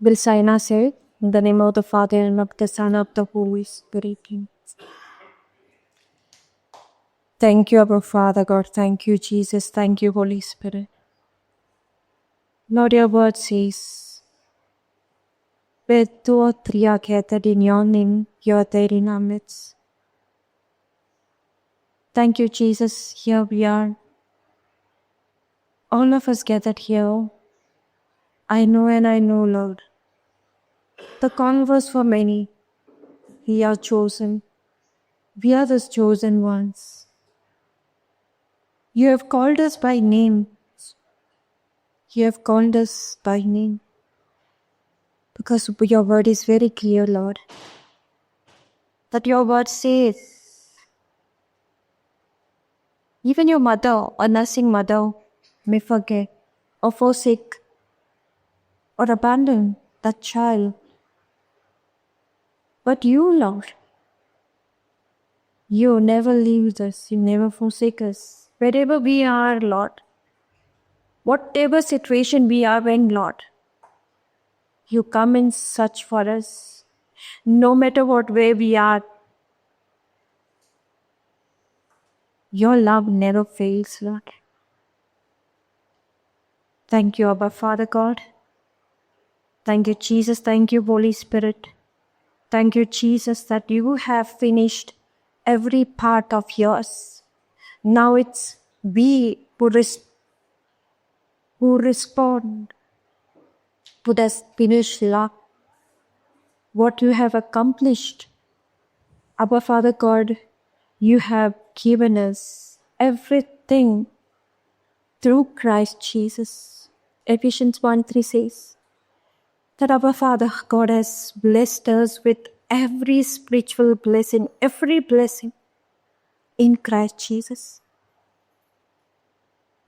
We'll sign ourselves in the name of the Father and of the Son of the Holy Spirit. Thank you, our Father God. Thank you, Jesus. Thank you, Holy Spirit. Lord, your word says, where two or three are gathered in your name, you are there in our midst. Thank you, Jesus. Here we are. All of us gathered here. I know and I know, Lord. The converse for many, we are chosen. We are the chosen ones. You have called us by name. You have called us by name. Because your word is very clear, Lord. That your word says, even your mother, a nursing mother, may forget or forsake or abandon that child. But you, Lord, you never leave us, you never forsake us. Wherever we are, Lord, whatever situation we are in, Lord, you come and search for us. No matter what way we are, your love never fails, Lord. Thank you, Abba Father God. Thank you, Jesus. Thank you, Holy Spirit. Thank you, Jesus, that you have finished every part of yours. Now it's we who respond to this finished love, what you have accomplished. Abba Father God, you have given us everything through Christ Jesus. Ephesians 1:3 says that our Father God has blessed us with every spiritual blessing, every blessing in Christ Jesus.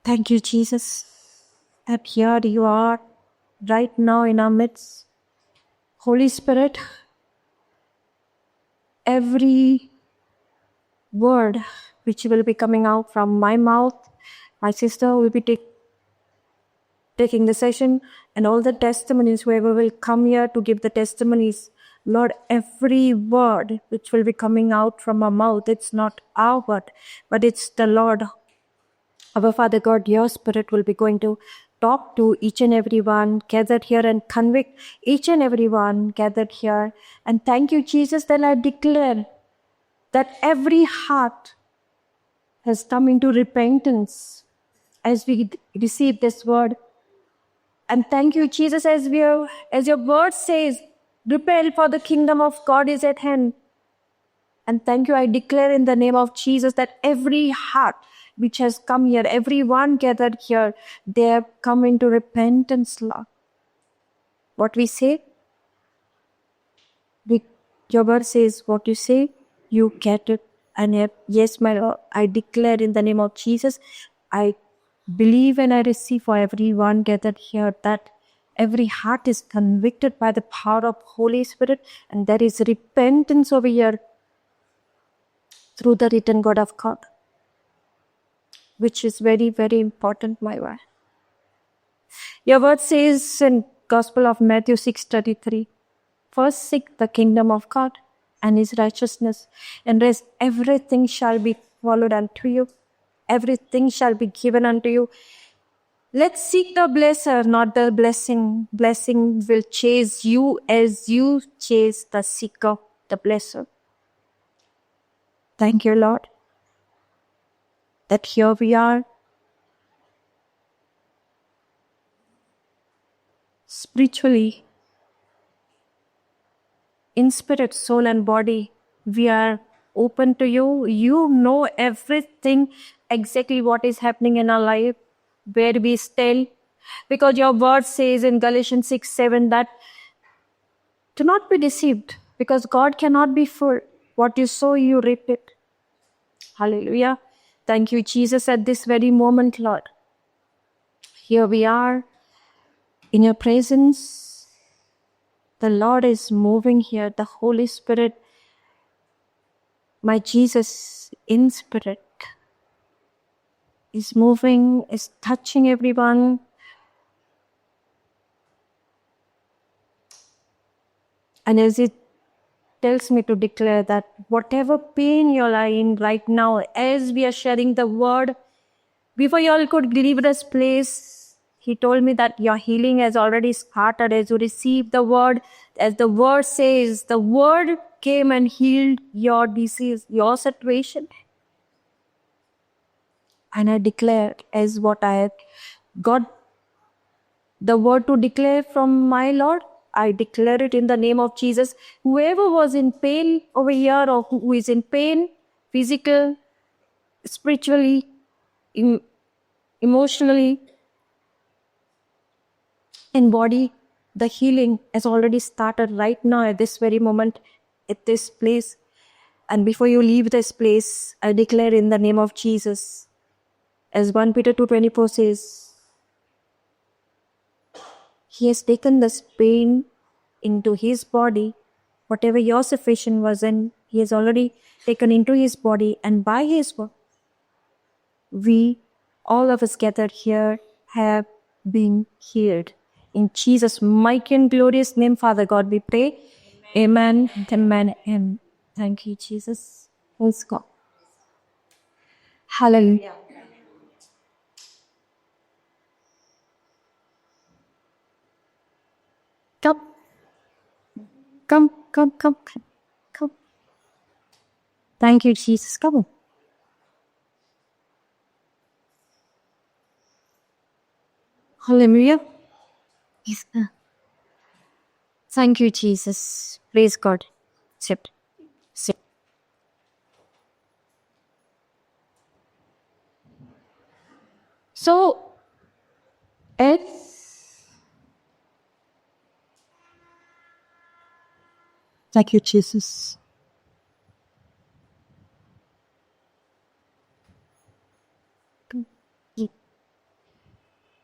Thank you, Jesus, that here you are right now in our midst. Holy Spirit, every word which will be coming out from my mouth, my sister will be taking the session, and all the testimonies, whoever will come here to give the testimonies, Lord, every word which will be coming out from our mouth, it's not our word, but it's the Lord. Our Father God, your Spirit will be going to talk to each and every one gathered here and convict each and every one gathered here. And thank you, Jesus, that I declare that every heart has come into repentance as we receive this word. And thank you, Jesus, as your word says, repent, for the kingdom of God is at hand. And thank you, I declare in the name of Jesus that every heart which has come here, everyone gathered here, they have come into repentance, Lord. What we say, your word says, what you say, you get it. And yes, my Lord, I declare in the name of Jesus, I believe and I receive for everyone gathered here that every heart is convicted by the power of Holy Spirit, and there is repentance over here through the written word of God, which is very, very important, my wife. Your word says in Gospel of Matthew 6:33, first seek the kingdom of God and his righteousness, and rest everything shall be followed unto you. Everything shall be given unto you. Let's seek the blesser, not the blessing. Blessing will chase you as you chase the seeker, the blesser. Thank you, Lord, that here we are spiritually, in spirit, soul, and body. We are open to you. You know everything, exactly what is happening in our life, where we stand. Because your word says in Galatians 6:7 that do not be deceived, because God cannot be fooled. What you sow, you reap it. Hallelujah. Thank you, Jesus, at this very moment, Lord. Here we are in your presence. The Lord is moving here. The Holy Spirit My Jesus in spirit is moving, is touching everyone. And as it tells me to declare that whatever pain you're in right now, as we are sharing the word, before you all could leave this place, he told me that your healing has already started as you receive the word. As the word says, the word came and healed your disease, your situation. And I declare as what I have got the word to declare from my Lord, I declare it in the name of Jesus. Whoever was in pain over here or who is in pain, physical, spiritually, emotionally, in body, the healing has already started right now at this very moment, at this place. And before you leave this place, I declare in the name of Jesus, as 1 Peter 2:24 says, he has taken this pain into his body. Whatever your situation was in, he has already taken into his body, and by his work, we, all of us gathered here, have been healed. In Jesus' mighty and glorious name, Father God, we pray. Amen. Amen. Amen. Thank you, Jesus. Let's go. Hallelujah. Come. Come, come, come, come, come. Thank you, Jesus. Come. Hallelujah. Yes. Thank you, Jesus. Praise God. Sit. Sit. So, Ed, Thank you, Jesus.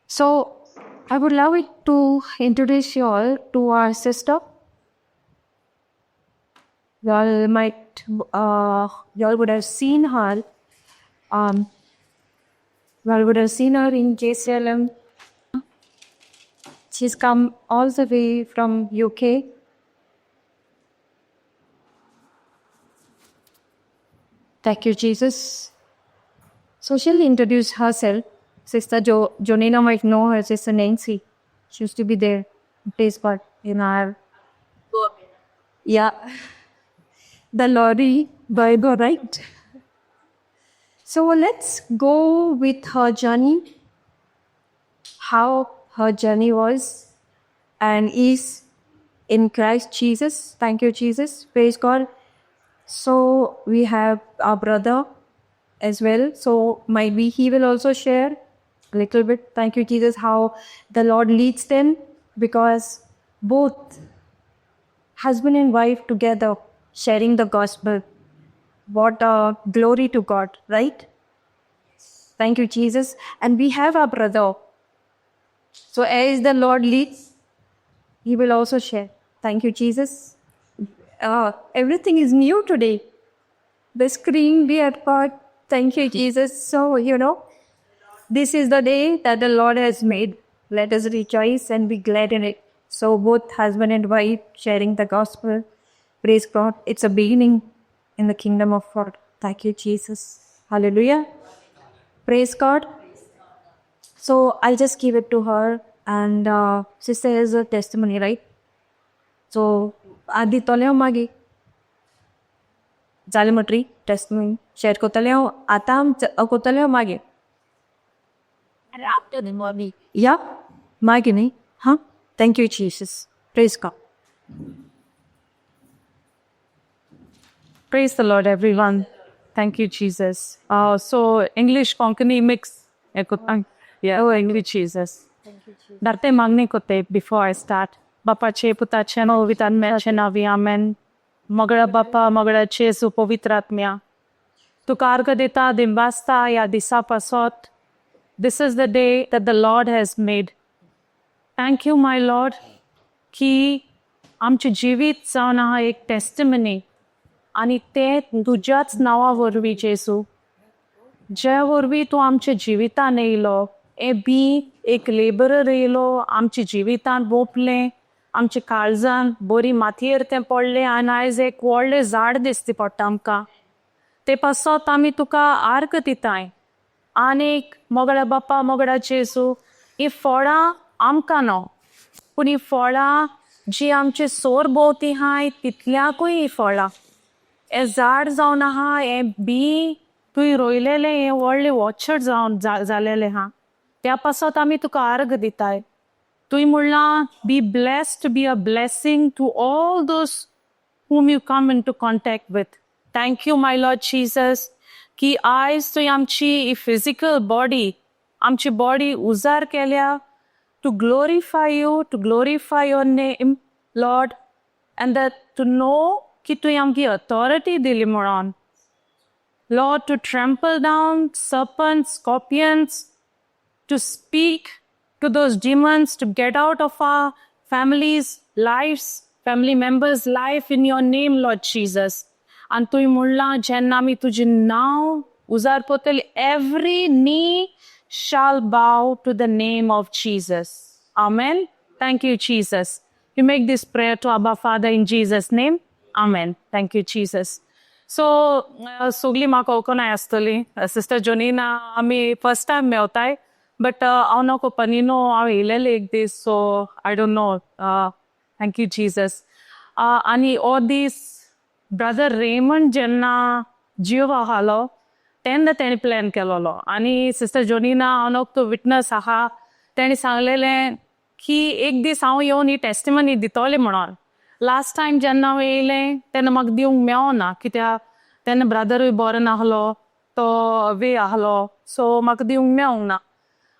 So, I would love it to introduce you all to our sister. You all might, you all would have seen her. You all would have seen her in JCLM. She's come all the way from UK. Thank you, Jesus. So she'll introduce herself. Sister Jonina might know her, Sister Nancy. She used to be there. Praise God. In our... Yeah. The lorry Bible, right? So let's go with her journey. How her journey was and is in Christ Jesus. Thank you, Jesus. Praise God. So we have our brother as well. So maybe he will also share a little bit. Thank you, Jesus, how the Lord leads them, because both husband and wife together sharing the gospel. What a glory to God, right? Thank you, Jesus. And we have our brother. So as the Lord leads, he will also share. Thank you, Jesus. Everything is new today. The screen we have got. Thank you, Jesus. So, this is the day that the Lord has made. Let us rejoice and be glad in it. So both husband and wife sharing the gospel. Praise God. It's a beginning in the kingdom of God. Thank you, Jesus. Hallelujah. Praise God. So I'll just give it to her. And sister has a testimony, right? So आदी तोले हांव मागीर जालें म्हणटरी testimony share करतलें हांव आतां करतलें हांव मागीर. After the morning. Yeah, मागीर न्ही. हां, thank you Jesus. Praise God. Praise the Lord, everyone. Thank you, Jesus. So English Konkani mix. Yeah, oh, English Jesus. Darte मागणी कोते before I start. बापाचे पुताचे पवित्र नावी आमेन. मगळा बापा मगळा जेजू पवित्र आत्म्या. तुका अर्घ दिता दिंवासता ह्या दिसा पासत. This is the day that the Lord has made. Thank you, my Lord, की आमचें जिवीत जावन आहा एक टेस्टिमनी. आनी तें तुज्याच नांवा वरवीं जेजू, ज्या वरवीं तूं आमच्या जिवितान येयलो. हें बी एक लेबरर येयलो, आमच्या जिवितान रोपलें, आमच्या काळजान बरी मातयेर तें पडलें आनी आयज एक व्हडलें झाड दिसती पडटा आमकां. ते पासत आमी तुका आर्ग दिताय. आनीक मोगळ्या बाप्पा, मोगळ्या जेजू, ही फळां आमकां न्हू, पूण ही फळां जी आमचे सोर भोंवती आहाय तितल्याकूय ही फळां. हें झाड जावन आहा, हें बी तुवें रोयलेलें, हें व्हडलें ऑर्चर्ड जावन जालेलें आहा. त्या पासत आमी तुका आर्ग दिताय. तुवें म्हणलां, "Be blessed to be a blessing to all those whom you come into contact with." Thank you, my Lord Jesus, की आयज तुवें आमची फिजिकल बॉडी, आमची बॉडी उजार केल्या to glorify you, to glorify your name, Lord, and that to know की तुवें आमची अथॉरिटी दिली म्हणून, Lord, to trample down serpents, scorpions, to speak to those demons to get out of our families' lives, family members' life in your name, Lord Jesus. आनी तुवें म्हणलां, जेन्ना आमी तुजें नांव उजार पोतली, every knee shall bow to the name of Jesus. Amen. Thank you, Jesus. You make this prayer to Abba Father in Jesus' name. Amen. Thank you, Jesus. So सगळीं म्हाका वळखनाय आसतली. सिस्टर जोनीना आमी फर्स्ट टायम मेवताय, बट हांव न्हू पनिनो हांव येयलेलें एक दीस, so I don't know. Thank you, Jesus. आनी हो दीस ब्रदर रेमंड जेन्ना जिव आहालो तेन्ना तेणी प्लॅन केलोलो आनी सिस्टर जोनीना हांव न्हू तो विटनस आहा. तेणी सांगलेलें की एक दीस हांव येवन ही टेस्टिमनी दितोलें म्हणून. लास्ट टायम जेन्ना हांव येयलें तेन्ना म्हाका दिवंक मेवना, कित्याक तेन्ना ब्रदरूय बरो नासलो, तो वे आहलो, सो म्हाका दिवंक मेवंक ना.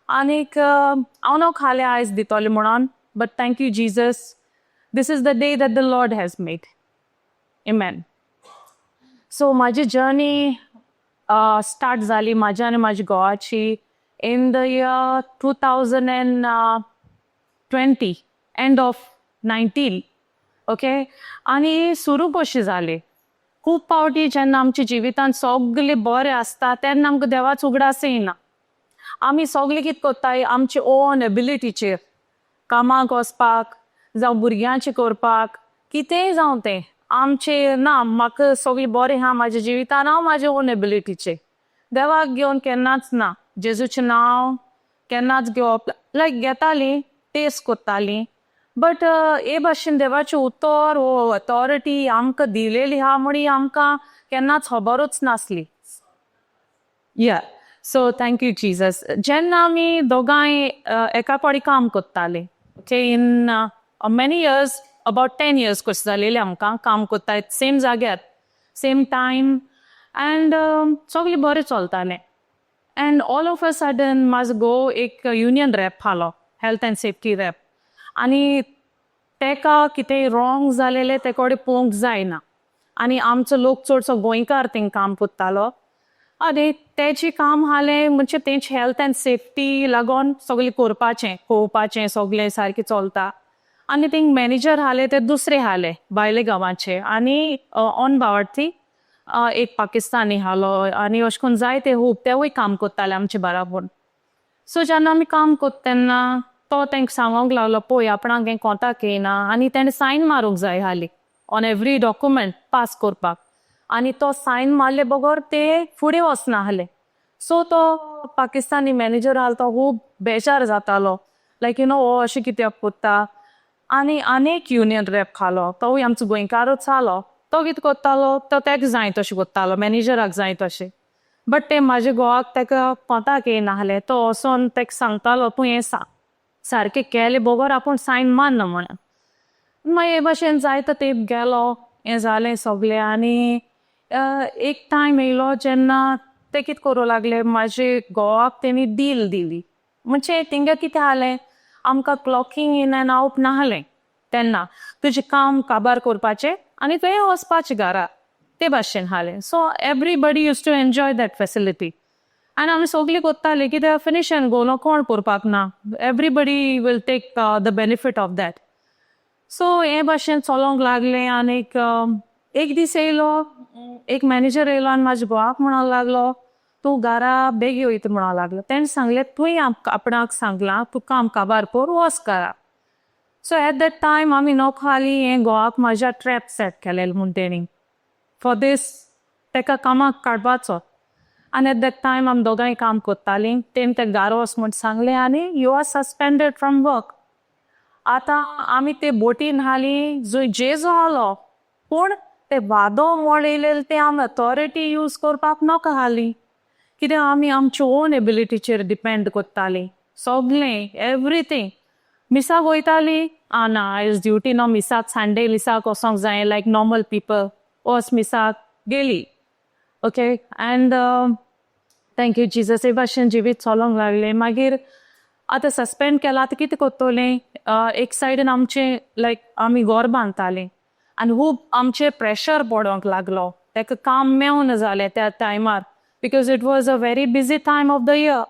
आनीक हांव न्हू खालें आयज दितोलें म्हणून, but thank you, Jesus. This is the day that the Lord has made. Amen. So म्हाजी जर्नी स्टार्ट जाली म्हाज्या आनी म्हाज्या घोवाची in the year 2020, end of 19, okay. आनी सुरू कशी जाली? खूब फावटी जेन्ना आमच्या जिवितांत सगळें बरें आसता तेन्ना आमकां देवाचो उगडास येयना. आमी सगळें कितें करताय, आमचे ओन एबिलिटीचेर कामाक वचपाक जावं भुरग्यांचें करपाक, कितेंय जावं तें आमचें ना. म्हाका सगळें बरें आहा म्हाज्या जिवितान, हांव म्हाज्या ओन एबिलिटीचेर. देवाक घेवन केन्नाच ना. जेजूचें नांव केन्नाच घेवप, लायक घेतालीं, टेस्ट करतालीं, बट हे भाशेन देवाचें उतर वो अथॉरिटी आमकां दिलेली आहा म्हणी आमकां केन्नाच खबरूच नासली. Yeah, so thank you, Jesus. जेन्ना आमी दोगांय एका कडेन काम करतालीं, okay, in many years, about 10 years कशें जालेलें आमकां काम करता सेम जाग्यार, सेम टायम, अँड सगळें बरें चलतालें. And all of a sudden म्हाजो घोव एक युनियन रॅप आसलो, हेल्थ अँड सेफ्टी रॅप, आनी तेका कितेंय रॉंग जालेलें ते कडेन पळोवंक जायना. आनी आमचो लोक चडसो गोंयकार थिंग काम करतालो आनी तेजें काम आसलें म्हणजे तेंचे हेल्थ अँड सेफ्टी लागोन सगळें करपाचें, पळोवपाचें सगळें सारकें चलता. आनी थिंग मॅनेजर आसले ते दुसरे आसले भायले गांवाचे आनी ऑन बावडती एक पाकिस्तानी आसलो आनी अशें करून जायते खूब तेवूय काम करताले आमचे बराबर. सो जेन्ना आमी काम करता तेन्ना तो तांकां सांगोंक लागलो, पळय, आपणाक हें कोंताक येयना. आनी तेणें सायन मारूंक जाय आसली ऑन एवरी डॉक्युमेंट पास करपाक आनी तो सायन मारले बगर ते फुडें वचना आसले. सो तो पाकिस्तानी मॅनेजर आसलो तो खूब बेजार जातालो, लायक you know हो अशें कित्याक करता? आनी आनी एक युनियन रॅप आसलो, तोवूय आमचो गोंयकारूच आसलो. तो कितें करतालो, तो तेका जाय तशें करतालो, मॅनेजराक जाय तशें, बट तें म्हाज्या घोवाक तेका कोंताक येयनासलें. तो वचोन तेका सांगतालो, तूं हें सारकें केलें बगर आपूण सायन मारना म्हणून. मागीर हे भाशेन जायतो तेंप गेलो, हें जालें सगळें. आनी एक टायम येयलो जेन्ना ते कितें करूं लागले, म्हाजे घोवाक तेणी डील दिली. म्हणजे तेंगे कितें जालें, आमकां क्लॉकींग इन एंड आवट नासलें तेन्ना. तुजें काम काबार करपाचें आनी तुवें वचपाचें घरा, ते भाशेन आसलें. So everybody used to enjoy that facility आनी आमी सगळीं करतालीं, कित्याक फिनीश एंड गो न्हू, कोण करपाक ना, everybody will take the benefit of that. So हे भाशेन चलोंक लागलें. आनीक एक दीस येयलो, एक मॅनेजर येयलो आनी म्हाज्या घोवाक म्हणोंक लागलो, तूं घरा बेगी वयता म्हणोंक लागलो. तेणें सांगलें, तुवें आपणाक सांगलां, तूं काम काबार कर, वच घरा. सो एट that time आमी नोको आली हें घोवाक म्हाज्या ट्रॅप सेट केलेलें म्हूण तेणी फॉर दीस तेका कामाक काडपाचो. आनी एट that time आमी दोगांय काम कोत्तालीं. तेणी तेका घारा वच म्हूण सांगलें आनी you are suspended from work. आतां आमी ते बोटीन हाली जंय जेजू आहलो, पूण ते वादो मोळ येयलेले ते आमी अथॉरिटी यूज करपाक नाका आसली, कित्याक आमी आमचे ओन एबिलिटीचेर डिपेंड कोत्तालीं सोगलें, एवरीथींग. मिसाक वयताली, आ ना, आयज ड्युटी ना मिसाक, संडे मिसाक वचोंक जाय. लायक नॉर्मल पिपल वच मिसाक गेली. Okay, and thank you Jesus. हे भाशेन जिवीत चलोंक लागलें. मागीर आतां सस्पेंड केलां, आतां कितें कोत्तोलें? एक सायडीन आमचें लायक आमी घोर बांदतालीं आनी खूब आमचेर प्रेशर पडोंक लागलो. तेका काम मेवना जालें त्या टायमार, because it was a very busy time of the year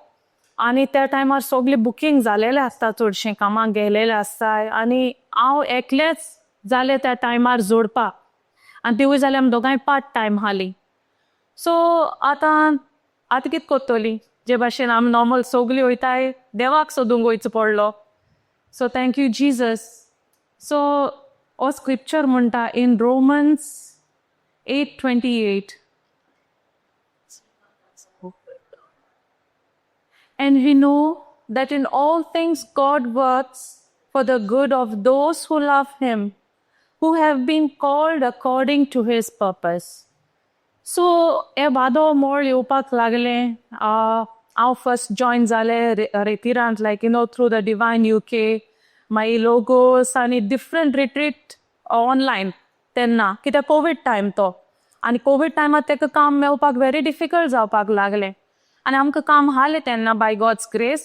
आनी त्या टायमार सगळें बुकींग जालेलें आसता, चडशें कामाक गेलेलें आसता आनी हांव एकलेंच जालें त्या टायमार जोडपाक आनी तिवूय जाल्यार आमी दोगांय पार्ट टायम आसलीं. सो आतां कितें कोत्तोली? जे भाशेन आमी नॉर्मल सोगलीं वयताय, देवाक सोदूंक वयचो पडलो. So thank you Jesus. So हो स्क्रिप्चर म्हणटा in Romans 8:28, "And we know that in all things God works for the good of those who love Him, who have been called according to His purpose." So हे वादो मोळ येवपाक लागलें. हांव first join जालें रेतिरांत, like through the Divine UK, मागीर logos आनी different retreat online तेन्ना, कित्याक कोवीड टायम तो आनी कोवीड टायमार तेका काम मेवपाक व्हेरी डिफिकल्ट जावपाक लागलें आनी आमकां काम आसलें तेन्ना बाय गॉड्स ग्रेस.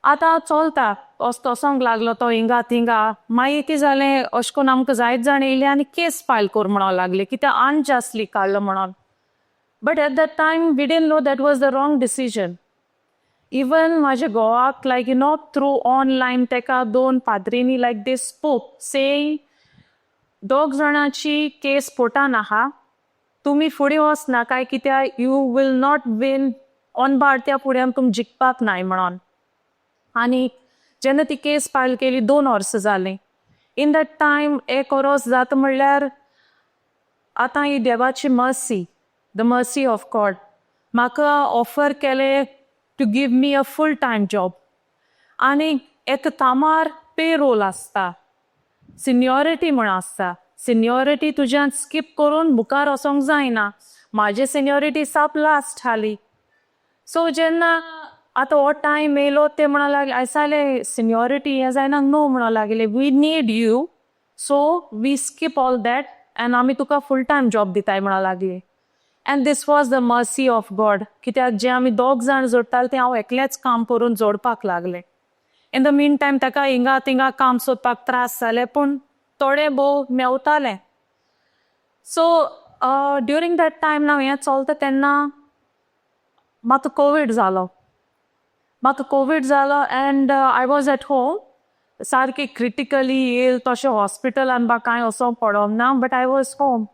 आतां चलता वचोंक लागलो तो हिंगा थिंगा. मागीर कितें जालें, अशें करून आमकां जायत जाण येयले आनी केस फायल कर म्हणोंक लागले, कित्याक अनजस्टली काडलो म्हणोन. But at that time we didn't know that was the wrong decision. Even म्हाज्या घोवाक like through online तेका दोन पाद्रींनी लायक दे स्पोक सेईंग, दोग जाणांची केस कोर्टान आहा, तुमी फुडें वचनाकाय, कित्याक you will not win on त्या फुड्यान तुमी जिखपाक नाय म्हणोन. आनी जेन्ना ती केस फायल केली, 2 वर्सां जालीं. इन that time एक वरोस जाता म्हणल्यार आतां ही देवाची mercy, the mercy of God, म्हाका ऑफर केलें to give me a full time job. आनी एका कामार पे रोल आसता, सिनियोरिटी म्हण आसता. सिनियोरिटी तुज्यान स्कीप करून मुखार वचोंक जायना. म्हाजी सिनियोरिटी साप लास्ट आसली. सो जेन्ना आतां हो टायम येयलो, ते म्हणो लागले, आयसाले सिनियोरिटी हें जायना, नो म्हणो लागले, we need you, so we skip all that and आमी तुका फूल टायम जॉब दिताय म्हणो लागली. And this was the mercy of God, कित्याक जे आमी दोग जाण जोडटाले तें हांव एकलेंच काम करून जोडपाक लागलें. इन the mean time ताका हिंगा थिंगा काम सोदपाक त्रास जाले, पूण थोडे भोव मेवतालें. सो ड्युरींग that time ना हें चलता तेन्ना म्हाका कोवीड जालो. म्हाका कोवीड जालो and I was at home. सारकें क्रिटिकली येयल तशें हॉस्पिटलान बा कांय वचोंक पडोंक ना, but I was home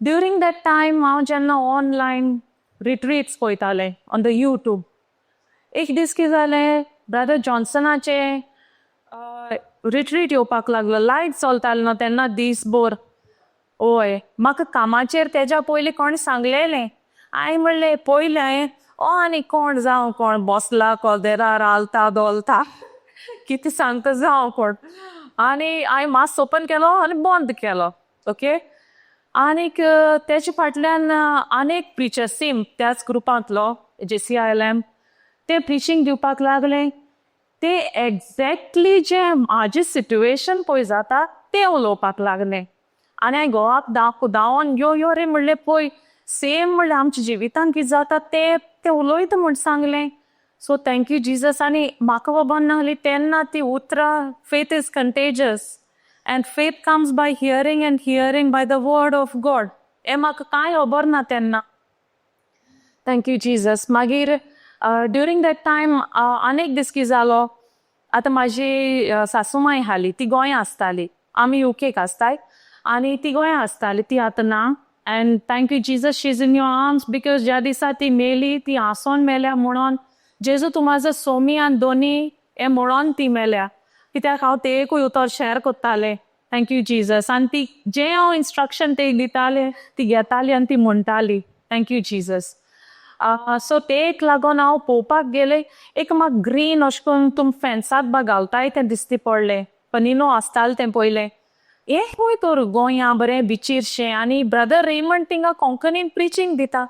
during that time. हांव जेन्ना ऑनलायन रिट्रीट्स पळयतालें ऑन the YouTube, एक दीस कितें जालें, ब्रदर जॉन्सनाचें रिट्रीट येवपाक लागलो. लायट चलतालो न्हू तेन्ना दीसभर. ओय, म्हाका कामाचेर तेज्या पयलीं कोणें सांगलेलें. हांवें म्हणलें, पयलें हांवें, ओ आनी कोण जावं, कोण बसला कोदेरार, हालता धोलता, कितें सांगता जावं कोण. आनी हांवें मातसो ओपन केलो आनी बंद केलो. ओके, आनीक तेजे फाटल्यान आनीक प्रिचर सेम त्याच ग्रुपांतलो, जेसीआयएलएम, ते प्रिचींग दिवपाक लागले. ते एग्जॅक्टली जे म्हाजें सिट्युएशन पळय जाता तें उलोवपाक लागले. आनी हांवें घोवाक दाखोवन, यो यो रे म्हणलें, पळय, सेम म्हणलें आमच्या जिवितान कितें जाता तें ते उलयता म्हूण सांगलें. So thank you Jesus. आनी म्हाका खबर नासली तेन्ना ती उतरां, faith is contagious and faith comes by hearing and hearing by the word of God, हें म्हाका कांय खबर ना तेन्ना. Thank you Jesus. मागीर ड्युरींग that time आनीक दीस कितें जालो, आतां म्हाजी सासूमाय आसली, ती गोंया आसताली, आमी युकेक आसताय. आनी ती गोंया आसताली, ती आतां ना. And thank you Jesus, she is in your arms, because ज्या दिसा ती मेली, ती आसोन मेल्या म्हणून जेजू तूं म्हाजो सोमी आनी दोनी हें म्हणोन ती मेल्या, कित्याक हांव ते एकूय उतर शेअर करतालें. Thank you Jesus. आनी ती जें हांव इन्स्ट्रक्शन ते दितालें, ती घेताली आनी ती म्हणटाली. Thank you Jesus. सो तेक लागून हांव पळोवपाक गेलें. एक म्हाका ग्रीन अशें करून तुम फेन्साक बा घालताय तें दिसती पडलें. पनिनो आसतालें तें पयलें. हें खंय तर गोंया बरें बिचीरशें, आनी ब्रदर रेमंड थिंगा कोंकणीन प्रिचींग दिता.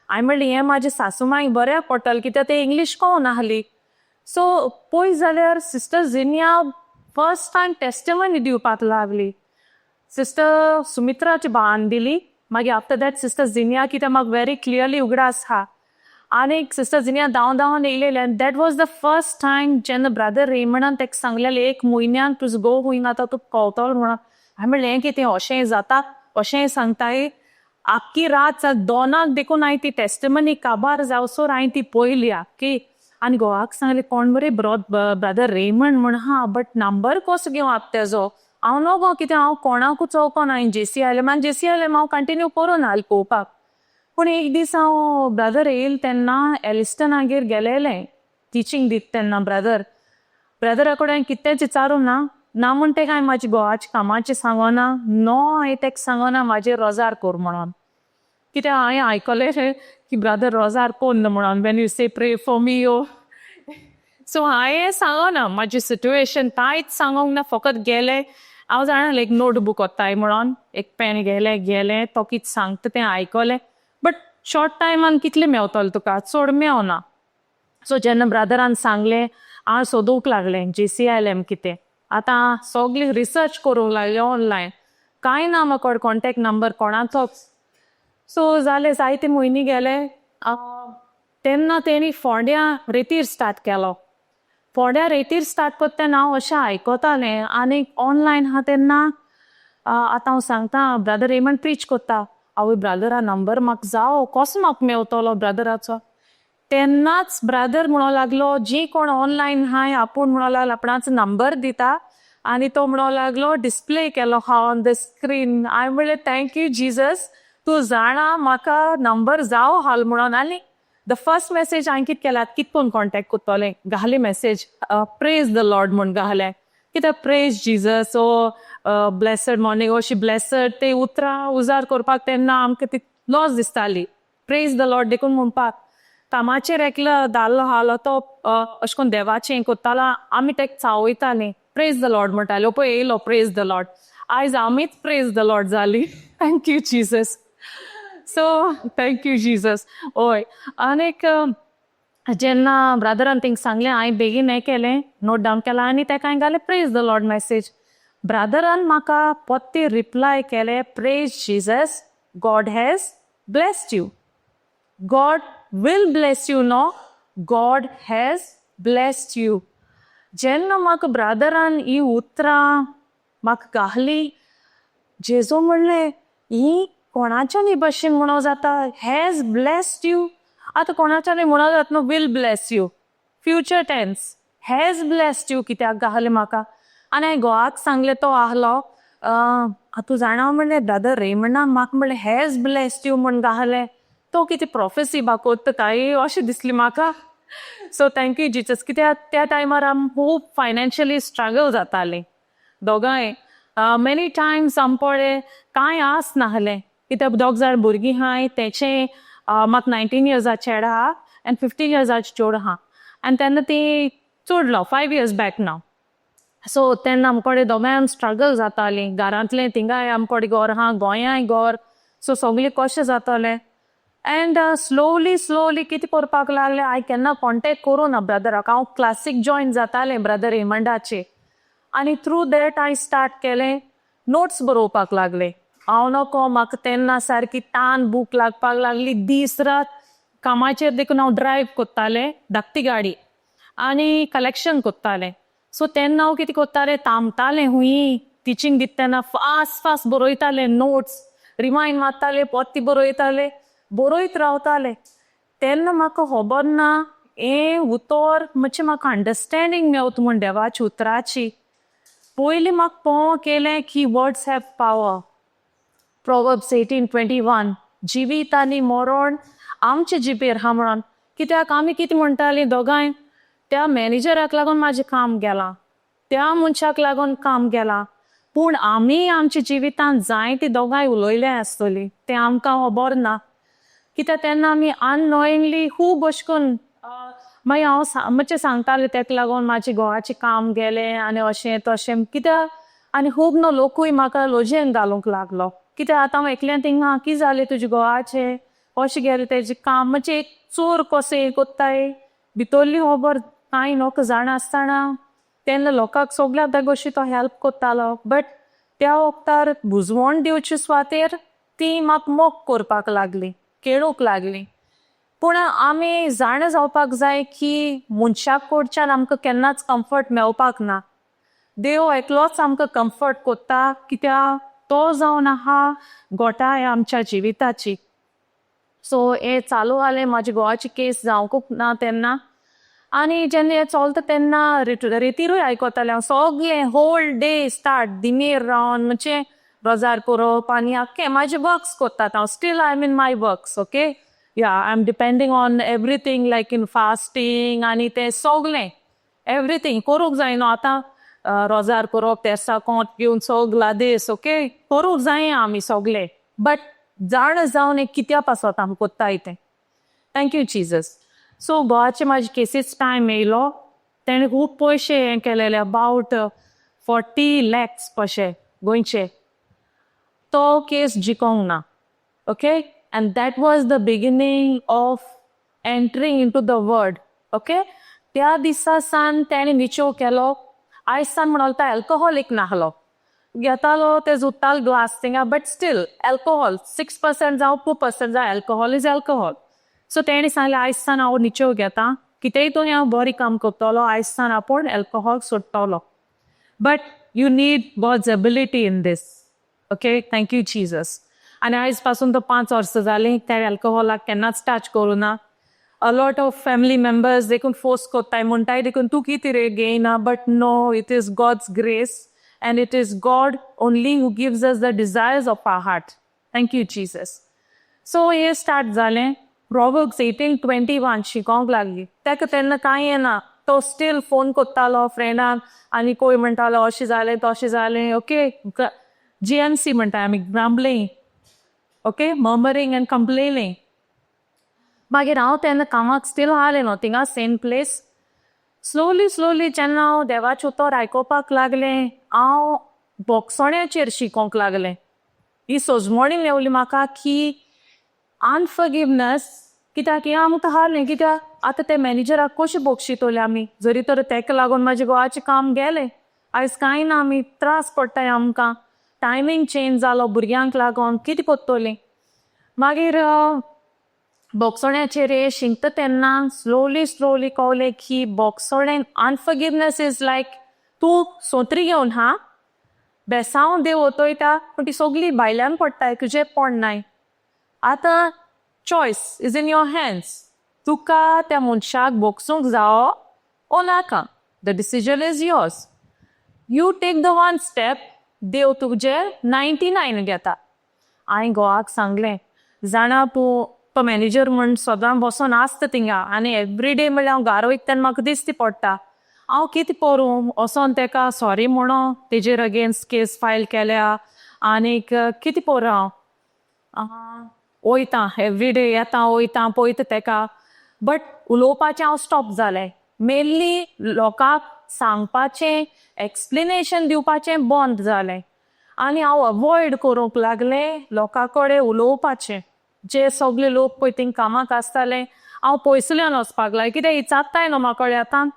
हांवें म्हणलें, हें म्हाजे सासू मांयक बऱ्याक पडटलें, कित्याक तें इंग्लीश कळना आहली. सो पळय जाल्यार सिस्टर जिनिया फर्स्ट टायम टेस्टिमनी दिवपाक लागली. सिस्टर सुमित्राची भान दिली. मागीर आफ्टर that sister Zinnia, कित्याक म्हाका व्हेरी क्लियरली उगडास आहा, आनीक सिस्टर जिनिया धांवन धांवन येयलेलें. आनी that was the first time जेन्ना ब्रदर रेमंडान ताका सांगलेलें, एक म्हयन्यान तुजो घोव खूंय आतां तुका कळटलो म्हणून. हांवें म्हणलें, हें कितें, अशेंय जाता? अशेंय सांगताय? आख्खी रात 2क देखून हांवें ती टेस्टिमनी काबार जावसर हांवें ती पळयली आख्खी. आनी घोवाक सांगलें, कोण बरे ब्रदर रेमंड म्हण आहा, बट नंबर कसो घेवं आतां तेजो? हांव नगो, कित्याक हांव कोणाकूच वळखना. हांवें जेसी आयलें आनी जेसी आयलें हांव कंटिन्यू करून आसलें पळोवपाक. पूण एक दीस हांव ब्रदर येयल तेन्ना एलिस्टनागेर गेलेलें टिचींग दिता तेन्ना. ब्रदरा कडेन कितेंच विचारूं ना ना म्हण तेका हांवें म्हाज्या घोवाच्या कामाचें सांगना नो. हांवें तेका सांगना म्हाजेर रोजार कर म्हणून, कित्याक हांवें आयकलें की ब्रदर रोजार कोन्न म्हणून when you say pray for me yo. So हांवें सांगना म्हाजी सिट्युएशन, कांयच सांगोंक ना. फकत गेलें. हांव जाणा एक नोटबूक वताय म्हणून, एक पेन गेलें गेलें, तो कितें सांगता तें आयकलें. बट शॉर्ट टायमान कितलें मेवतलें तुका? चड मेवना. सो जेन्ना ब्रदरान सांगलें, हांव सोदूंक लागलें जे सी आयल एम कितें. आतां सगळी रिसर्च करूंक लागलें ऑनलायन. कांय ना म्हाका कॉन्टेक्ट नंबर कोणाचोच. सो जालें, जायते म्हयने गेले. तेन्ना तेणी फोंड्या रेतीर स्टार्ट केलो. फोंड्या रेतीर स्टार्ट करता तेन्ना हांव अशें आयकतालें आनी ऑनलायन आहा तेन्ना. आतां हांव सांगता, ब्रदर रेमंड प्रीच कोत्ता. आवय, ब्रदरा नंबर म्हाका जावो, कसो म्हाका मेवतलो ब्रदराचो? तेन्नाच ब्रदर म्हणो लागलो, जी कोण ऑनलायन आहाय, आपूण म्हणो लागलो आपणाचो नंबर दिता. आनी तो म्हणो लागलो, डिस्प्ले केलो आहा ऑन the screen. हांवें म्हणलें, thank you Jesus, तूं जाणा म्हाका नंबर जावो हाल म्हणून. आनी the first message हांवें कितें केलां, कित करून कॉन्टेक्ट कोत्तोलें, घाली मॅसेज, प्रेज the Lord म्हूण घालें. कित्याक प्रेज जिजस ओ ब्लेसड मॉर्निंग अशी ब्लेसड ते उतरां उजार करपाक तेन्ना आमकां ती लॉस दिसताली. प्रेज the Lord देखून म्हणपाक कामाचेर एकलो दादलो आसलो, तो अशें करून देवाचें कोत्तालो. आमी तेका चावयतालीं, प्रेज the Lord म्हणटाले. पळय येयलो प्रेज the Lord. आयज आमीच प्रेज the Lord जाली. Thank you Jesus. So thank you Jesus. हय, आनीक जेन्ना ब्रदरान तेंका सांगलें, हांवें बेगीन हें केलें, नोट डावन केलां आनी तेका हांवें घालें प्रेज the Lord message. ब्रदरान म्हाका पोत्ती रिप्लाय केलें, praise Jesus, God has blessed you. God will bless you, no, God has blessed you. जेन्ना म्हाका ब्रदरान ही उतरां म्हाका घाली, जेजू म्हणलें, ही कोणाच्यानी भशेन म्हणो जाता, हॅज ब्लेस्ड you? आतां कोणाच्यानी म्हणो जाता न्हू will bless you, future tense. Has blessed you कित्याक घालें म्हाका? आनी हांवें घोवाक सांगलें, तो आहलो, तूं जाणा म्हणलें, ब्रदर रेमंडान म्हाका म्हणलें हॅज ब्लेस्ड you म्हण घालें. तो कितें प्रोफेसी बाकोत्ता काय अशें दिसलें म्हाका. सो thank you Jesus, कित्याक त्या टायमार आम खूब फायनान्शियली स्ट्रगल जातालीं दोगांय. मेनी टायम्स आम पळय कांय आस नासलें, कित्याक दोग जाण भुरगीं आहाय तेचें. म्हाका 19 इयर्साचें चेडो आहा आनी 15 इयर्साचें चेडूं आहा. आनी तेन्ना ती चोडलो 5 इयर्स बॅक नाव. सो तेन्ना आमकोडे दोगांय स्ट्रगल जातालीं घरांतलें. थिंगाय आमकोडे घोर आहा, गोंयांय घोर. सो सगळें कशें जातलें? एंड स्लोली स्लोली कितें करपाक लागलें, हांवें केन्ना कॉन्टेक्ट करूं ना ब्रदराक. हांव क्लासीक जॉयन जातालें ब्रदर रेमंडाचे आनी थ्रू that हांवें स्टार्ट केलें, नोट्स बरोवपाक लागलें. हांव नको, म्हाका तेन्ना सारकी तान भूक लागपाक लागली. दीस रात कामाचेर देखून हांव ड्रायव कोत्तालें धाकटी गाडी आनी कलेक्शन कोत्तालें. सो तेन्ना हांव कितें कोत्तालें, थांबतालें हुंयी टिचींग दिता तेन्ना, फास्ट फास्ट बरयतालें नोट्स, रिमायंड मारतालें, पोत्ती बरयतालें, बरयत रावतालें. तेन्ना म्हाका खबर ना हें उतर मातशें म्हाका अंडरस्टँडींग मेवता म्हूण देवाच्या उतराची. पयलीं म्हाका पोव केलें की वर्ड्स have power. Proverbs 18:21, जिवीत आनी मरण आमचे जिबेर हा म्हणून. कित्याक आमी कितें म्हणटालीं दोगांय, त्या मॅनेजराक लागून म्हाजें काम गेलां, त्या मनशाक लागून काम गेलां. पूण आमी आमच्या जिवितांत जाय ती दोगांय उलयल्या आसतली, तें आमकां खबर ना. कित्याक तेन्ना आमी अननोइंगली खूब अशें करून मागीर हांव मातशें सांगतालें, तेका लागून म्हाजें घोवाचें काम गेलें आनी अशें तशें. कित्याक आनी खूब न्हू लोकूय म्हाका लजेन घालूंक लागलो. कित्याक आतां हांव एकल्यान थिंगा, कितें जालें तुज्या घोवाचें, कशें गेलें तेजें काम, म्हणजे एक चोर कशें कोत्ताय, भितरली खबर कांय लोक जाणा आसतना. तेन्ना लोकांक सगळ्यांक त्या गोश्टी तो हेल्प कोत्तालो, बट त्या वखतार बुजवण दिवचे सुवातेर ती म्हाका मोग करपाक लागली, खेळूंक लागली. पूण आमी जाणा जावपाक जाय की मनशा कडच्यान आमकां केन्नाच कम्फर्ट मेवपाक ना. देव एकलोच आमकां कम्फर्ट कोत्ता, कित्याक तो जावन आहा गोठाय आमच्या जिविताची. सो हें चालू जालें, म्हाजे घोवाची केस जावंकूच ना तेन्ना. आनी जेन्ना हें चलता तेन्ना रेतीरूय आयकतालें हांव सगळें. होल डे स्टार्ट दिमेर रावन म्हणजे रोजार करप आनी आख्खें म्हाजे वर्क्स कोत्तात हांव. Still I am in my works, okay? Yeah, I am depending on everything, like in fasting आनी तें सगळें एवरीथींग करूंक जाय न्हू. आतां रोजार करप, तेर्सा कोंत घेवन सगला दीस, ओके, करूंक जाय आमी सगळे, बट जाण जावन एक कित्या पासत आमी कोत्ताय तें. Thank you Jesus. सो घोवाचे म्हाजे केसीस टायम येयलो. तेणें खूब पयशे हें केलेले, अबावट 40 लॅक्स पयशे गोंयचे. तो केस जिकोंक ना, okay? And that was the beginning of entering into the word, okay? त्या दिसा सान तेणें निचेव केलो. आयज सान म्हणोन तो अल्कोहोलीक नाहलो. घेतालो ते जुत्तालो ग्लास थिंगा, बट स्टील अल्कोहोल 6% जावं 2% जावं, alcohol is alcohol. So तेणें सांगलें, आयज सान हांव निचेव घेता, कितेंय तो हांव बरें काम करतलो, आयज सान आपूण alcohol सोडटलो. But you need God's ability in this, okay? Thank you Jesus. आनी आयज पासून तो 5 वर्सां जालीं त्या अल्कोहोलाक केन्नाच टच करूं ना. A lot of family members देखून फोर्स कोत्ताय, म्हणटाय देखून, तूं कितें रे घेयना? But no, it is God's grace and it is God only who gives us the desires of our heart. Thank you Jesus. So हे स्टार्ट जालें. प्रोवर्ब्स 18:21 शिकोंक लागली. ताका तेन्ना कांय येना. तो स्टील फोन कोत्तालो फ्रेंडाक आनी कोय म्हणटालो, अशें जालें तशें जालें, ओके? जीएमसी म्हणटा आमी, grumbling, okay, murmuring and complaining. मागीर हांव तेन्ना कामाक स्टील आसलें न्हू थिंगा सेम प्लेस. स्लोली स्लोली जेन्ना हांव देवाचें उतर आयकुपाक लागलें, हांव बोगसोण्याचेर शिकोंक लागलें. ही सोजमणी मेवली म्हाका की अनफॉरगिवनस, कित्याक हें आमकां आहलें. कित्याक आतां ते मॅनेजराक कशें बक्षितोले आमी, जरी तर तेका लागून म्हाजें घोवाचें काम गेलें, आयज कांय ना, आमी त्रास पडटाय आमकां, टायमींग चेंज जालो भुरग्यांक लागून, कितें कोत्तोलीं? मागीर बोगसोण्याचेर हे शिंकता तेन्ना स्लोली स्लोली कळ्ळें की बोगसोणें, अनफॉरगिवनस is लायक तूं सोत्री घेवन हा बेसांव देव वतोयता, पूण ती सगळी भायल्यान पडटाय, तुजें पडनाय. आतां choice is in your hands. तुका त्या मनशाक बोगसूंक जावो ओ नाका, the decision is yours. You take the one step, देव तुजे 99 घेता. हांवें घोवाक सांगलें, जाणा तूं, तो मॅनेजर म्हण सदां बसोन आसता थिंगा आनी एवरी डे म्हणल्यार हांव घारा वयता तेन्ना म्हाका दिसती पडटा. हांव कितें करूं? वचोन तेका सॉरी म्हणो, तेजेर अगेन्स्ट केस फायल केल्या आनीक कितें करूं हांव? वयता एवरी डे, येता वयता, पळयता तेका, बट उलोवपाचें हांव स्टॉप जालें. मेनली लोकांक सांगपाचें, एक्सप्लेनेशन दिवपाचें बंद जालें आनी हांव अवॉयड करूंक लागलें लोकां कडेन उलोवपाचें. जे सगळे लोक पळय थिंग कामाक आसताले, हांव पयसुल्यान वचपाक लागलें, कित्याक विचारताय न्हू म्हाका कडेन आतां.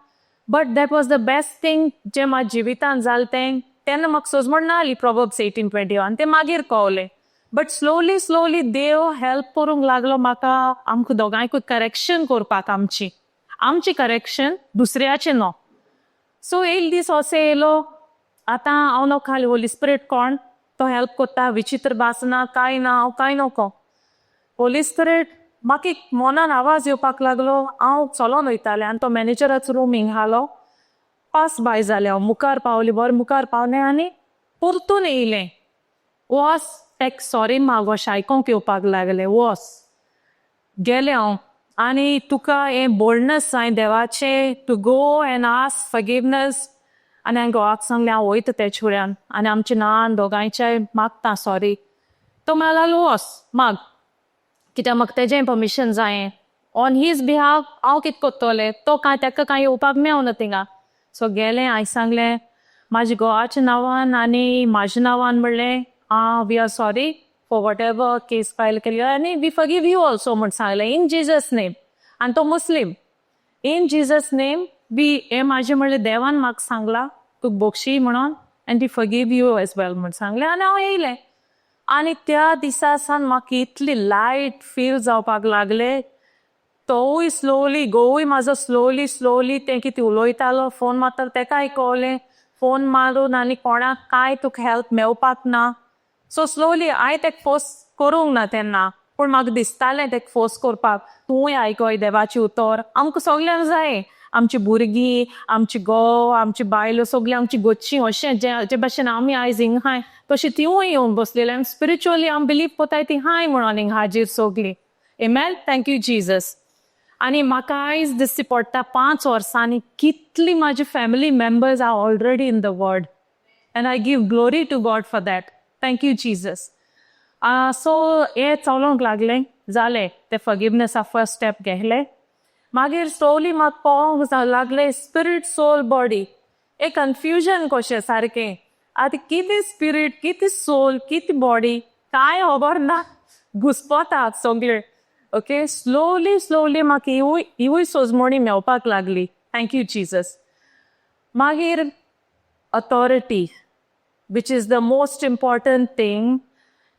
But that was the best thing जें म्हाज्या जिवितान जालें तें. तेन्ना म्हाका सोजमण ना आली प्रोवर्ब्स 18:21, तें मागीर कवलें. बट स्लोली स्लोली देव हेल्प करूंक लागलो म्हाका, आमकां दोगांयकूय करेक्शन करपाक. आमची आमची करेक्शन, दुसऱ्याचें न्हू. सो एक दीस असो येयलो, आतां हांव नको खाली होली स्पिरीट कोण तो हेल्प कोत्ता, विचित्र भास ना, कांय ना, हांव कांय नको. होली स्पिरीट म्हाका एक मनान आवाज येवपाक लागलो. हांव चलोन वयतालें आनी तो मॅनेजराचो रूम हिंग आसलो. पास बाय जालें हांव, मुखार पावलें, बरें मुखार पावलें आनी परतून येयलें. वॉस तेक सॉरी माग अशें आयकोंक येवपाक लागलें. वोस गेलें हांव आनी तुका हें बोल्डनस जाय देवाचें to go and ask forgiveness. आनी हांवें घोवाक सांगलें, हांव वयता ते फुड्यान आनी आमचे नान दोगांयच्याय मागता सॉरी. तो म्हणा लागलो, वोस माग, कित्याक म्हाका तेजें परमिशन जायें ऑन his behalf. हांव कितें कोत्तोलें? तो कांय तेका कांय येवपाक मेवना थिंगा. सो गेलें, हांवें सांगलें, म्हाज्या घोवाच्या नांवान आनी म्हाज्या नांवान म्हणलें, आं, we are sorry for whatever case file केली आनी we forgive you also म्हण सांगलें इन जिजस नेम. आनी तो मुस्लीम. इन जिजस नेम बी हें म्हाजें म्हणलें, देवान म्हाका सांगलां तुका बोक्षी म्हणून and we forgive you as well म्हण सांगलें आनी हांव येयलें. आनी त्या दिसा सावन म्हाका इतली लायट फील जावपाक लागलें. तोवूय स्लोली, घोवूय म्हाजो स्लोली स्लोली तें कितें उलयतालो, फोन मारतालो, तेकाय कळ्ळें फोन मारून आनी कोणाक कांय तुका हेल्प मेवपाक ना. सो स्लोली हांवें तेका फोर्स करूंक ना तेन्ना, पूण म्हाका दिसतालें तेका फोर्स करपाक, तूंय आयकोय देवाचें उतर. आमकां सगल्यांक जाय, आमची भुरगीं, आमची घोव, आमची बायलो, सगळीं आमची गोच्ची अशें जे जे भाशेन आमी आयज हिंग हाय तशी तिवूय येवन बसलेली आनी स्पिरिच्युअली आमी बिलीव कोताय ती हाय म्हणून हिंग हाजीर सगळीं. Amen, thank you Jesus. आनी म्हाका आयज दिश्टी पडटा, 5 वर्सांनी कितली म्हाजी family members are already in the word and I give glory to God for that. Thank you Jesus. So हें चलोंक लागलें, जालें तें फॉरगिवनसा फर्स्ट स्टेप घेतलें. मागीर स्लोली म्हाका पळोवंक लागलें स्पिरीट, सोल, बॉडी एक कन्फ्युजन कशें सारकें. आतां कितें स्पिरीट, कितें सोल, कितें बॉडी, कांय खबर ना, घुस्पता सगळें. ओके, स्लोली स्लोली म्हाका हिवूय सोजमणी मेवपाक लागली. Thank you Jesus. मागीर authority, which is the most important thing,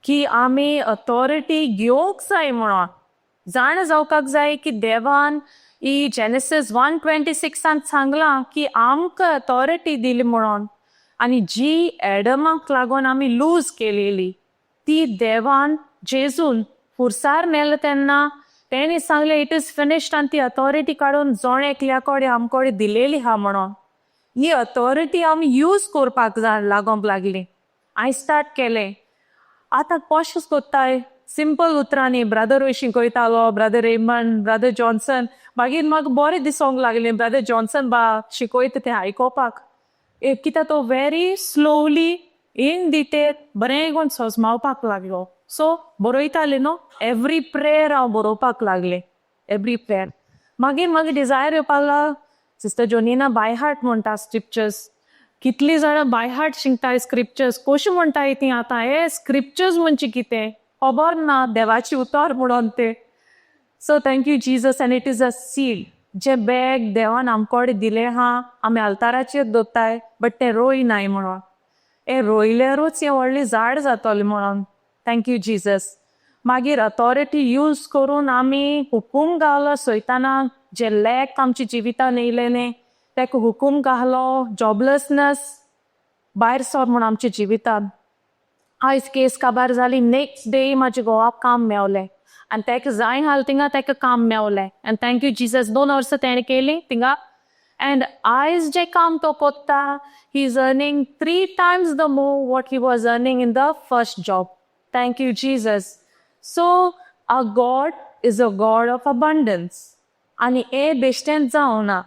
की आमी अथॉरिटी घेवंक जाय म्हणून जाणा जावपाक जाय की देवान ही जेनेसीस 1:26 सांगलां की आमकां अथॉरिटी दिली म्हणून. आनी जी एडमाक लागून आमी लूज केलेली ती देवान जेजून खुर्सार नेले तेन्ना तेणी सांगलें, "It is finished." आनी ती अथॉरिटी काडून जण एकल्या कडेन आमकडे दिलेली आहा म्हणून ही अथॉरिटी आमी यूज करपाक लागोंक लागली. हांवें स्टार्ट केलें. आतां कशें कोत्ताय? सिंपल उतरांनी ब्रदर शिकयतालो, ब्रदर रेमन, ब्रदर जॉन्सन. मागीर म्हाका बरें दिसोंक लागलें ब्रदर जॉन्सन बा शिकयता तें आयकोपाक, कित्याक तो व्हेरी स्लोली इन डिटेल बरें करून सजमावपाक लागलो. सो बरयतालें न्हू, एवरी प्रेयर हांव बरोवपाक लागलें, एवरी प्रेयर. मागीर मागीर डिजायर येवपाक लागलो. सिस्टर जोनिना बाय हार्ट म्हणटा स्क्रिप्चर्स. कितलीं जाणां बाय हार्ट शिकताय स्क्रिप्चर्स? कशें म्हणटाय ती आतां? हे स्क्रिप्चर्स म्हणजे कितें खबर ना, देवाचें उतर म्हणून तें. So thank you Jesus. And it is a seed J bag देवान आमकोडे दिलें आहा, आमी आल्ताराचेर दवरताय, बट तें रोय नाय म्हणून. हें रोयल्यारूच हें व्हडलें झाड जातलें म्हणून. Thank you Jesus. मागीर अथॉरिटी यूज करून आमी हुकूम घालो सैतानाक, जे लॅक आमच्या जिवितान येयलें न्ही तेका हुकूम घालो, जॉबलेसनस भायर सर म्हूण आमच्या जिवितान. आयज केस काबार जाली, नेक्स्ट डे म्हाज्या घोवाक काम मेवलें आनी तेका जाय आसलें थिंगा तेका काम मेवलें. आनी thank you Jesus. 2 वर्सां तेणें केलीं थिंगा एंड आयज जें काम तो कोत्ता, he is earning three times the more what he was earning in the first job. Thank you Jesus. So our God is a God of abundance. आनी हें बेश्टेंच जावना.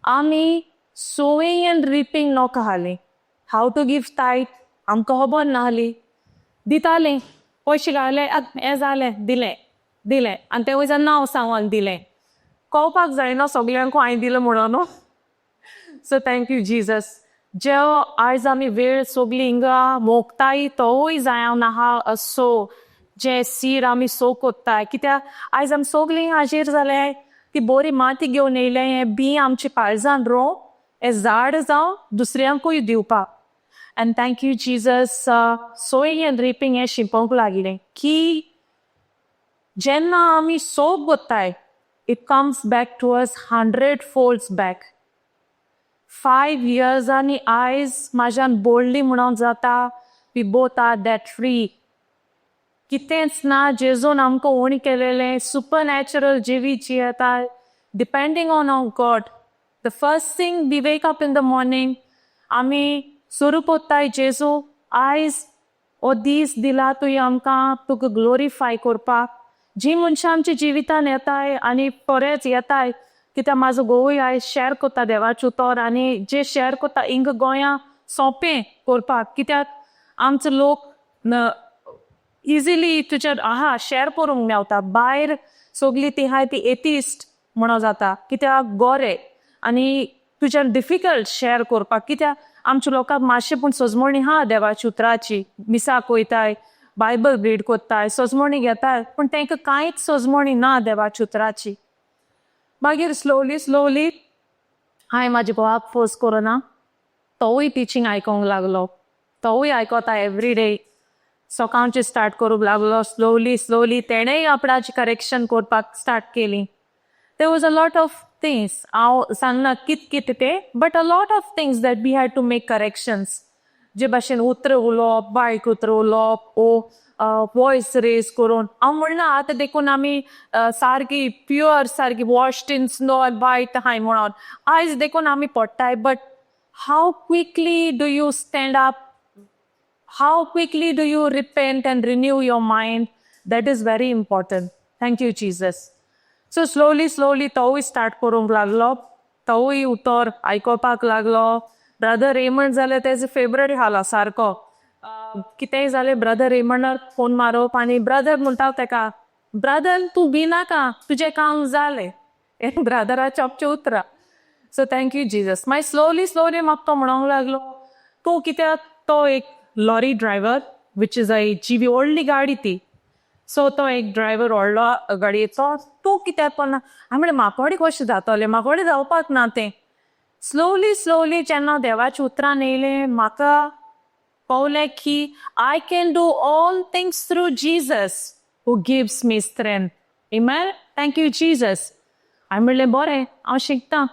आमी सोईंग एंड रिपींग नोका हाली. How to give tithe आमकां खबर नासली. दितालीं पयशे, घाले, हें जालें, दिलें दिलें आनी तें वयल्यान नांव सांगोन दिलें. कळपाक जायना सगल्यांकू हांवें दिलें म्हणून न्हू. So thank you Jesus. जे आयज आमी वेळ सगळी हिंगा मोगताय तोवूय जायना आहा असो जे सीड आमी सो कोत्ताय, कित्याक आयज आमी सगळीं हाजीर जाले, ती बरी माती घेवन येयले, हें बी आमच्या काळजान रोव, हें झाड जावं दुसऱ्यांकूय दिवपाक. And thank you Jesus. Sowing and reaping हें शिकोवंक लागलें की जेन्ना आमी सो कोत्ताय, it comes back to us 100 folds back. 5 years आनी आयज म्हाज्यान बोल्डली म्हणोंक जाता, we both are debt free. कितेंच ना जेजून आमकां उणी केलेलें. सुपर नॅचरल जिवीत जियेता, depending on our God. The first thing we wake up in the morning, आमी सुरू कोत्ताय, जेजू आयज हो दीस दिला तुवें आमकां तुका ग्लोरिफाय करपाक. जी मनशां आमच्या जिवितान येताय आनी बरेच येताय, कित्याक म्हाजो घोवूय आयज शेअर करता देवाचें उतर आनी जे शेअर करता हिंगा गोंया सोंपें करपाक, कित्याक आमचो लोक इजिली तुज्या आहा शेअर करूंक मेवता. भायर सगळीं ती आहाय ती एथिस्ट म्हणो जाता, कित्याक गोरे आनी तुज्यान डिफिकल्ट शेअर करपाक, कित्याक आमच्या लोकांक मातशें पूण सजमणी आहा देवाच्या उतराची. मिसाक वयताय, बायबल रीड कोत्ताय, सजमणी घेताय, पूण तांकां कांयच सजमणी ना देवाच्या उतराची. मागीर स्लोली स्लोली हांवें म्हाज्या घोवाक फोर्स करुना, तोवूय टिचींग आयकोंक लागलो. तोवूय आयकोता एवरी डे. सकाळचें स्टार्ट करूंक लागलो. स्लोली स्लोली तेणेय आपणाची करेक्शन करपाक स्टार्ट केली. There was a lot of things, हांव सांगना कित कित ते, but a lot of things that we had to make corrections. जे भाशेन उतर उलोवप, बायक उतर उलोवप ओ वॉयस रेज करून. हांव म्हणना आतां देखून आमी सारकी प्युअर, सारकी वॉश्ड इन स्नो वायट आहाय म्हणून. आयज देखून आमी पडटाय, but how quickly do you stand up, how quickly do you repent and renew your mind, that is very important. Thank you, Jesus. So slowly slowly तोवूय स्टार्ट करूंक लागलो, तोवूय उतर आयकोपाक लागलो. ब्रदर रेमंड जाल्यार तेजो फेवरेट जाला सारको. कितेंय जालें, ब्रदर रेमंडाक फोन मारप आनी ब्रदर म्हणटा तेका, "ब्रदर, तूं भिनाका, तुजें काम जालें." हें ब्रदराचें आमचें उतरां. So thank you Jesus. मागीर स्लोली स्लोली म्हाका तो म्हणोंक लागलो, तूं कित्याक, तो एक lorry driver, which is a जीवी व्हडली गाडी ती, सो तो एक ड्रायव्हर व्हडलो गाडयेचो, तूं कित्याक पळना? हांवें म्हणलें, म्हाकोडे कशें जातलें? म्हाकोडे जावपाक ना तें. स्लोली स्लोली जेन्ना देवाच्या उतरान येयलें, म्हाका कळलें की I can do all things through Jesus who gives me strength. Amen. Thank you, Jesus. हांवें म्हणलें, बरें, हांव शिकतां.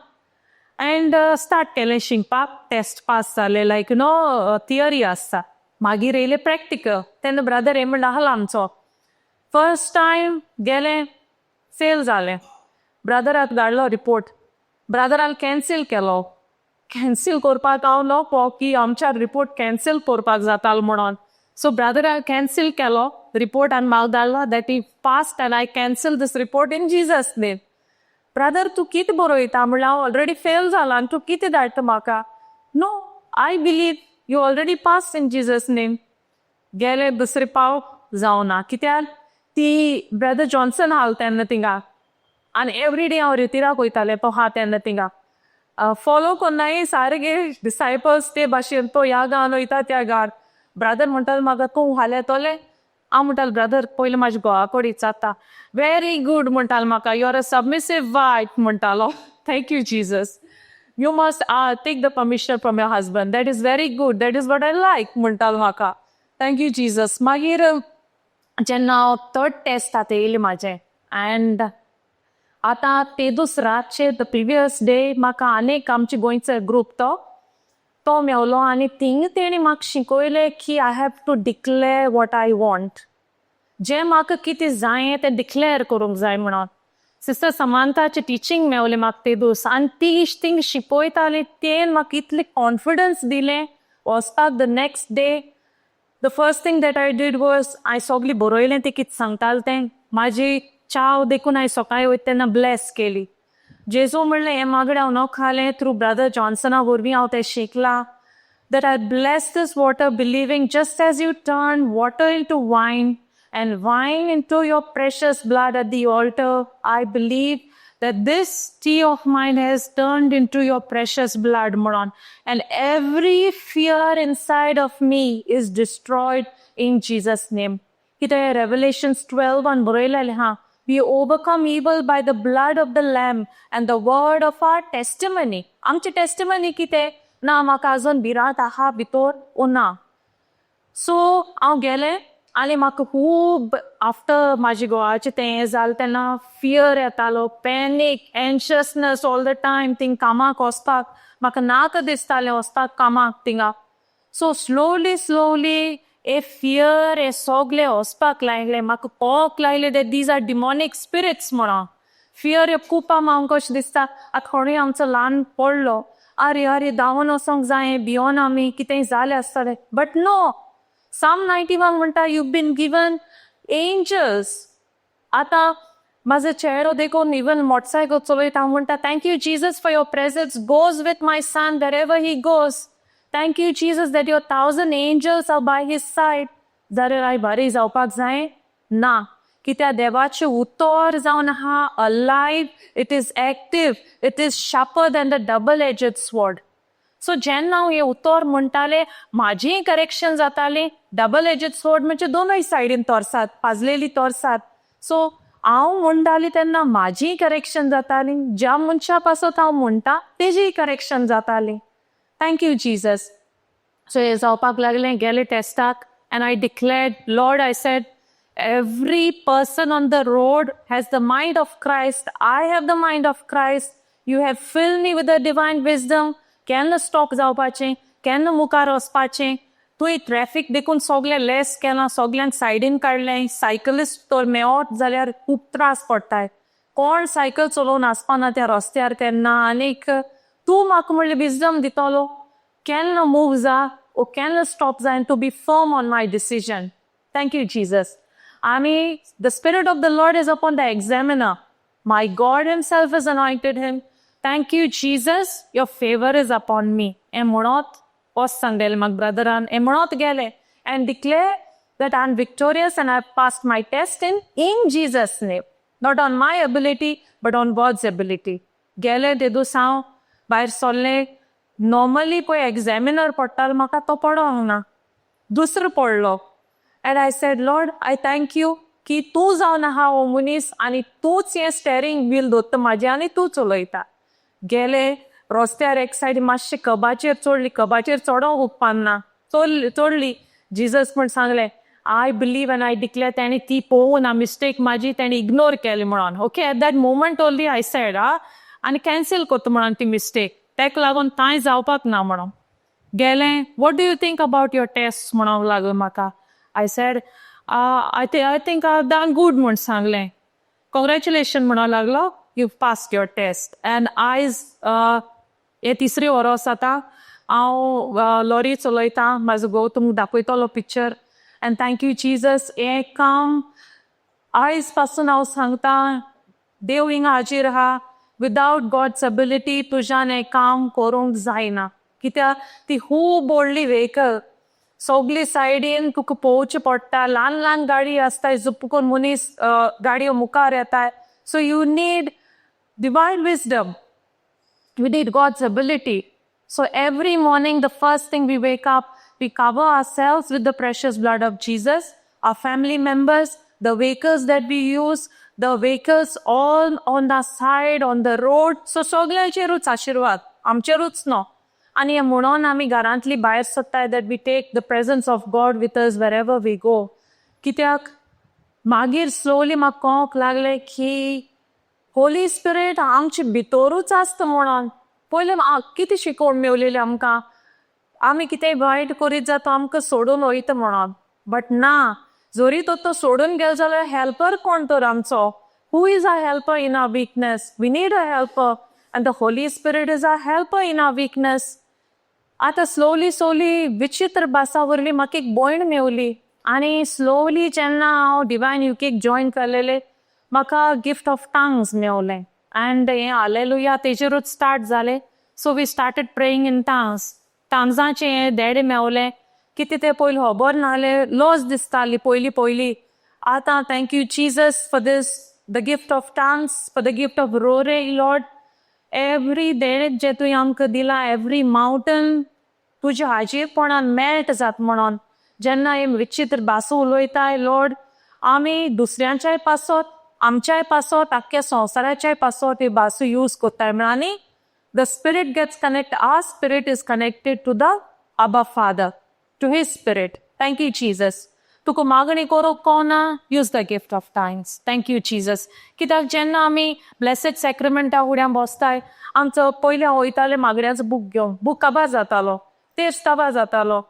अँड स्टार्ट केलें शिकपाक. टेस्ट पास जालें, लायक you know theory आसता, मागीर येयलें प्रॅक्टिकल. तेन्ना ब्रदर हें म्हणल्यार आसलो आमचो. फर्स्ट टायम गेलें, फेल जालें. ब्रदराक धाडलो रिपोर्ट, ब्रदरान कॅन्सील केलो. कॅन्सील करपाक हांव नको की आमच्या रिपोर्ट कॅन्सील करपाक जातालो म्हणून. सो ब्रदरान कॅन्सील केलो रिपोर्ट आनी म्हाका धाडलो that he passed and I cancel this report in Jesus' name. "Brother, तूं कितें बरयता?" म्हणल्यार, हांव ऑलरेडी फेल जाला आनी तूं कितें धाडटा म्हाका? "No, I believe you already pass in Jesus' name." गेले दुसरे पाव, जावना, कित्याक ती ब्रदर जॉन्सन आसलो तेन्ना थिंगा आनी एवरी डे हांव रितिराक वयतालें. तो आहा तेन्ना थिंगा फॉलो कोन्नाय सारके डिसायपल्स ते भाशेन, तो ह्या गांवान वयता, त्या गांवान. ब्रदर म्हणटालो म्हाका, "तूं फाल्यां येतोलें?" हांव म्हणटालें, "ब्रदर, पयलीं म्हाज्या घोवा कडेन विचारता." "व्हेरी गूड," म्हणटालो म्हाका, "you are a submissive wife," म्हणटालो. Thank you, Jesus. "You must take the permission from your husband. That is very good. That is what I like," म्हणटालो म्हाका. Thank you Jesus. मागीर जेन्ना हांव थर्ड टेस्ट आतां येयलें म्हाजें अँड आतां ते दीस रातचे, the previous day, म्हाका आनीक आमचे गोंयचो ग्रूप तो मेवलो आनी थिंग तेणी म्हाका शिकयलें की I have to declare what I want. जें म्हाका कितें जायें तें डिक्लेअर करूंक जाय म्हणून. सिस्टर समांताचें टिचींग मेवलें म्हाका ते दीस आनी ती थिंग शिकयताली, तेन म्हाका इतलें कॉन्फिडन्स दिलें वचपाक. The next day, the first thing that I did was हांवें सगळें बरयलें तें कितें सांगतालें तें. म्हाजी च्याव देखून हांवें सकाळीं वयता तेन्ना ब्लेस केली. जेजू म्हणलें, हें मागणें हांव न्हू खालें, थ्रू ब्रदर जॉन्सना वरवीं हांव तें शिकलां, that I bless this water, believing just as you turn water into wine and wine into your precious blood at the altar, I believe that this tea of mine has turned into your precious blood, म्हणून. And every fear inside of me is destroyed in Jesus' name. कितें Revelations 12 बरयलेलें हा, we overcome evil by the blood of the Lamb and the word of our testimony. आमची testimony कितें ना, म्हाका अजून भिरांत आहा भितर ओ ना. सो हांव गेलें आनी म्हाका खूब आफ्टर म्हाजे घोवाचें तें हें जालें तेन्ना फियर येतालो, panic, anxiousness all the time. Thing कामाक वचपाक म्हाका नाका दिसतालें वचपाक कामाक थिंगा. सो स्लोली स्लोली हे फियर हे सगळे वचपाक लागले. म्हाका कळोंक लागलें that these are demonic spirits म्हणून. फियर हे खूब म्हाका कशें दिसता, आतां कोणूय आमचो ल्हान पडलो, अरे अरे, धांवून वचोंक जाय, भियोन आमी, कितेंय जालें आसतलें. But no. Psalm 91 म्हणटा, you been given angels. आतां म्हाजो चेहरो देखून इवन मोटरसायकल चलयता, हांव म्हणटा, "Thank you, Jesus, for your presence goes with my son wherever he goes. Thank you, Jesus, that your thousand angels are by his side." जाल्यार हांवें बरी जावपाक जाय ना, कित्याक देवाचें उतर जावन आहा alive, it is active, it is sharper than the double edged sword. So जेन्ना हांव हें उतर म्हणटालें, म्हाजीय करेक्शन जातालें. डबल एजेड स्वॉर्ड म्हणजे दोनूय सायडीन तोरसात, पाजलेली तोरसात. सो हांव म्हणटालें तेन्ना म्हाजीय करेक्शन जाताली, ज्या मनशा पासत हांव म्हणटा तेजीय करेक्शन जाताली. Thank you, Jesus. सो हें जावपाक लागलें, गेले टेस्टाक and I declared, "Lord," I said, "every person on the road has the mind of Christ. I have the mind of Christ. You have filled me with the divine wisdom." केन्ना stop जावपाचें, केन्ना मुखार वचपाचें. तुवें traffic देखून सगळें less केलां, सगल्यांक सायडीन काडलें. सायकलिस्ट तर मेवत जाल्यार खूब त्रास पडटाय. कोण सायकल चलोवन आसपाना त्या रस्त्यार तेन्ना. आनीक तूं म्हाका म्हणलें विजडम दितलो केन्ना मूव जा ओ केन्ना स्टॉप जाय, to be firm on my decision. Thank you, Jesus. आमी the Spirit of the Lord is upon the examiner. My God himself has anointed him. Thank you, Jesus. Your favor is upon me. हें म्हणत वच सांगलेलें म्हाका brethren. हें म्हणत गेलें and declare that I am victorious and I passed my test in Jesus' name. Not on my ability, but on God's ability. गेले ते दीस हांव भायर सरलें. नॉर्मली पळय एग्जामिनर पडटालो म्हाका, तो पडोंक ना, दुसरो पडलो. And I said, "Lord, I thank you की तूं जावन आहा हो मनीस आनी तूंच हें स्टेरींग व्हील दवरता म्हाजें आनी तूं चलयता." गेले रस्त्यार एक सायड मातशें कबाचेर चडली. कबाचेर चडोंक उपकारना, चडली चडली. जिजस म्हण सांगलें, "I believe and I declare." तेणी ती पळोवना ना मिस्टेक म्हाजी, तेणी इग्नोर केली म्हणून. Okay, at that moment only I said आ आनी कॅन्सल करता म्हणून ती मिस्टेक, तेका लागून कांय जावपाक ना म्हणून. गेलें, "What do you think about your test?" म्हणूंक लागलो म्हाका. I said, I think I done good" म्हूण सांगलें. "कॉंग्रॅच्युलेशन" म्हणूंक लागलो, "you pass your test." And आयज हे तिसरी वरोस आतां हांव लॉरी चलयतां. म्हाजो घोव तुमकां दाखयतलो picture. And thank you, Jesus. हें काम आयज पासून हांव सांगता, देव हिंगा हाजीर आहा. विदावट गॉड्स एबिलिटी तुज्यान हें काम करूंक जायना, कित्याक ती खूब व्हडली व्हेकल, सगली सायडीन तुका पळोवचें पडटा. ल्हान ल्हान गाडी आसता, जुप्प मनीस गाडयो मुखार येताय. So you need divine wisdom. We need God's ability. So every morning, the first thing we wake up, we cover ourselves with the precious blood of Jesus, our family members, the vehicles that we use, the vehicles all on the side, on the road. So सगळ्यांचेरूच आशिर्वाद, आमचेरूच न्हू. आनी हें म्हणून आमी घरांतली भायर सरताय that we take the presence of God with us wherever we go. कित्याक मागीर स्लोली म्हाका कळोंक लागलें की होली स्पिरीट आमचे भितरूच आसता म्हणून. पयलें कितें शिकोवण मेवलेली आमकां, आमी कितेंय वायट करीत जाता आमकां सोडून वयता म्हणून. बट ना, जरी तो तो सोडून गेलो जाल्यार हेल्पर कोण तर आमचो? Who is a helper in our weakness? We need a helper, and the Holy Spirit is a helper in our weakness. आतां स्लोली स्लोली विचित्र भासां वरवीं म्हाका एक भयण मेवली. आनी स्लोली जेन्ना हांव डिवायन युकेक जॉयन केलेलें, म्हाका गिफ्ट ऑफ टंग्स मेवलें. अँड हें हालेलुया तेजेरूच स्टार्ट जालें. So we started praying in tongues. टांग्साचें हें देडे मेवलें. कितें तें पयलीं खबर नासलें, लॉज दिसताली पयलीं पयलीं. आतां thank you, Jesus, for this, the gift of tongues, for the gift of roar, Lord. Every देणें जें तुवें आमकां दिलां, एवरी मावंटन तुज्या हाजीरपणान मेल्ट जात म्हणून. जेन्ना हे विचित्र भासो उलयताय लॉर्ड, आमी दुसऱ्यांच्याय पासत, आमच्याय पासत, आख्ख्या संवसाराच्याय पासत ही भासो यूज कोत्ताय म्हणून. आनी the spirit gets connect, our spirit is connected to the Abba Father, to his spirit. Thank you, Jesus. तुका मागणी करूंक कोना, use the gift of tongues. Thank you, Jesus. कित्याक जेन्ना आमी ब्लेसेड सॅक्रेमेंटा फुड्यान बसताय, आमचो पयलीं हांव वयतालें मागण्याचो बूक घेवन, बूक काबार जातालो, तेर्स काबार जातालो.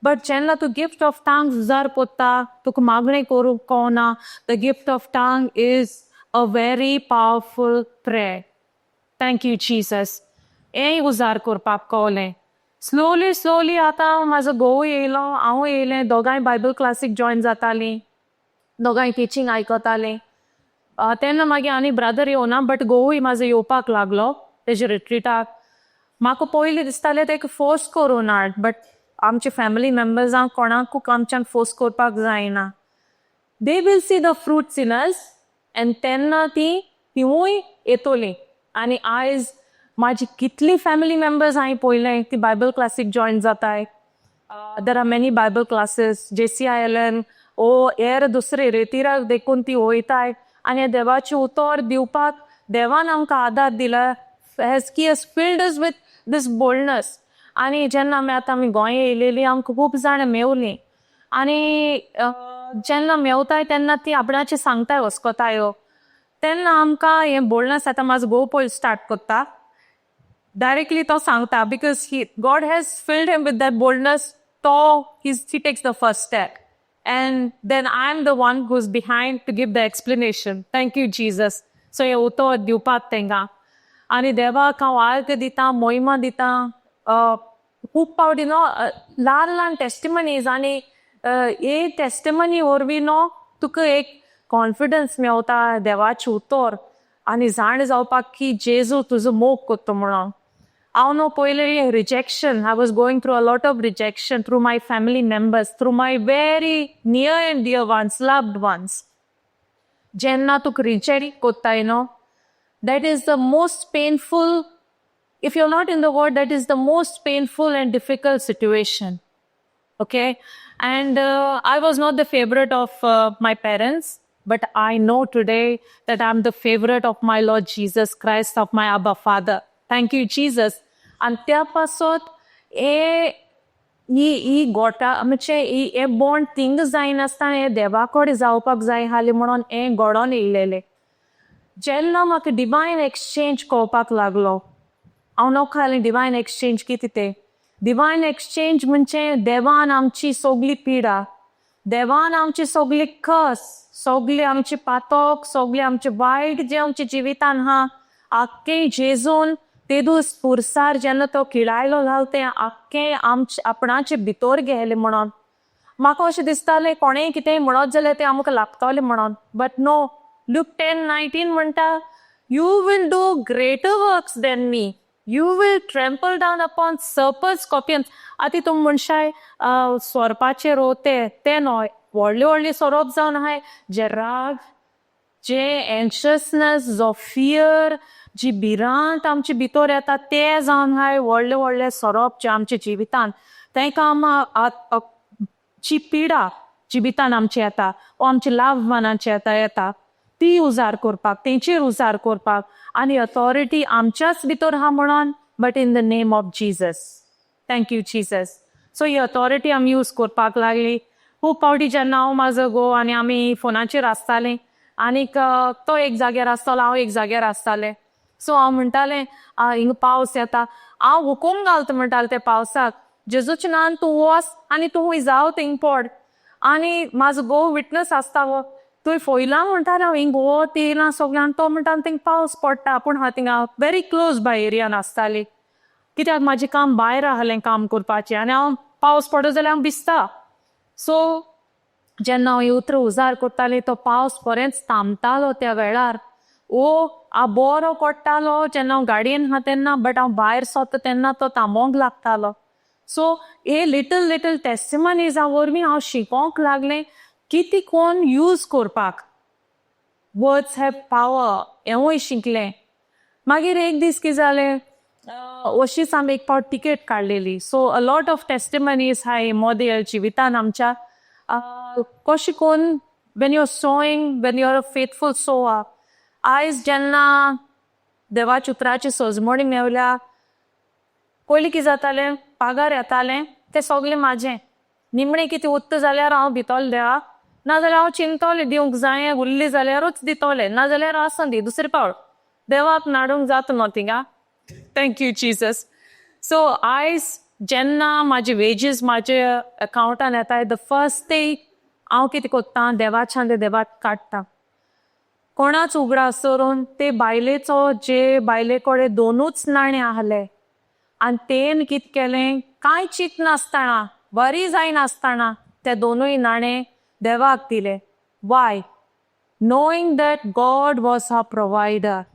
बट जेन्ना तूं गिफ्ट ऑफ टांग्स उजार कोत्ता, तुका मागणें करूंक कोना. The gift of tongue is a very powerful prayer. Thank you, Jesus. हेंय उजार करपाक कवलें. स्लोली स्लोली आतां म्हाजो घोव येयलो, हांव येयलें, दोगांय बायबल क्लासीक जॉयन जातालीं, दोगांय टिचींग आयकतालीं. तेन्ना मागीर आनी ब्रदर येवना, बट घोवूय म्हाजो येवपाक लागलो तेजे रिट्रिटाक. म्हाका पयलीं दिसतालें तेका फोर्स करूं हाड, बट आमचे फॅमिली मेंबर्सांक कोणाकूच आमच्यान फोर्स करपाक जायना. They will see the fruits in us and तेन्ना ती तिवूय येतोली. आनी आयज म्हाजी कितली फॅमिली मेंबर्स हांवें पळयलें ती बायबल क्लासीक जॉयन जाताय. There are many Bible classes, JCILN ओ हेर दुसरे रेतिराक देखून ती वयताय. आनी देवाचें उतर दिवपाक देवान आमकां आदार दिला, has he has filled us with this boldness. आनी जेन्ना आमी आतां आमी गोंय येयलेली, आमकां खूब जाणां मेवलीं. आनी जेन्ना मेवताय तेन्ना ती आपणाचें सांगताय वस्कोतायो, तेन्ना आमकां हें बोल्डनस. आतां म्हाजो घोव पयलीं स्टार्ट करता, डायरेक्टली तो सांगता, because he God has filled him with that boldness. तो he takes the first step and then I am the one who's behind to give the explanation. Thank you, Jesus. So हें उतर दिवपाक तेंकां आनी देवाक हांव आर्ग दिता, मोहिमा दिता. खूब फावटी न्हू ल्हान ल्हान टेस्टिमनीज आनी हे टेस्टिमनी वरवीं न्हू तुका एक कॉन्फिडन्स मेवता देवाचें उतर आनी जाण जावपाक की जेजू तुजो मोग करता म्हणून. हांव न्हू पयलीं rejection, I was going through a lot of rejection through my family members, through my very near and dear ones, loved ones. जेन्ना तुका रिजेक्ट कोत्ताय न्हू, that is the most painful. If you're not in the word, that is the most painful and difficult situation, okay? And I was not the favorite of my parents, but I know today that I'm the favorite of my Lord Jesus Christ, of my Abba Father. Thank you, Jesus. आणि त्या पासत हे ही ही गोटा म्हणजे हे bond thing जायनासतना हे देवा कडेन जावपाक जाय हाली म्हणून हें घडोन येयलेलें. जेन्ना म्हाका डिवायन एक्सचेंज कळपाक लागलो, हांव नोको हालें डिवायन एक्सचेंज कितें तें. डिवायन एक्सचेंज म्हणजे देवान आमची सगली पिडा, देवान आमची सगली कस, सगली आमची पातक, सगळी आमचे वायट जे आमच्या जिवितान आहा, आख्खें जेजून तेदूस पुरसार जेन्ना तो किळायलो घाल, तें आख्खें आमचे आपणाचे भितर गेलें म्हणून. म्हाका अशें दिसतालें कोणेंय कितेंय म्हणत जाल्यार तें आमकां लागतलें म्हणून, but no. Luke 10:19 म्हणटा, "You will do greater works than me. You will trample down upon serpents, scorpions." आतां तुमी म्हणशाय सोरपाचे रोते ते न्हय, व्हडले व्हडले सोरोप जावन आहाय, जे राग, जे एन्शियसनेस, जो फियर, जी भिरांत आमचे भितर येता, ते जावन आहाय व्हडले व्हडले सोरोप जे आमच्या जिवितान. तांकां आम जी पिडा जिवितान आमची येता वो आमच्या लव्ड वनांची येता, ती उजार करपाक, तेंचेर उजार करपाक आनी अथॉरिटी आमच्याच भितर आहा म्हणून, but in the name of Jesus. Thank you, Jesus. So he authority आमी यूज करपाक लागली. खूब फावटी जेन्ना हांव म्हाजो घोव आनी आमी फोनाचेर आसतालीं आनीक तो एक जाग्यार आसतालो, हांव एक जाग्यार आसतालें. सो हांव म्हणटालें, हिंगा पावस येता, हांव हुकूम घालता म्हणटालें त्या पावसाक, जेजूच्या नांवान तूं वच आनी तूं जाव थिंग पड. आनी म्हाजो घोव विटनस आसता गो, तुवें पळयलां म्हणटालें हांव, हिंग वत येयलां सगळें. आनी तो म्हणटा, थिंग पावस पडटा. पूण हांव थिंगा व्हेरी क्लोज बाय एरियान आसताली, कित्याक म्हाजें काम भायर आहलें काम करपाचें आनी हांव पावस पडत जाल्यार हांव भिजता. सो जेन्ना हांव उतरां उजार करतालें, तो पावस बरेंच थांबतालो त्या वेळार. ओ आ बरो पडटालो जेन्ना हांव गाडयेन आहा तेन्ना, बट हांव भायर सरता तेन्ना तो थांबोंक लागतालो. सो हे लिटल लिटल टेस्टिमनीजा वरवीं हांव शिकोंक लागलें कितें कोन्न यूज करपाक. Words have power हेंवूय शिकलें. मागीर एक दीस कितें जालें, अशीच आमी एक फावट टिकेट काडलेली. So a lot of testimonies आहाय मोदेल जिवितान आमच्या, कशें कोन्न when you are sowing, when you are a faithful sower. आयज जेन्ना देवाच्या उतराची सजमणी मेवल्या, पयलीं कितें जातालें, पागार येतालें तें सगळें म्हाजें. निमणें कितें उत्ता जाल्यार हांव दितोलें देवाक, नाजाल्यार हांव चिंततलें दिवंक जाय उरलें जाल्यारूच दितोलें, नाजाल्यार आसूं दी दुसरे पावट देवाक नाडूंक जाता न्हू थिंगा. Thank you, Jesus. सो आयज जेन्ना म्हाजे वेजीस म्हाजे अकावंटान येताय, the first thing हांव कितें कोत्ता, देवाच्यान ते देवाक काडटा. कोणाच उगडास करून ते बायलेचो, जे बायले कडेन दोनूच नाणे आहले. आनी तेन कितें केलें, कांय चिंतनासतना, वरी जायनासतना ते दोनूय नाणे देवाक दिले. Why? Knowing that God was a provider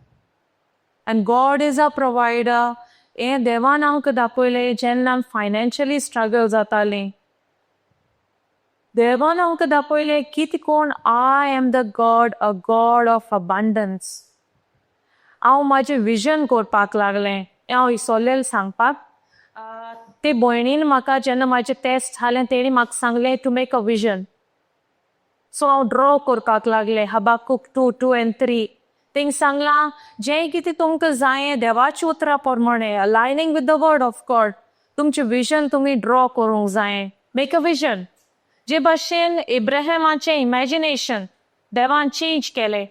and God is a provider. हें देवान आमकां दाखयलें जेन्ना आमी फायनान्शियली स्ट्रगल जातालीं. देवान आमकां दाखयलें कितें कोण, I am the God, a God of abundance. हांव म्हाजें विजन करपाक लागलें. हांव इसोलेल सांगपाक, ते भयणीन म्हाका जेन्ना म्हाजें टेस्ट जालें, तेणी म्हाका सांगलें to make a vision. So हांव ड्रॉ करपाक लागलें हबाकूक 2:2 and 3. थिंग सांगलां, जें कितें तुमकां जायें देवाच्या उतरा प्रमाणें, aligning with the word of God, तुमचें विजन तुमी ड्रॉ करूंक जायें. Make a vision. जे भाशेन इब्राहिमाचें इमॅजिनेशन देवान चेंज केलें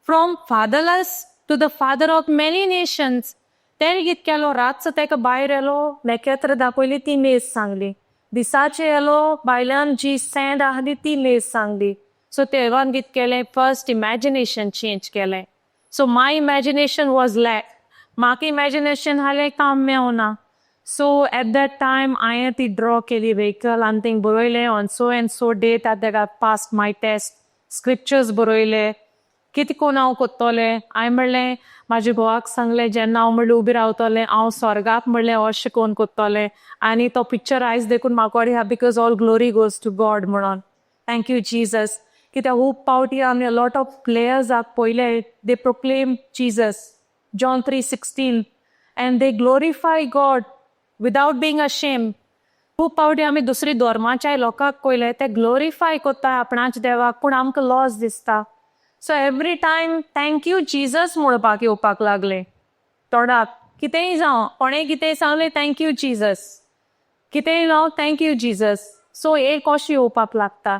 from fatherless to the father of many nations. तेणें कितें केलो, रातचो ताका भायर येलो, नखेत्र दाखयली, ती मेज सांगली. दिसाचे येलो, भायल्यान जी सँड आहली ती मेज सांगली. सो देवान कितें केलें, फर्स्ट इमॅजिनेशन चेंज केलें. So my imagination was lack. म्हाका इमॅजिनेशन आहलें काम मेवना. सो एट that time हांवें ती ड्रॉ केली व्हेकल आनी थिंग बरयलें, on so and so date I pass my test. Scriptures बरयले, कितें कोन्न हांव कोत्तोलें. हांवें म्हणलें, म्हाज्या घोवाक सांगलें, जेन्ना हांव म्हणलें उबें रावतलें, हांव स्वर्गाक म्हणलें अशें कोन्न कोत्तोलें. आनी तो पिक्चर आयज देखून म्हाका आहा, because all glory goes to God म्हणून. Thank you Jesus. कित्याक खूब पावटी आमी लॉट ऑफ प्लेयर्साक पयले, they proclaim Jesus, John 3:16, and they glorify God without being ashamed. खूब पावटी आमी दुसरी धर्माच्या लोकांक पयले, ते ग्लोरिफाय कोत्ता आपणाच्या देवाक, पूण आमकां लॉस दिसता. So every time thank you Jesus म्हणपाक येवपाक लागले तोंडाक. कितेंय जावं, कोणें कितेंय सांगलें, thank you Jesus. कितेंय जावं, thank you Jesus. सो एक अशें येवपाक लागता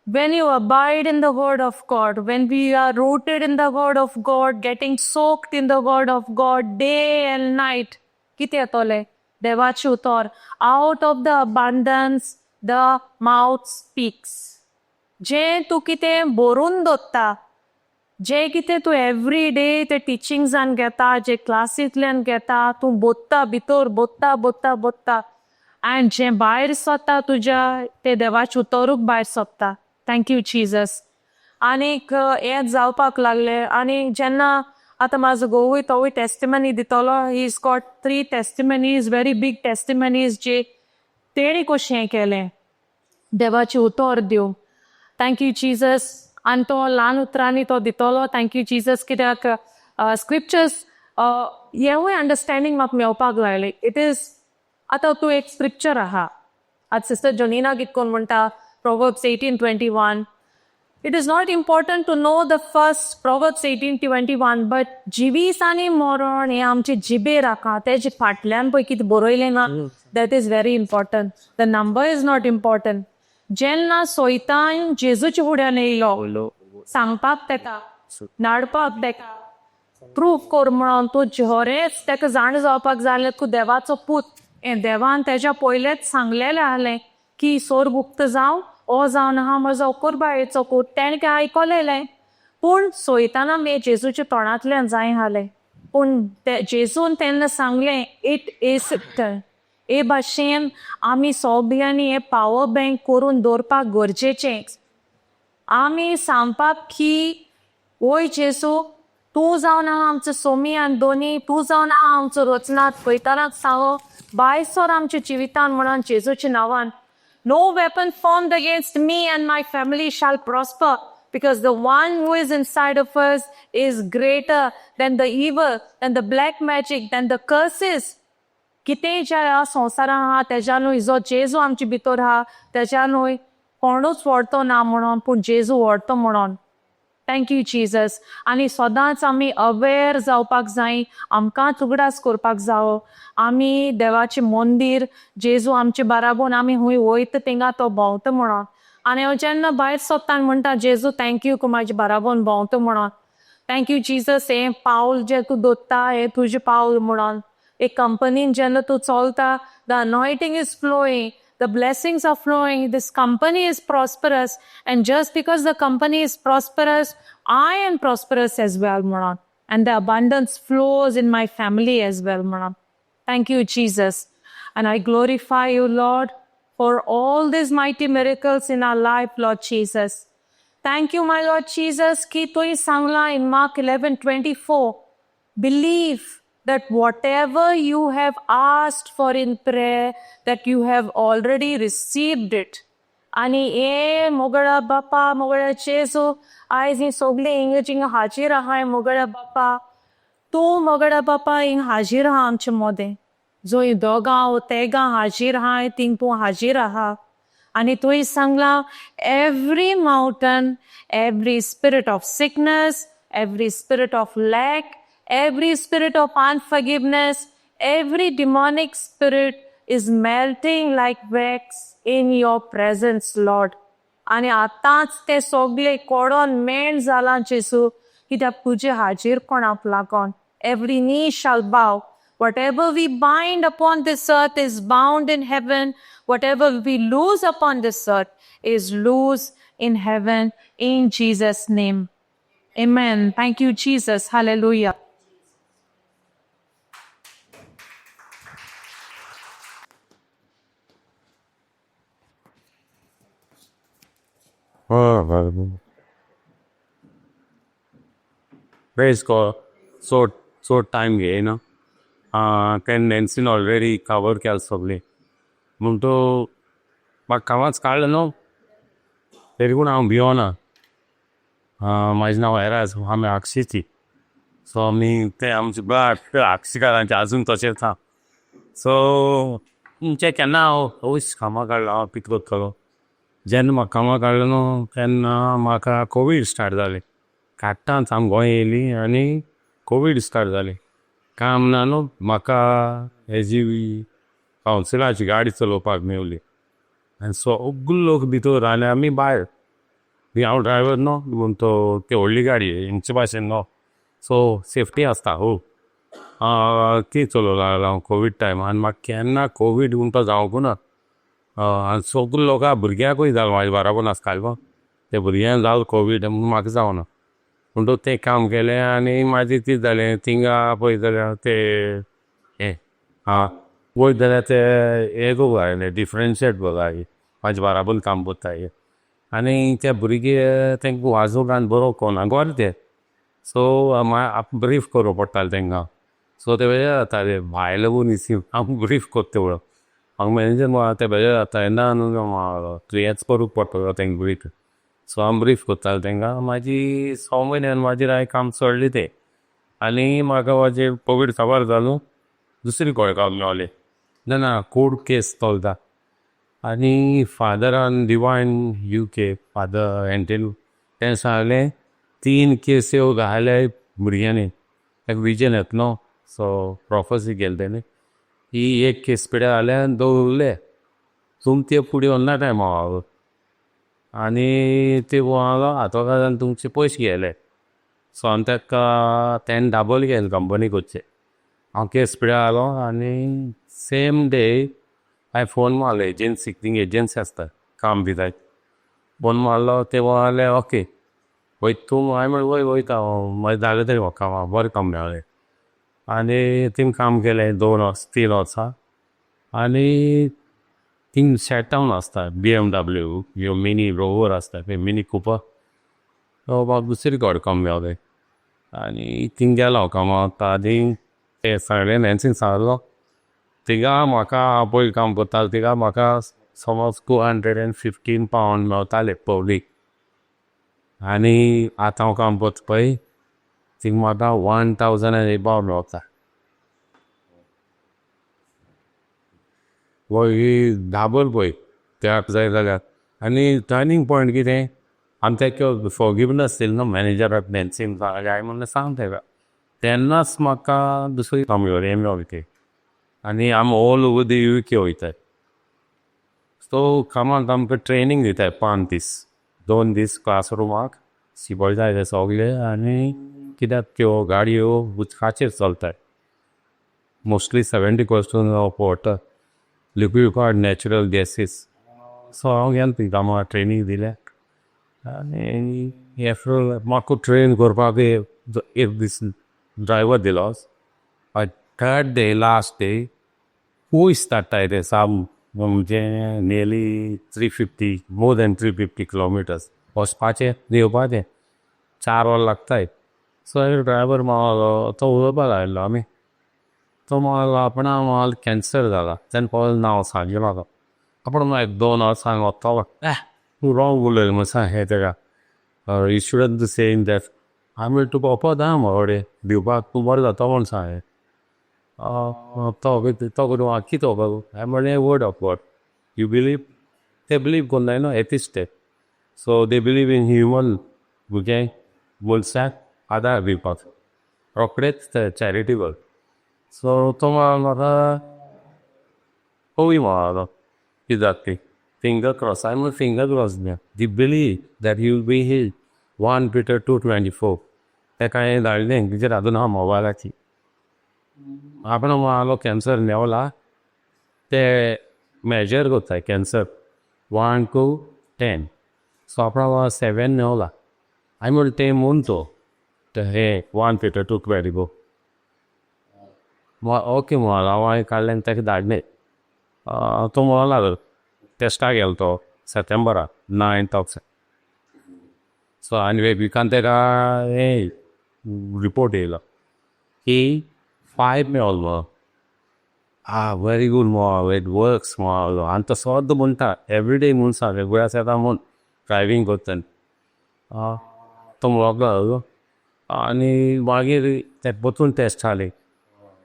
when you abide in the word of God, when we are rooted in the word of God, getting soaked in the word of God day and night, कितें येतलें? देवाचें उतर. Out of the abundance the mouth speaks. जें तूं कितें बरोवन दवरता, जें कितें तूं एवरी डे ते टिचिंग्सान घेता, जे क्लासींतल्यान घेता, तूं बोत्ता भितर, बोत्ता बोत्ता बोत्ता आनी जें भायर सोदता तुज्या, ते देवाचें उतरूक भायर सोदता. Thank you Jesus. आनीक हें जावपाक लागलें. आनी जेन्ना आतां म्हाजो घोवूय, तोवूय टेस्टिमनी दितलो. He is got three testimonies, very big testimonies, जे तेणी कशें हें केलें देवाचें उतर दिवन. Thank you Jesus. आनी तो ल्हान उतरांनी तो दितलो. Thank you Jesus. कित्याक स्क्रिप्चर्स हेवूय अंडरस्टँडींग म्हाका मेवपाक लागलें. It is आतां तूं एक स्क्रिप्चर आहा, आतां सिस्टर जोनिना कितें कोन्न म्हणटा, Proverbs 18:21. It is not important to know the first Proverbs 18:21, but जिवीस आनी मरण हें आमचे जिबेर आहा. तेजे फाटल्यान पळय कितें बरयलें ना, that is very important. The number is not important. जेन्ना सोयतान जेजूच्या फुड्यान येयलो सांगपाक तेका, नाडपाक तेका, प्रूफ कर म्हणून, तूं खरेंच तेका जाण जावपाक जाय तूं देवाचो पूत. हें देवान तेज्या पयलेच सांगलेलें आहलें की सोर्ग उक्त जावं, ओ जावन आहा म्हजो अकोरबायेचो पूत. तेणें काय आयकलेलें, पूण सोयताना मे जेजूच्या तोंडांतल्यान जाय आसलें. पूण ते जेजून तेन्ना सांगलें, it is. हे भाशेन आमी सगळ्यांनी हे पावर बँक करून दवरपाक गरजेचें. आमी सांगपाक की वय जेजू, तूं जावन आहा आमचो सोमी आनी दोनी, तूं जावन आहा आमचो रचनाथ. पयतानाक सांगो बाय सोर आमच्या जिवितान म्हणून जेजूच्या नांवान. No weapon formed against me and my family shall prosper, because the one who is inside of us is greater than the evil, than the black magic, than the curses. कितेंय ज्या ह्या संवसारान आहा, तेज्यानूय जो जेजू आमचे भितर आहा, तेज्यानूय कोणूच व्हरतो ना म्हणून, पूण जेजू व्हरतो म्हणून. Thank you Jesus. आनी सदांच आमी अवेर जावपाक जाय. आमकांच उगडास करपाक जावो, आमी देवाचें मंदीर, जेजू आमचे बाराबोन, आमी हुंय वयता थिंगा तो भोंवता म्हणून. आनी हांव जेन्ना भायर सोदता आनी म्हणटा, जेजू thank you म्हाजे बाराबोन भोंवता म्हणून. Thank you Jesus. हें पावल जें तूं दोत्ता, हें तुजें पावल म्हणून. एक कंपनीन जेन्ना तूं चलता, the anointing is flowing, the blessings are flowing, this company is prosperous, and just because the company is prosperous, I am prosperous as well म्हणून, and the abundance flows in my family as well म्हणून. Thank you, Jesus. And I glorify you, Lord, for all these mighty miracles in our life, Lord Jesus. Thank you, my Lord Jesus, की तुवें सांगलां in Mark 11:24, believe that whatever you have asked for in prayer, that you have already received it. आनी हे मोगळा बापा, मोगळ्या जेजू, आयज ही सोगलीं हिंगा जिंगा हाजीर आहाय, मोगळ्या बापा, तूं मोगळ्या बापा हिंग हाजीर आहा आमचे मोदें. जोंय दोगां वो तेगां हाजीर आहाय, थिंग तूं हाजीर आहा. आनी तुवें सांगलां, every mountain, every spirit of sickness, every spirit of lack, every spirit of unforgiveness, every demonic spirit is melting like wax in your presence, Lord. आनी आतांच ते सगळे कोडोन मेण जालां जेजू, कित्याक तुजे हाजीरपणाक लागोन. Every knee shall bow. Whatever we bind upon this earth is bound in heaven. Whatever we loose upon this earth is loose in heaven. In Jesus' name. Amen. Thank you, Jesus. Hallelujah. Oh, praise God. So, so time घेयना तें नॅन्सीन already cover केलें सगळें, म्हूण तो म्हाका कामाच काडलें न्हू, तरी पूण हांव भियोना. म्हाजें नांव एराज, आमी आक्षीची. सो आमी ते आमचे बाट आक्षीकारांचे आजून तशेंच आहा. सो तुमचें केन्ना हांव अवश्य कामां काडलो, हांव पिक करतलो. जेन्ना म्हाका कामां काडलो न्हू तेन्ना म्हाका कोवीड स्टार्ट जालें. काडटांच आमी गोंय येयली आनी कोवीड स्टार्ट जालें. काम ना न्हू, म्हाका हेजी कावन्सिलाची गाडी चलोवपाक मेवली आनी सगलो लोक भितर आनी आमी भायर. हांव ड्रायवर न्हू म्हूण तो ती व्हडली गाडी हेंचे भाशेन न्हू, सो सेफ्टी आसता हो. ती चलोवंक लागलो हांव कोवीड टायमार आनी म्हाका केन्ना कोवीड म्हणटा जावंकू ना. आनी सगलो लोकां भुरग्यांकूय जालो, म्हाजे बाराबोर आसताले पळय ते भुरग्यांक जालो कोवीड, म्हूण म्हाका जावना. म्हणटकूच तें काम केलें आनी मागीर कितें जालें, थिंगा पळयत जाल्यार ते हें आं वयत जाल्यार ते हें करूंक लागले, डिफरन्शिएट करूंक लागले म्हाजे बाराबोर काम करताय आनी ते भुरगे तेंकां वाजोवंक आनी बरोवंक कळना गोरे ते. सो ब्रीफ करूंक पडटालें तेंकां. सो ते बेजार जाताले, भायले मनीस आमकां ब्रीफ करता म्हणून. म्हाका मॅनेजर म्हणटा ते बेजार जाताले, ना न्हू, तूं हेंच करूंक पडटलो तेंकां ब्रीफ. सो हांव ब्रीफ करतालो तेंकां. मागीर 6 म्हयन्यान मागीर हांवें काम सोडलें तें आनी म्हाका मागीर कोवीड काबार जालो, दुसरी कडेन काम मेवलें. ना ना कोर्ट केस चलता आनी फादरान डिवायन UK father एंटेन तें सांगलें, 3 केस्यो घाले भुरग्यांनी, ताका विजन येता न्हू, सो प्रोफेसी केली तेणी. ही एक केस पिड्यार जाल्या आनी दोन उरले, तुम ते फुडें व्हरना टायमा आनी ते आदवोगादान तुमचे पयशे गेले. सो आमी ताका तेणें डाबल केलें कंपनी करचें. हांव केस पिड्यार जालो आनी सेम डे हांवें फोन मारलो एजन्सीक, थिंग एजन्सी आसता काम दिताय, फोन मारलो, ते म्हणले ओके वयता तूं? हांवें म्हणलें वय वयता हांव, मागीर जालें तरी म्हाका काम, बरें काम मेळ्ळें. आनी थिंग काम केलें 2 वर्सां 3 वर्सां आनी थिंग सेटावन आसता BMW ह्यो मिनी रोवर आसता पळय, मिनी कुपर, सो म्हाका दुसरी कडेन काम मेळ्ळें आनी थिंग गेलो हांव कामाक. आनी ते सांगलें नॅन्सीन सांगलो थिंगा म्हाका हांव पयलीं काम करतालो थिंगा म्हाका समज 215 पावंड मेवताले पर वीक आनी आतां हांव काम करता पळय थिंग म्हाका 1000 एबाव मेवता. वय धाबल पळय त्याक जाय जाल्यार. आनी टर्निंग पॉयंट कितें, आमी तेका फॉरगिवनस दिली न्हू मॅनेजराक नॅन्सीन सांगलें, हांवें म्हणलें सांग तेका, तेन्नाच म्हाका दुसरी काम मेवलें एम एल आनी आमी ऑल ओवर the UK वयताय. सो कामाक आमकां ट्रेनींग दिताय 5 दीस, 2 दीस क्लासरुमाक शिकयताय ते सगळे. आनी कित्याक त्यो गाडयो उदकाचेर चलताय, mostly 70% of water liquefied natural gases. So हांव गेलो थंय कामाक ट्रेनींग दिलें आनी एफ्टर म्हाका ट्रेन करपाक एक दीस ड्रायवर दिलो. थर्ड डे लास्ट डे पयस धाडटाय ते साम म्हणजे nearly 350, more than 350 kilometers वचपाचें, येवपाचें 4 वर लागताय. सो ड्रायवर मागलो, तो उलोवपाक लायलो आमी. तो म्हणलो, आपणा म्हाल कॅन्सर जाला. तेणें पयलें नांव सांगलें म्हाका. आपूण मागीर 2 वर्सांक वतलो. तूं रॉंग उलयलें म्हण सांग तेका. You shouldn't saying that. हांवें म्हणलें, तुका वखद आहा मरे दिवपाक, तूं बरो जातो म्हण सांगलें. तो तो करूं कितें वखद? हांवें म्हणलें, word of God, you believe? ते बिलीव कोन्नाय न्हू, एथिस्ट ते. So they believe in human भुरगें मनशाक आदार दिवपाक रोखडेच ते चॅरिटेबल. सो तो म्हाका कवी म्हणालो, कितें जाता ती फिंगर क्रॉस. हांवें म्हणलें, फिंगर क्रॉस न्ही, the believe that you be healed. 1 Peter 2:24 तेका हांवें धाडलें. तिचेर आजून आहा मोबायलाची. आपण म्हणालो, कॅन्सर नेवला. ते मेजर करताय कॅन्सर 1 टू 10. सो आपणा 7 नेवला. हांवें म्हणलें, तें म्हूण तो हे 1 Peter 2:24. Okay म्हणालो. हांव हांवें काडलें आनी ताका धाडलें. तो म्हणो लागलो, टेस्टाक गेलो तो सप्टेंबराक, नायन्थ ऑफ. सो आनी एक विकान तेका हे रिपोर्ट येयलो की 5 मेवलो म्हणून. आ, व्हेरी गूड म्हळो, it works म्हळो. आनी तो सद्दां म्हणटा, एवरीडे म्हूण सांग, गुळास येता म्हूण ड्रायवींग करतना तो म्हणोंक लागलो. आनी मागीर ते परतून टेस्ट जाली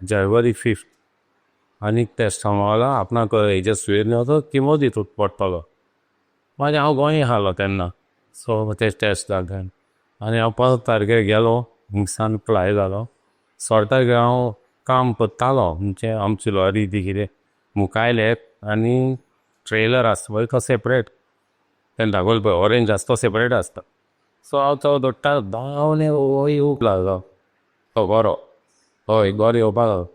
जानेवारी 5. आनीक टेस्ट म्हळो, आपणाक हेजे सुयेर न्हय, किमो दित पडटलो. मागीर हांव गोंय आसलो तेन्ना. सो ते टेस्ट जाले आनी हांव 5 तारखेर गेलो. हिंगसान फ्लाय जालो. 16 तारखेर हांव काम करतालो. म्हणजे आमची लॉरी ती कितें मुखायले आनी ट्रेलर आसता पळय, तो सेपरेट तेन्ना दाखोवलो पळय, ऑरेंज आसता, तो सेपरेट आसता. सो हांव तो दोडटा धांवले येवंक लागलो. तो गोरो, हय, गोरो येवपाक लागलो.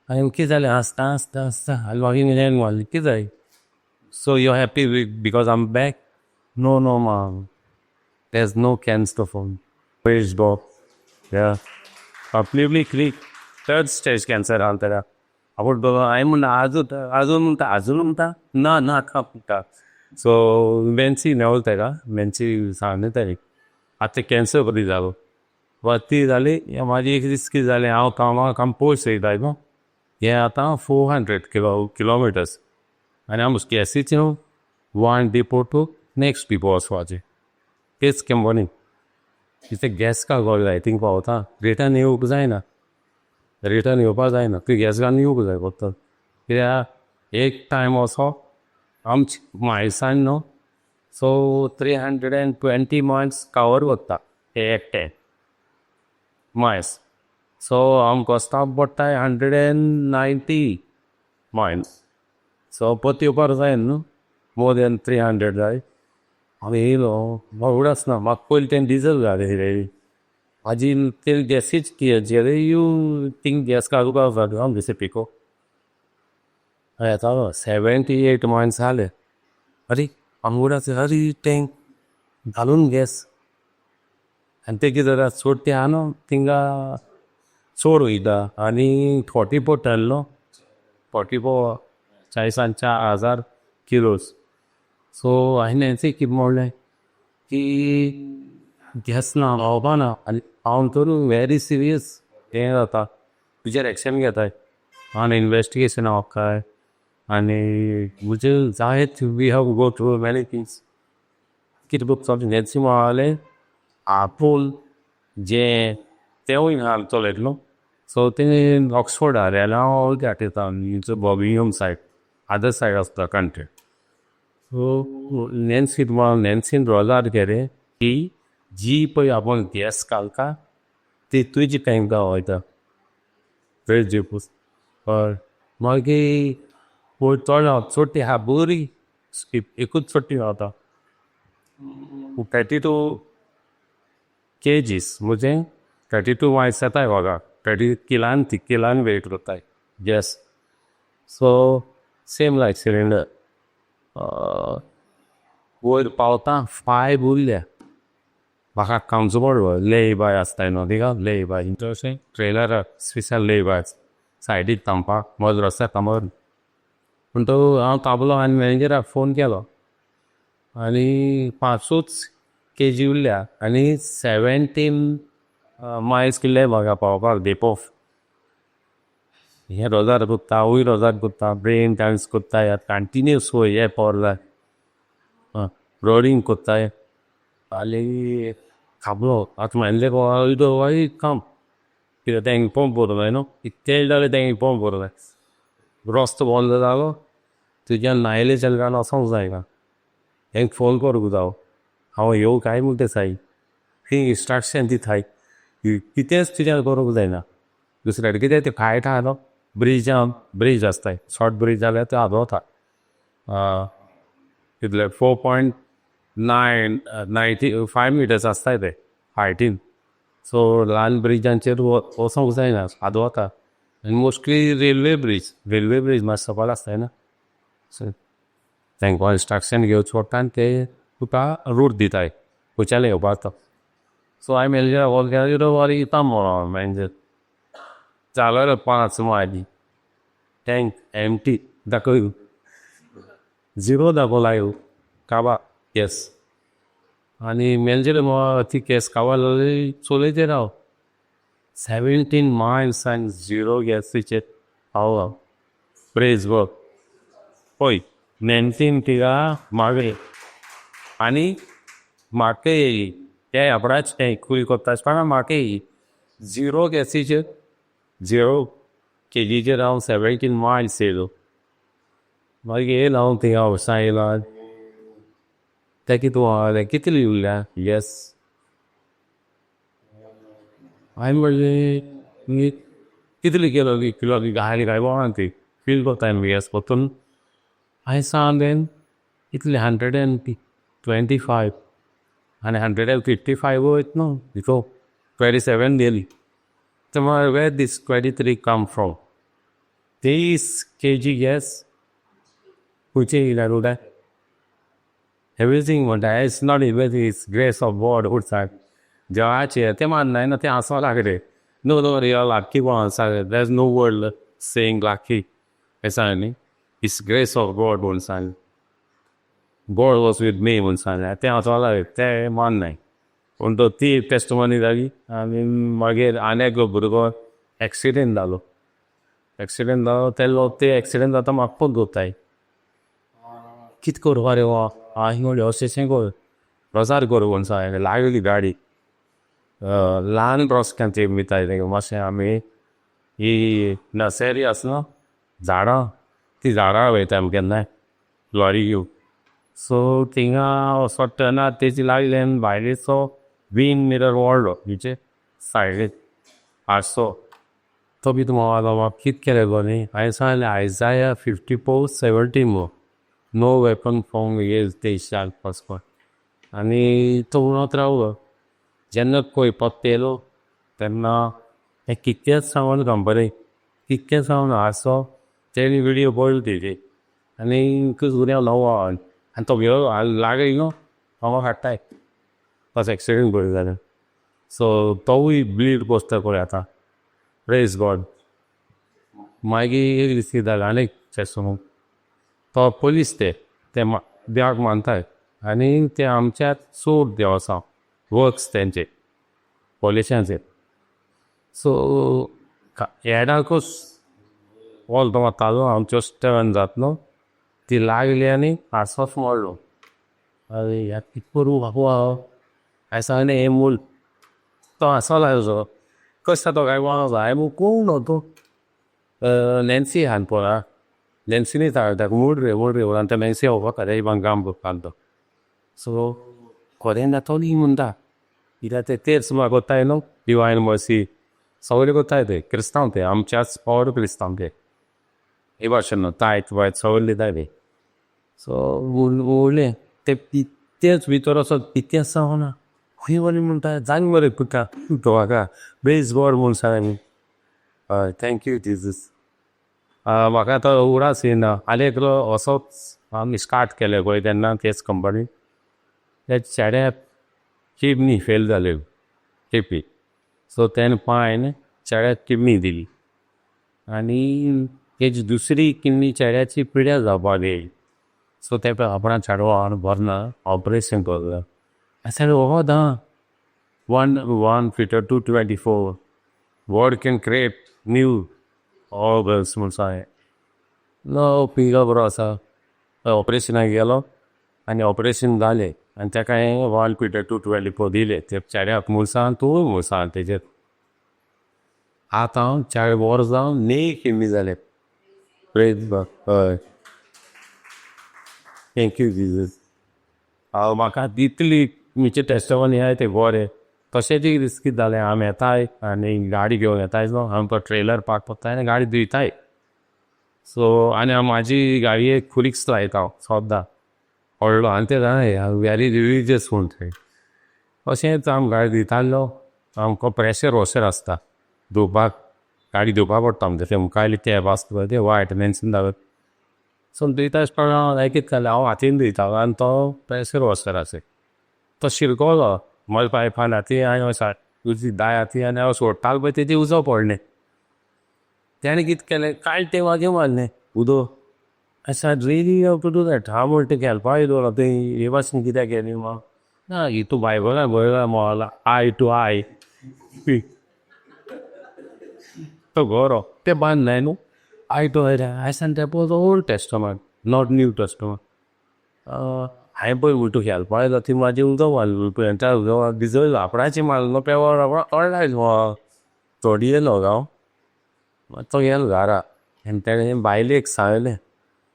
आनी कितें जालें, हांसता हांसता हांसता. आनी मागीर मारलें, कितें जालें? So you happy because I am back? No, ma'am, there is no cancer for. Praise God. Yeah, completely clear. Third stage cancer आहा तेका. आपूण हांवें म्हणलें, आजून आजून म्हणटा, आजून म्हणटा, ना नाका म्हणटा. सो नॅन्सी मेवल तेका. नॅन्सी सांगलें तेका, आतां ते कॅन्सर बरी जालो वा ती जाली. म्हाजी एक दीस कितें जालें, हांव कामाक काम पयस वयता न्हू, हें आतां 400 किलोमिटर्स आनी आम गॅसीचे न्हू, one depot to next depot वचपाचें. तेच कंपनी तिथे गॅस का जाय, थिंग पावता, रिटर्न येवंक जायना. रिटर्न येवपा जायना, तुवें गॅस घालून येवंक जाय फक्त. कित्याक एक टायम असो आमचे मायल्सान न्हू, so 320 miles cover करता हे एकटे मायल्स. सो आमकां स्टॉप पडटा 190 मायल्स. सो परत येवपाक जाय न्हू, मोर दॅन 300 जाय. हांव येयलो, म्हाका उगडास ना. म्हाका पयलीं तेणें डिजल घालयलेली, म्हाजी ते गॅसीच कितें you thing gas घालूंक जाता दिसे पिको येतालो. 78 मायल्स जाले. अरे, आमगुडाच, अरे, टँक घालून गॅस. आनी ते कितें जाता, चड ते आहा न्हू थिंगा चड वयता. आनी 44 टन न्हू, 44, चाळीसान 4000 किलोज. सो हांवें नॅन्सीक कितें म्हणलें की गॅस ना, पावपा ना. आनी हांव तर व्हेरी सिरियस हें जाता, तुजेर एक्शन घेताय आनी इनवेस्टिगेशन काय आनी म्हणजे जायत. We have go through many things. कितें बघ, नॅन्सी म्हणालें, आपूण जें तेवूय घाल चलयतलो. सो ते ऑक्सफोर्ड आनी हांव आठयता Birmingham side, other side of the country. So Nancy, नॅन्सीन रोजार केलें की जी पळय आपूण गॅस घालता ती तुजी टँका वयता वेज. हय, मागीर चड चोडटी आहा बरी, एकूच चोडटी गावता 32 केजीस, म्हणजे 32 मायल्स येताय बघा. 30 किलान, ती किलान वेट करताय gas. So same like cylinder. वयर पावता 5 उरल्या. म्हाका कामचो पडलो. ले बाय आसताय न्हू थिंगा, ले बाय अशें ट्रेलराक स्पेशल ले बाय सायडीक थांबपाक, मद रस्त्यार थांबत. पूण तो हांव काबलो आनी मॅनेजराक फोन केलो आनी 5ूच केजी उरल्या आनी 17 मायल्स कितले म्हाका पावपाक डेपो. हें रोजार कोत्ता, हांवूय रोजार कोत्ता, ब्रेन डांस कोत्ता, कंटिन्यूस हें पावर जाय, रोडींग कोत्ताय आनी खाबलो. आतां मॅनेजर काम कित्याक तेंका पंप करूं जाय न्हू, तेल जाल्यार तेंका पंप करूं जाय. रस्तो बंद जालो तुज्यान नायले जाल्यार वचोंक जायना, तेंका फोन करूंक जावो, हांव येवं काय म्हणटा साई ती इन्स्ट्रक्शन दिताय, कितेंच तुज्यान करूंक जायना दुसऱ्या. कितें तें फायट आहा न्हू, ब्रिजान ब्रीज आसताय, शॉर्ट ब्रीज जाल्यार ते आदवता कितले 4.995 meters आसताय ते हायटीन. सो ल्हान ब्रिजांचेर वचोंक जायना, आदवता. आनी mostly railway bridge, railway bridge मातसो सकयल आसताय न्हू, सो तेंकां इन्स्ट्रक्शन घेवचें पडटा आनी ते तुका रूट दिताय खंयच्यान येवपाक तो. सो हांवें मॅनेजराक कॉल केलो, बरें येता म्हणोन मॅनेजर. जालो 5 मायली, टँक एम्प्टी दाखय, झिरो दाखोवं लागलो काबा गॅस. आनी मॅनेजर ती गॅस काबार जाली, चलयत राव. 17 miles आनी झिरो गॅसीचेर पावलो. प्रेज गॉड. पळय नॅन्सीन तिका मागले आनी म्हाका येयली ते आपणाच टँकूय कोत्ता आसतना म्हाका येयली झिरो गॅसीचेर, 0 केजीचेर हांव 17 मायल्स येयलो. मागीर येयलो हांव थिंगा हावसा येयलो. ते कितें आहा, कितली उरल्या गॅस? हांवें म्हणलें कितली किलो किलो घाली काय कोणा ती फील कोत्ताय न्हू गॅस परतून. हांवें सांगलें इतले 125 आनी 155 वयता न्हू भितर 27 दिली. तर मागीर where this 23 come from? 23 kg gas खंयचे येयल्या रोडार? एवरीथींग म्हणटा, it's not everything, it's grace of God. उरता देवाचें तें माननाय ना, तें आसो लागले. No, no, you are lucky कोण आसा, there is no word saying lucky हें सांगलें न्ही, it's grace of God म्हणून सांगलें. God was with me म्हणून सांगलें. तें हांसो लागलें, तें माननाय. पूण तो ती एक टेस्टमनी जाली. आनी मागीर आनी एकलो भुरगो एक्सिडेंट जालो, एक्सिडेंट जालो. ते लोक ते एक्सिडेंट जाता म्हाका फोन कोत्ताय, कित करपा रे हो? हांवें म्हणलें अशें अशें कर, रोजार कर म्हणून सांगलें. लागली गाडी ल्हान रस्त्याचेर वयताय मातशें. आमी ही नर्सरी आसा न्हू झाडां, ती झाडां वयता आमी केन्नाय लॉरी घेवन. सो थिंगा असो टर्नार तेजी लागली आनी बायलेचो विंग मिरर वोडलो म्हणजे सायडीक आरसो. तो बी तुमकां कित केलें गो न्ही? हांवें सांगलें Isaiah 54:17 गो, no weapon formed against thee shall prosper. आनी तो म्हणत रावलो. जेन्ना पळयपाक येयलो तेन्ना हें कितकेंच सांगून कंपनी कितकें सांगून आरसो तेणी विडियो पळयली तेजी आनी उद्या नवो आनी तो भियो लागली न्हू हांव हाडटाय तसो एक्सिडेंट पळय जाल्यार. सो तोवूय ब्लीड कोसता पळय आतां. प्रेज गॉड. मागीर एक दीस कितें जालें, आनी एक तो पोलीस ते ते देवाक मानताय आनी ते आमच्या चड देवसांव वर्क्स तेंचे पोलिशांचे. सो येडाकूच वोल्त वतालो, आमचो टर्न जातलो, ती लागली आनी आरसोच मोडलो. अरे यार, कित करूं बाबा? हांवें सांगलें हें मूल तो हांसो लागलो, कशें तो काय कोण आसा? हांवें कोण न्हू तो नॅन्सी आहा पळय, नॅन्सीनी सांगलें ताका मोड रे, मोड रे. आनी ते नॅन्सी येवपाक काम करपाक तो. सो खरें जातोली म्हणटा कित्याक ते तेच कोत्ताय न्हू, डिवायन मर्सी सगळें कोत्ताय. ते क्रिस्तांव, ते आमच्याच पावर क्रिस्तांव ते हे भाशेन न्हू, तायत वायत सगळें दिताय ते. सो उरलें ते तेच भितर वचोन कितें सांगना खंय वरी म्हणटा जाय मरे पुता तो म्हाका प्रेज गॉड म्हूण सांग. हय, thank you Jesus. म्हाका आतां उगडास येयना. आनी एकलो असोच आमी स्टार्ट केलें पळय तेन्ना तेच कंपनी त्या चेड्याक किडनी फेल जाल्यो केपी. सो तेणें पायन चेड्याक किडनी दिली आनी तेजी दुसरी किडनी चेड्याची पिड्या जावपाक येयली. सो ते आपणा चेडवा बरें ना, ऑपरेशन करता. I said, oh, da. 1 Peter 2:24. God can create new organs म्हूण सांगलें. नो पिंगा बरो आसा. ऑपरेशनाक गेलो आनी ऑपरेशन जालें आनी तेका हांवें 1 Peter 2:24 दिलें. ते चेड्याक मुळसान तूं मुळसान तेजेर आतां 4 वर्सां न्ही किडनी जालें. प्रेज गॉड. हय, thank you Jesus. हांव म्हाका तितली म्हणजे टेस्टमनी आहाय ते बरें. तशेंच रिस्की जालें. आमी येताय आनी गाडी घेवन येताय, न्हू आमकां ट्रेलर पार्क कोत्ताय आनी गाडी धुयताय. सो आनी हांव म्हाजी गाडयेक खुरीस लायता हांव सद्दां व्हडलो आनी ते जाणा वेरी रिलीजियस म्हूण ते. अशेंच आमी गाडी धुयतालो, आमकां प्रेशर वॉशर आसता धुवपाक, गाडी धुवपाक पडटा आमकां. ते मुखायली टॅब आसता पळय ते वायट मेन्शन दाखयता. सो धुयता आसतना हांव कितें जालें, हांव हातीन धुयतालो आनी तो प्रेशर वॉशर आसय तो शिरकलो म्हज्या पायपान हाती आनी तुजी दाय हाती आनी हांव सोडटालो पळय तेजी उजो पडलें. तेणें कितें केलें, काडलें तें वागे मारलें उदक. I said, really you have to do that? हांव म्हणटा तें हेल्पाक येयलो तुवें हे भाशेन कित्याक केलें म्हाका? ना हितू बायबलान बरयलां मोला I to I. तो गोरो तें बांदलाय न्हू I to I. I said, that was Old Testament, not New Testament. हांवें पळय म्हणटा हेल्पाक येयलो ती म्हाजी उदक मारलें पळय त्या उदक भिजयलो आपणाचें मारलो पेवर आपणा थोडी येयलो गांव. तो गेलो घरा आनी तेणें बायलेक सांगलें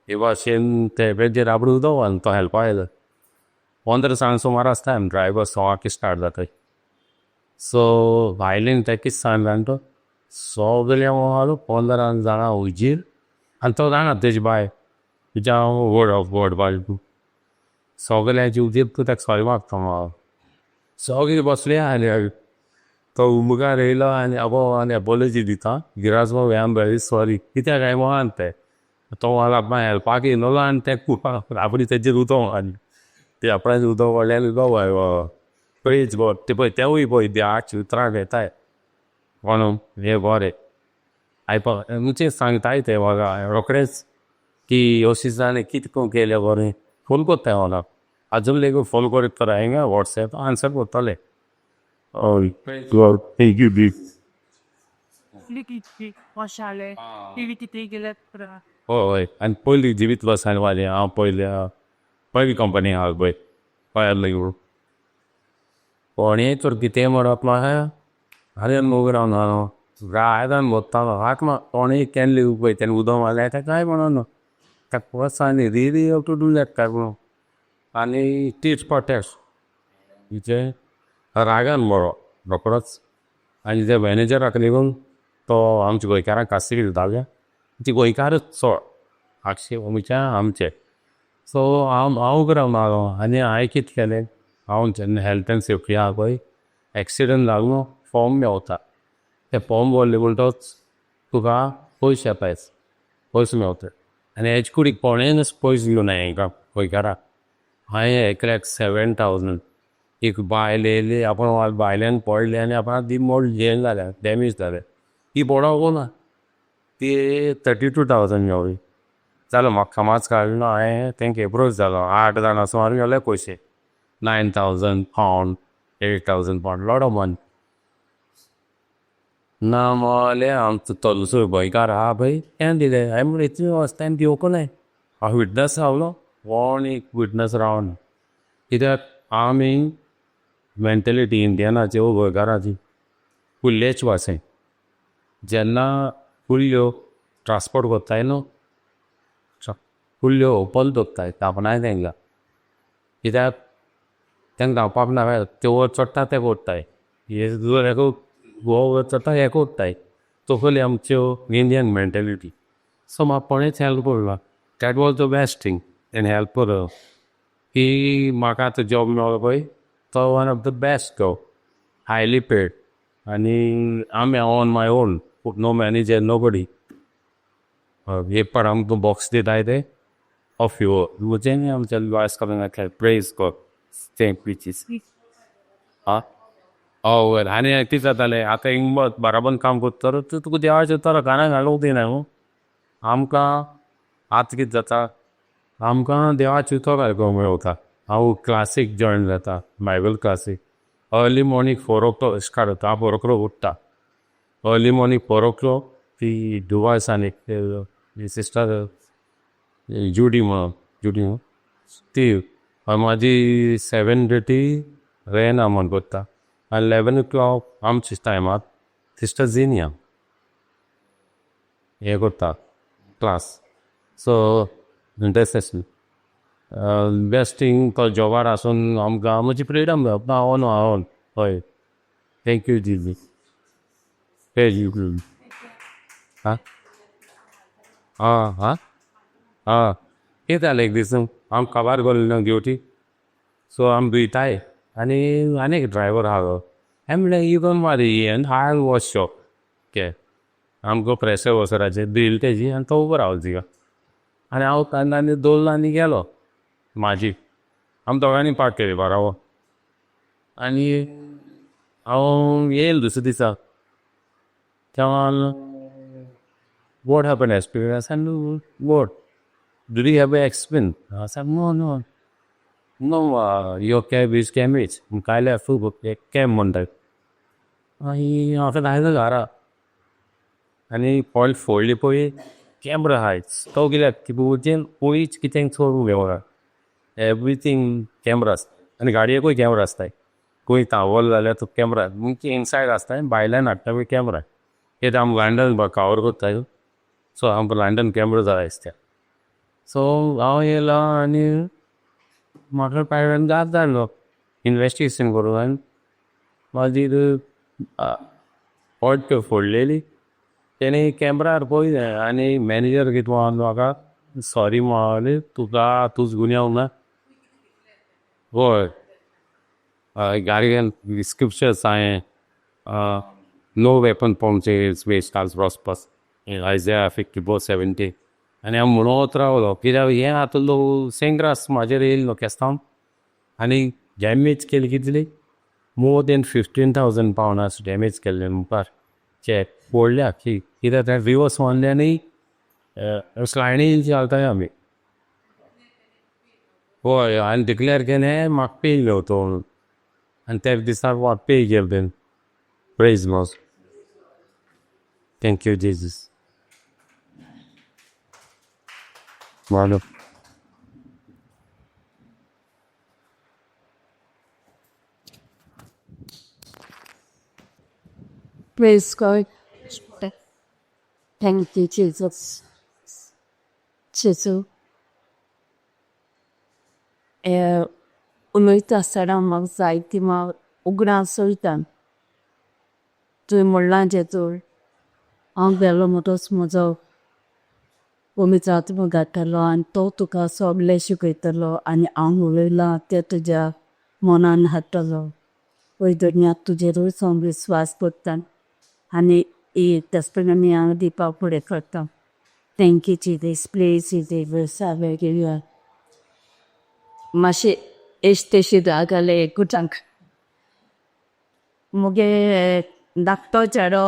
हे भाशेन तेजेर आपणें उदक मारलें, तो हेल्पाक येयलो. 15 सुमार आसता आमी ड्रायवर सवांक स्टार्ट जाताय. सो बायलेन तेका कितें सांगलें जाणा तो सगळें हाडून 15 जाणां हुजीर आनी तो जाणा तेजी बायल तुज्या हांव व्हड व्हड बायल तूं सगळ्यांची हुजीर तूं ताका सॉरी मागता हांव. सगळीं बसले आनी तो मुखार येयलो आनी अबो आनी एपोलॉजी दिता गिराज बाबू, I am very sorry. कित्याक काय म्हणून ते तो म्हाका आपणा हेल्पाक येयलेलो आनी ते आपणी तेजेर उदक मारलें, ते आपणाचें उदक पडलें आनी उदक. प्रेज गॉड. ते पळय तेवूय पळय देवाची उतरां घेताय म्हणून हें बरें आयकपाक म्हणजे सांगताय ते म्हाका रोखडेच की अशें जालें, कितें करून केलें बरें. फोन कोत्ताय म्हाका आजून लेगीत फोन करीत तर हांवें वॉट्सएप आन्सर कोत्तोलें. हय, thank you बी. हय, आनी पयली जिवीत बसायन हांव पयले पयली कंपनी आहा पळय पळय लागून कोणें तर कितें म्हणप म्हाका आनी मोग रावन हांव रागान वतालो हाक कोणें केन्ना पळय तेणें उदक मारलें तेका कांय म्हणना ताका फकत सांगलें, really have to do that काय म्हणून. आनी टीट फॉर टॅट म्हणजे रागान बरो रोकडोच. आनी त्या मॅनेजराक लागून तो आमच्या गोंयकारांक कास्तीक दिताले, ती गोंयकारच चड आगशे म्हणच्या आमचे. सो हांव हांव रावन आसलो आनी हांवें कितें केलें, हांव जेन्ना हेल्थ एंड सेफ्टी आहा पळय एक्सिडंट जालो न्हू फॉर्म मेवता, ते फॉर्म भरले म्हणटच तुका पयशे येताय, पयशे मेवता. आनी हेजे कुडीक कोणेनच पयशे दिवना हांकां गोंयकाराक. हांवें एकल्याक 7,000, एक बायल येयली आपण बायल्यान पडली आनी आपणाक ती मोड हें जाल्या डॅमेज जालें, ती पडोंक ना ती 32,000 मेवली. जालो म्हाका कामाच काडलो ना. हांवें तेंका एप्रोच जालो, 8 जाणां सुमार गेले पयशे, 9,000 pound, 8,000 pound, lot of money. ना म्हणलें आमचो तो दुसरो गोंयकार आहा पळय तेणें दिले. हांवें म्हणलें इतलें वस्त तेणें दिवंक नाय. हांव विटनस रावलो, कोण एक विटनस रावना कित्याक आमी मेंटेलिटी इंडियनाची वो गोंयकाराची कुल्लेच वासें जेन्ना कुल्ल्यो ट्रांसपोर्ट कोत्ताय न्हू, कुल्ल्यो ओपन दवरताय धांपनाय तेंकां कित्याक तेंका धांवपाक ना, ते वयर चडटा ते कोत्ताय, हे हेका हो वयर चडटा हे कोत्ताय. तसली आमच्यो इंडियन मेंटेलिटी. सो म्हाका कोणेच हेल्प करूं. That was the best thing तेणें हेल्प करूं की म्हाका आतां जॉब मेळ्ळो पळय तो one of the best job, highly paid आनी आमी on my own, no manager, nobody. एक पाट आमकां बॉक्स दिताय ते ऑफ your म्हणजे आमच्या वायस करून. Praise God, thank you Jesus. आं हय, आनी कितें जातालें आतां हिंग बराबर काम करता तुका देवाचें तर कानाक घालूंक दिना न्हू. आमकां आतां कितें जाता, आमकां देवाचें उतर आयकूंक मेवता. हांव क्लासीक जॉयन जाता, Bible classic. Early morning 4 o'clock start जाता. हांव 4 o'clock उठ्ठा. अर्ली मॉर्निंग 4 o'clock ती दुवास आनी सिस्टर जुडी म्हणून, जुडी म्हणून ती म्हाजी 7:30 रेना म्हण करता आनी 11 o'clock आमच्या टायमार सिस्टर झिनिया हें करता class. So intercession best thing. तो जॉबार आसून आमकां मातशी फ्रिडम मेवता. हांव हांव हय, thank you Jesus. You. हां आं हां आं कितें जालें, एक दीस आम काबार गेल्लो ड्युटी. सो आम धुयताय आनी आनी एक ड्रायवर आहा. हांवें म्हणलें, you don't worry and I wash your cab. आमकां प्रेशर वॉशराचेर धुयली तेजी आनी तो उबो रावलो थिंगा आनी हांव आनी दवरलो आनी गेलो. म्हाजी आमी दोगांनी पार्क केली बराबर आनी हांव येयल दुसऱ्या दिसा तेव्हा, "What happened experience?" And what did you have an experience? I said, No, your cab is damaged." कायल्या फूब कॅब म्हणटात. मागीर हांव आयलो घरा आनी पळय फोडली पळय कॅमरा आहाय. तो कित्याक की पळयच कितें चोरूंक घेवना, एवरीथींग कॅमरा आसता आनी गाडयेकूय कॅमरा आसताय. खंय तावल जाल्यार तो कॅमरा म्हणजे इनसायड आसता, भायल्यान हाडटा पळय कॅमरा. कित्याक आमी लंडन कवर करताय, सो आमकां लंडन कॅमरा जाय आसता. सो हांव येयलो आनी म्हाका प्रायवेट जात जालो इनवेस्टिगेशन करूं आनी मागीर ऑटो फोडलेली तेणी कॅमरार पळयलें आनी मॅनेजर कितें म्हणून म्हाका सॉरी म्हणले, तुका तुज गुन्यांव ना. हय, गाडयेन स्क्रिप्चर्स हांवें, "No weapon formed against me shall prosper," Isaiah 54:17. आनी हांव म्हणत रावलो कित्याक हें आतां लोक सेंग्रास म्हाजेर येयल्लो केस्तांव आनी डॅमेज केली कितली, मोर दॅन 15,000 पावंडास डॅमेज केल्ले मुखार चेक फोडल्या की कित्याक तें रिवर्स मारले आनी स्लायडींग घालताय आमी. हय, आनी डिक्लेर केलें म्हाका पे घेवतो म्हणून आनी त्या दिसा पे केलें तेणें. Praise Lord, thank you Jesus. Mano. Praise God. Thank you, Jesus. जेजू, उलयता आसतना म्हाका जायती म्हाका उगडास वयता. तुवें म्हणलां जेजू, हांव गेलो म्हणटच म्हजो पवित्र आत्मो घातलो आनी तो तुका सगळें शिकयतलो आनी हांव उलयलां तें तुज्या मनान हाडटलो. पळय दुनिया तुजेरूच हांव विस्वास करता आनी ही टेस्टिमनी हांव दिवपाक फुडें करता. Thank you Jesus. Please Jesus. मातशें एश्तेशी जागाले कुटांक मुगे धाकटो चेडो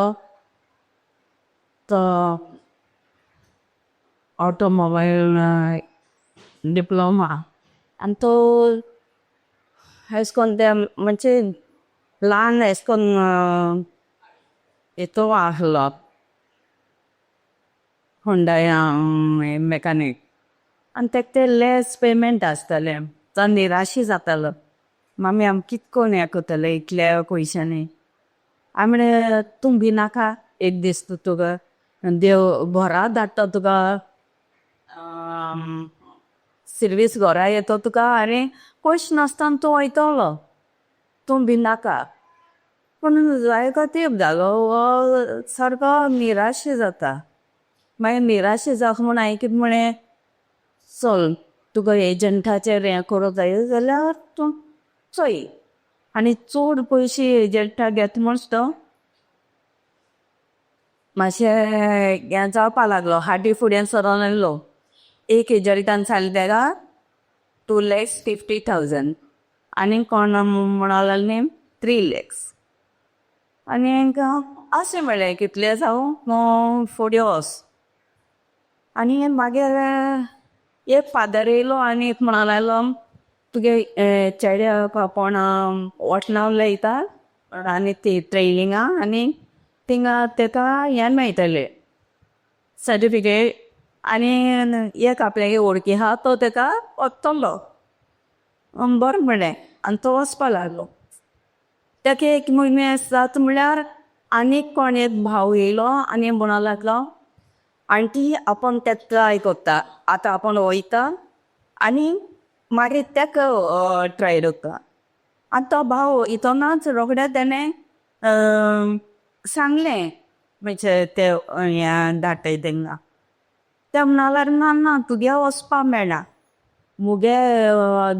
तो ऑटोमोबायल डिप्लोमा आनी तो एश कोन ते म्हणजे ल्हान एश कोन हेतू आहलो होंडाया मेकानीक आनी तेका ते लेस पेमेंट आसतालें. तो निराशी जातालो, मामी आमी कित कोन्न हें करतले इतल्या पयशांनी? हांवें म्हणलें, तूं भिनाका, एक दीस तुका देव घरा धाडटा, तुका सिर्वीस घरा येतो तुका आनी पयशे नासतना तूं वयतलो, तूं भिनाका. पूण जायतो तेंप जालो हो सारको निराश जाता. मागीर निराश जावं म्हूण हांवें कितें म्हळें, चल तुका एजंटाचेर हें करूंक जाय जाल्यार तूं चोय आनी चड पयशे एजंटा घेता म्हूण तो मातशें हें जावपा लागलो, फाटीं फुडें सरोन येयलो. एक एजंटान सांगलें तेका 2,50,000 आनी कोण म्हणो लागली 3 लॅक्स. आनी आशें म्हणलें, कितलें जावं फुडें वच. आनी मागीर एक फादर येयलो आनी एक म्हणूंक लागलो तुगे चेड्याक आपूण वॉटलां उलयता आनी ती ट्रेनिंगा आनी थिंगा तेका हें मेळटलें सर्टिफिकेट आनी एक आपल्यागे वळखी आहा तो तेका व्हरतलो. बरें म्हणलें आनी तो वचपा लागलो. तेका एक म्हयने जाता म्हळ्यार आनीक कोण एक भाव येयलो आनी म्हणूंक लागलो आंटी आपूण ते ट्राय करता आतां आपूण वयता आनी मागीर तेका ट्राय करता. आनी तो भाव वयतनाच रोखडें तेणें सांगलें म्हणजे ते हें धाडटाय तेंकां. ते म्हणूंक लागले ना ना तुगे वचपा मेळना मुगे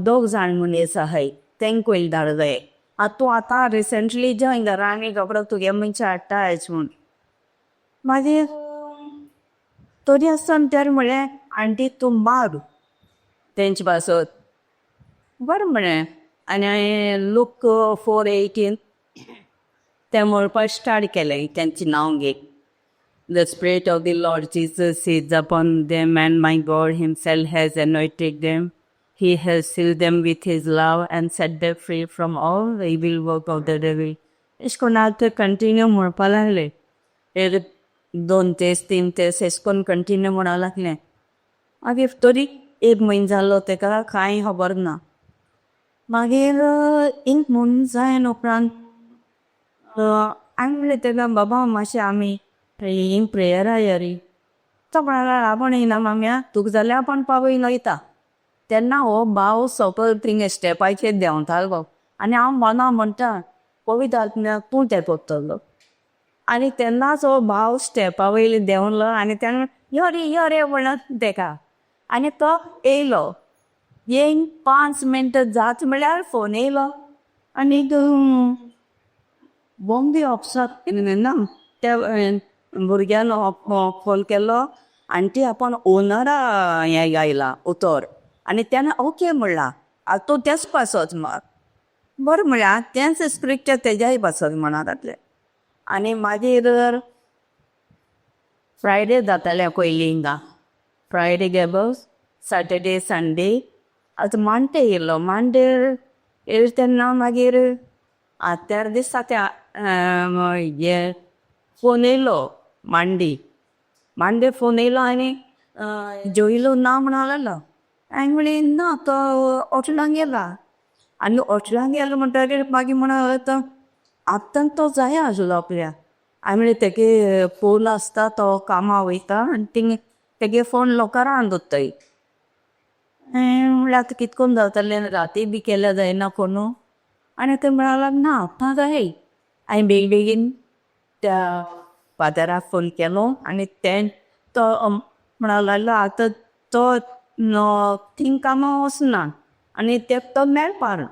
दोग जाण मनीस आहाय तेंक पयलीं धाडूं जाय. आतां तूं आतां रिसेंटली जॉयन जाला आनी रोखडो तुगे मनशां हाडटा अशें म्हूण. मागीर तरी आसतना तेणें म्हणलें आंटी तूं माग तेंचे पासत. बरें म्हणलें आनी हांवें लूक 4:18 तें म्हणपाक स्टार्ट केलें तेंचें नांव घेवन. The Spirit of the Lord Jesus is upon them, and my God Himself has anointed them. He has sealed them with His love and set them free from all the evil work of the devil. अशें करून हांव continue म्हणपा लागलें. एक दोन तेस तीन तेस अशें करून कंटिन्यू म्हणपा लागलें. मागीर तरी एक म्हयनो जालो तेका कांय खबर ना. मागीर एक म्हयनो जायन उपरांत हांवें म्हणलें तेका बाबा मातशें आमी हिंग प्रेयरा यो रे. तो म्हणपाक लागलो आपूण येयना माम्या तुका जाल्यार आपूण पावयन वयता. तेन्ना हो भाव सकयल थिंग स्टेपाचेर देंवतालो आनी हांव मना म्हणटा पवित्र आत्म्या तूं तें करतलो. आनी तेन्नाच हो भाव स्टेपा वयले देंवलो आनी तेणें यो रे यो रे म्हणत तेका आनी तो येयलो. येयन 5 मिनटां जात म्हळ्यार फोन येयलो आनीक बॉम्बे ऑफिसाक ना त्या भुरग्यान फोन केलो आनी ती आपूण ओनरा हें गायला उतर आनी तेणें ओके म्हणलां आतां तूं तेच पासत मार. बरें म्हणलें तेंच स्क्रिप्चर तेज्याय पासत म्हणा घातलें. आनी मागीर फ्रायडे जातालें पयलीं हिंगा फ्रायडे गेलो सॅटर्डे संडे आतां मंडे येयलो मंडे येयलो तेन्ना मागीर आत्यार दिसा त्या हे फोन येयलो मंडे मंडे फोन येयलो आनी जेयलो ना म्हणूंक लागलो. हांवें म्हणलें ना तो हॉटेलान गेला आनी हॉटेलान गेलो म्हणटकीर मागीर म्हणूंक लागलो आतां तो जाय आसलो आपल्या. हांवें म्हणलें तेगे फोन आसता तो कामा वयता आनी थिंग तेगे फोन लॉकरान दवरताय. हांवें म्हणलें आतां कित करून जातलें राती बी केल्यार जायना फोनू. आनी ते म्हणपाक लागलो ना आतां जाय. हांवें बेगीन बेगीन त्या फादराक फोन केलो आनी ते तो म्हणपाक लागलो आतां तो थिंग कामां वचना आनी तेका तो मेळपाना.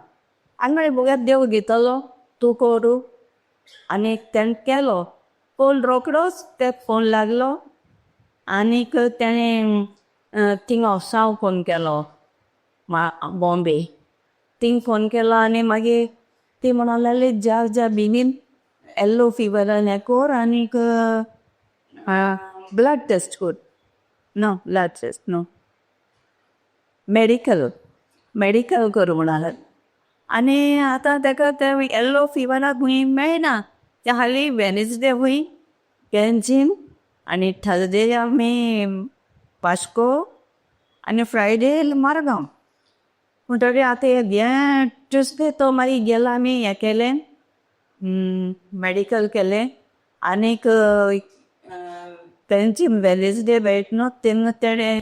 आनी म्हणलें भुरग्याक देव घेतलो तूं करूं. आनी तेणें केलो फोन रोखडोच तेका फोन लागलो आनीक तेणें थिंग ऑफिसाक फोन केलो बॉम्बे थिंग फोन केलो आनी मागीर ती म्हणूंक लागली ज्या ज्या बेगीन येल्लो फिवरान हें कोर आनीक ब्लड टेस्ट कोर. ना ब्लड टेस्ट न्हू मेडिकल मेडिकल कर म्हणूंक लागले. आनी आतां तेका ते येल्लो फिवराक खंय मेळना ते हाली वेनसडे खंय पेन्जीम आनी थर्सडे आमी वास्को आनी फ्रायडे मारगांव. म्हणटकीर आतां हें ट्युजडे तो मागीर गेलो आमी हें केलें मेडिकल केलें आनीक तेंची वेनसडे मेळट न्हू तेन्ना तेणें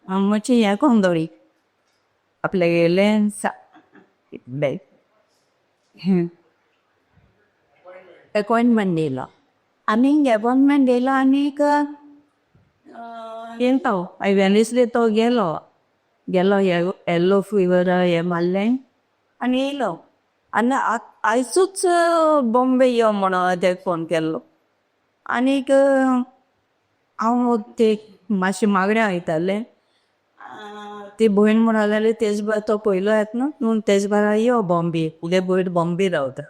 मातशें हें करून दवरी आपल्यागेलें अपॉयंटमेंट दिलो आनी अपॉयंटमेंट दिलो आनीक येता वेनसडे तो गेलो गेलो येल्लो फिवर हें मारलें आनी येयलो आनी आयजूच बॉम्बे यो म्हणून तेका फोन केल्लो. आनीक हांव ते मातशें मागण्या वयतालें ती भयण म्हणूंक लागली तेज बारा तो पयलो येता न्हू तूं तेज बारा यो बॉम्बे मुगे भयण बॉम्बे रावता.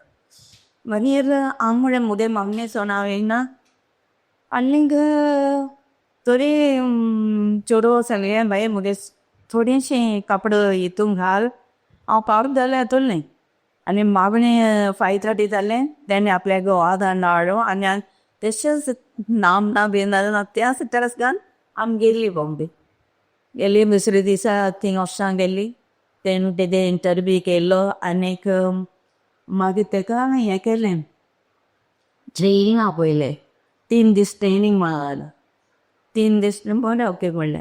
मागीर हांव म्हणलें मुगे मागणें सोडून हांव येयना. आनीक तरी चेडो सांगलें बाये मुगे थोडीशी कापड हितून घाल हांव पावत जाल्यार येतलें. आनी मागणें 5:30 जालें तेणें आपल्याक घोवा धाडून हाडलो आनी तशेंच नाम ना बीन जालें ना त्याच टेरस घालून आमी गेली बॉम्बे. गेली दुसरे दिसा थिंग ऑफिसां गेली तेणें तेजें इंटरव्यू केलो आनीक मागीर तेका हें केलें ट्रेनिंग आपयलें. 3 दीस ट्रेनींग म्हळ्यार 3 दीस बरें ओके म्हणलें.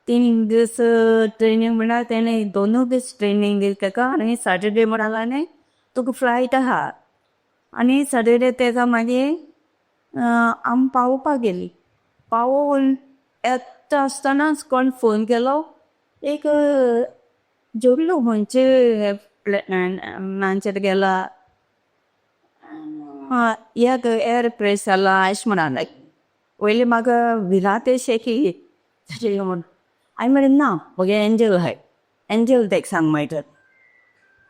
3 दीस ट्रेनींग म्हणल्यार तेणें 2 दीस ट्रेनींग दिली तेका आनी सॅटर्डे म्हणाला न्ही तुका फ्लायट आहा. आनी सॅटर्डे तेका मागीर आमी पावोवपाक गेली. पावोवन येता आसतनाच कोण फोन केलो एक जोडलो खंयचे प्लॅनाचेर गेला एक एर प्रेस जाला अशें म्हणाले. पयलीं म्हाका भिरांत अशी तशें म्हूण हांवें म्हणलें ना म्हगे एंजल आहाय एंजल तेका सांग मेळटलें.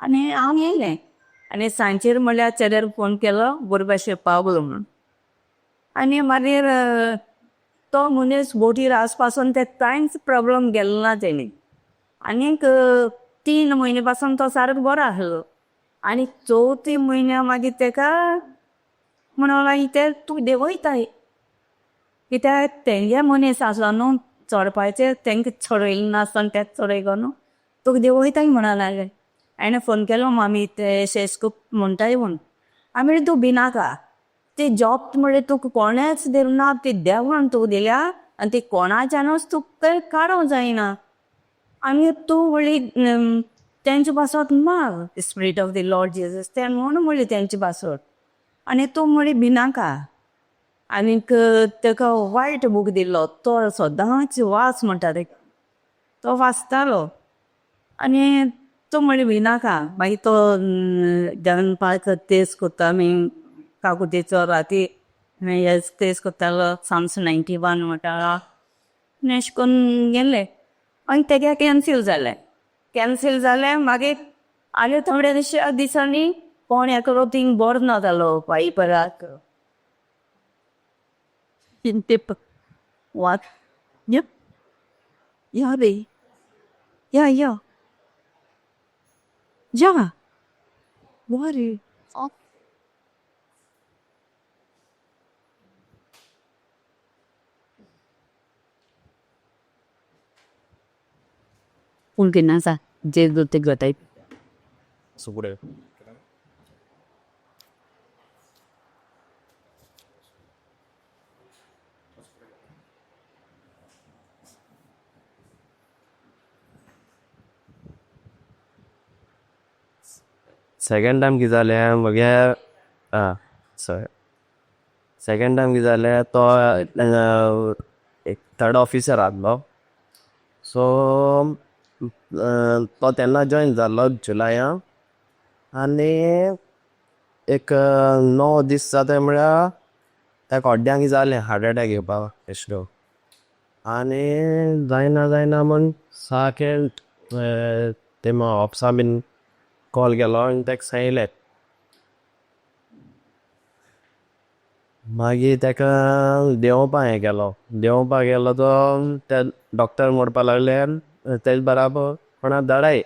आनी हांव येयलें आनी सांजचेर म्हणल्यार चेड्यार फोन केलो बरे भाशेन पावलो म्हणून. आनी मागीर तो मनीस बोटीर आस पासून ते कांयच प्रोब्लम गेलो ना तेणी. आनीक 3 म्हयने पासून तो सारको बरो आसलो. आनी चवथी म्हयन्या मागीर तेका म्हणूंक लागली ते तूं देंवयताय कित्याक तेंगे मनीस आसलो न्हू चडपाचेर तेंका चडयलें नासतना तेंच चडयलो न्हू तुका देंवयताय म्हणूंक लागले. हांवें फोन केलो मामी ते अशें म्हणटाय म्हूण. हांवें म्हणलें तूं भिनाका ती जॉब म्हणल्यार तुका कोणेंच दिली ना ती देवान तुका दिल्या आनी ती कोणाच्यानूच तुका काडूंक जायना. आनी तूं म्हणली तेंचे पासत माग spirit of the Lord Jesus तें म्हूण म्हणली तेंचे पासत आनी तूं म्हणली भिनाका. आनीक तेका वायट बूक दिल्लो तो सदांच वाच म्हणटा तेका तो वाचतालो. आनी तूं म्हणली भिनाका. मागीर तो दनपारचो तेस कोत्ता आमी काकुतेचो राती तेस कोत्तालो साम्स 91 म्हणटालो आनी अशें करून गेले. आनी तेगे कॅन्सील जालें. कॅन्सील जालें मागीर आनी थोड्या दिसांनी कोण एकलो थिंग बरो ना जालो वायपराक. What? Yeah. Yeah, babe. Yeah, yeah. Yeah. What? Oh. पूण कितें आसा जे ते गताय So whatever. Second time कितें जालें म्हगे आं सॉरी सेकेंड टायम कितें जालें तो एक थर्ड ऑफिसर आहलो. सो तो तेन्ना जॉयन जाल्लो जुलायान आनी एक 9 दीस जाता म्हळ्यार ताका हड्ड्यांक कितें जालें हार्ट एटॅक येवपाक एशें करून. आनी जायना जायना म्हूण सारकें तें ऑफिसा बीन कॉल केलो आनी ताका सांगलें. मागीर ताका देंवोवपा हें केलो देंवोवपा गेलो तो ते डॉक्टर म्हणपा लागले तेज बराबर कोणा धाडाय.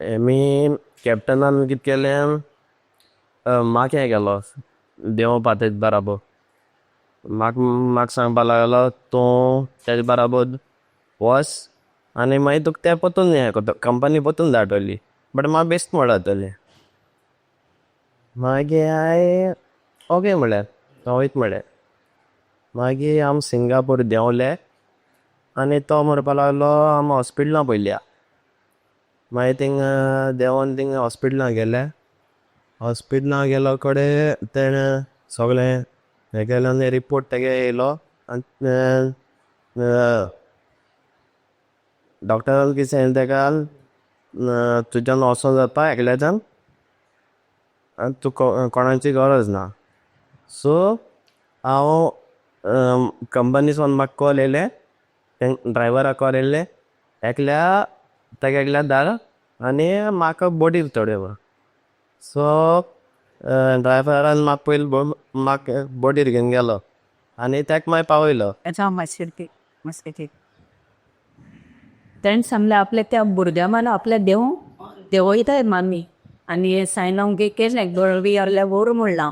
आमी कॅप्टनान कितें केलें म्हाका हें केलो देंवोवपा तेज बराबर म्हाका म्हाका सांगपा लागलो तूं तेज बराबर वच आनी मागीर तुका तें परतून हें करता कंपनी परतून धाडटली बट म्हाका बेस्ट मोडतली. मागीर हांवें ओके म्हळ्यार वयता म्हळ्यार. मागीर आमी सिंगापूर देंवले आनी तो म्हणपा लागलो आमी हॉस्पिटलां पयल्या. मागीर थिंगा देंवोन थिंगा हॉस्पिटलां गेले. हॉस्पिटलां गेलो कडेन तेणें सगळें हें केलें आनी रिपोर्ट तेगे येयलो आनी डॉक्टरान कितें सांगलें तेका तुज्यान वचों जाता एकल्याच्यान आनी तुका कोणाची गरज ना. सो हांव कंपनीसून म्हाका कॉल येयले ड्रायव्हराक कॉल येयले एकल्या ताका एकल्या धाड आनी म्हाका बोटीर चडय म्हूण. सो ड्रायव्हरान म्हाका पयलीं म्हाका बोटीर घेवन गेलो. आनी तेका मागीर पावयलो. तेणें सांगलें आपल्या त्या भुरग्या मान आपल्या देव देंवयताय मामी आनी हे सायन केलें गळवी आहल्यार व्हर म्हणलां.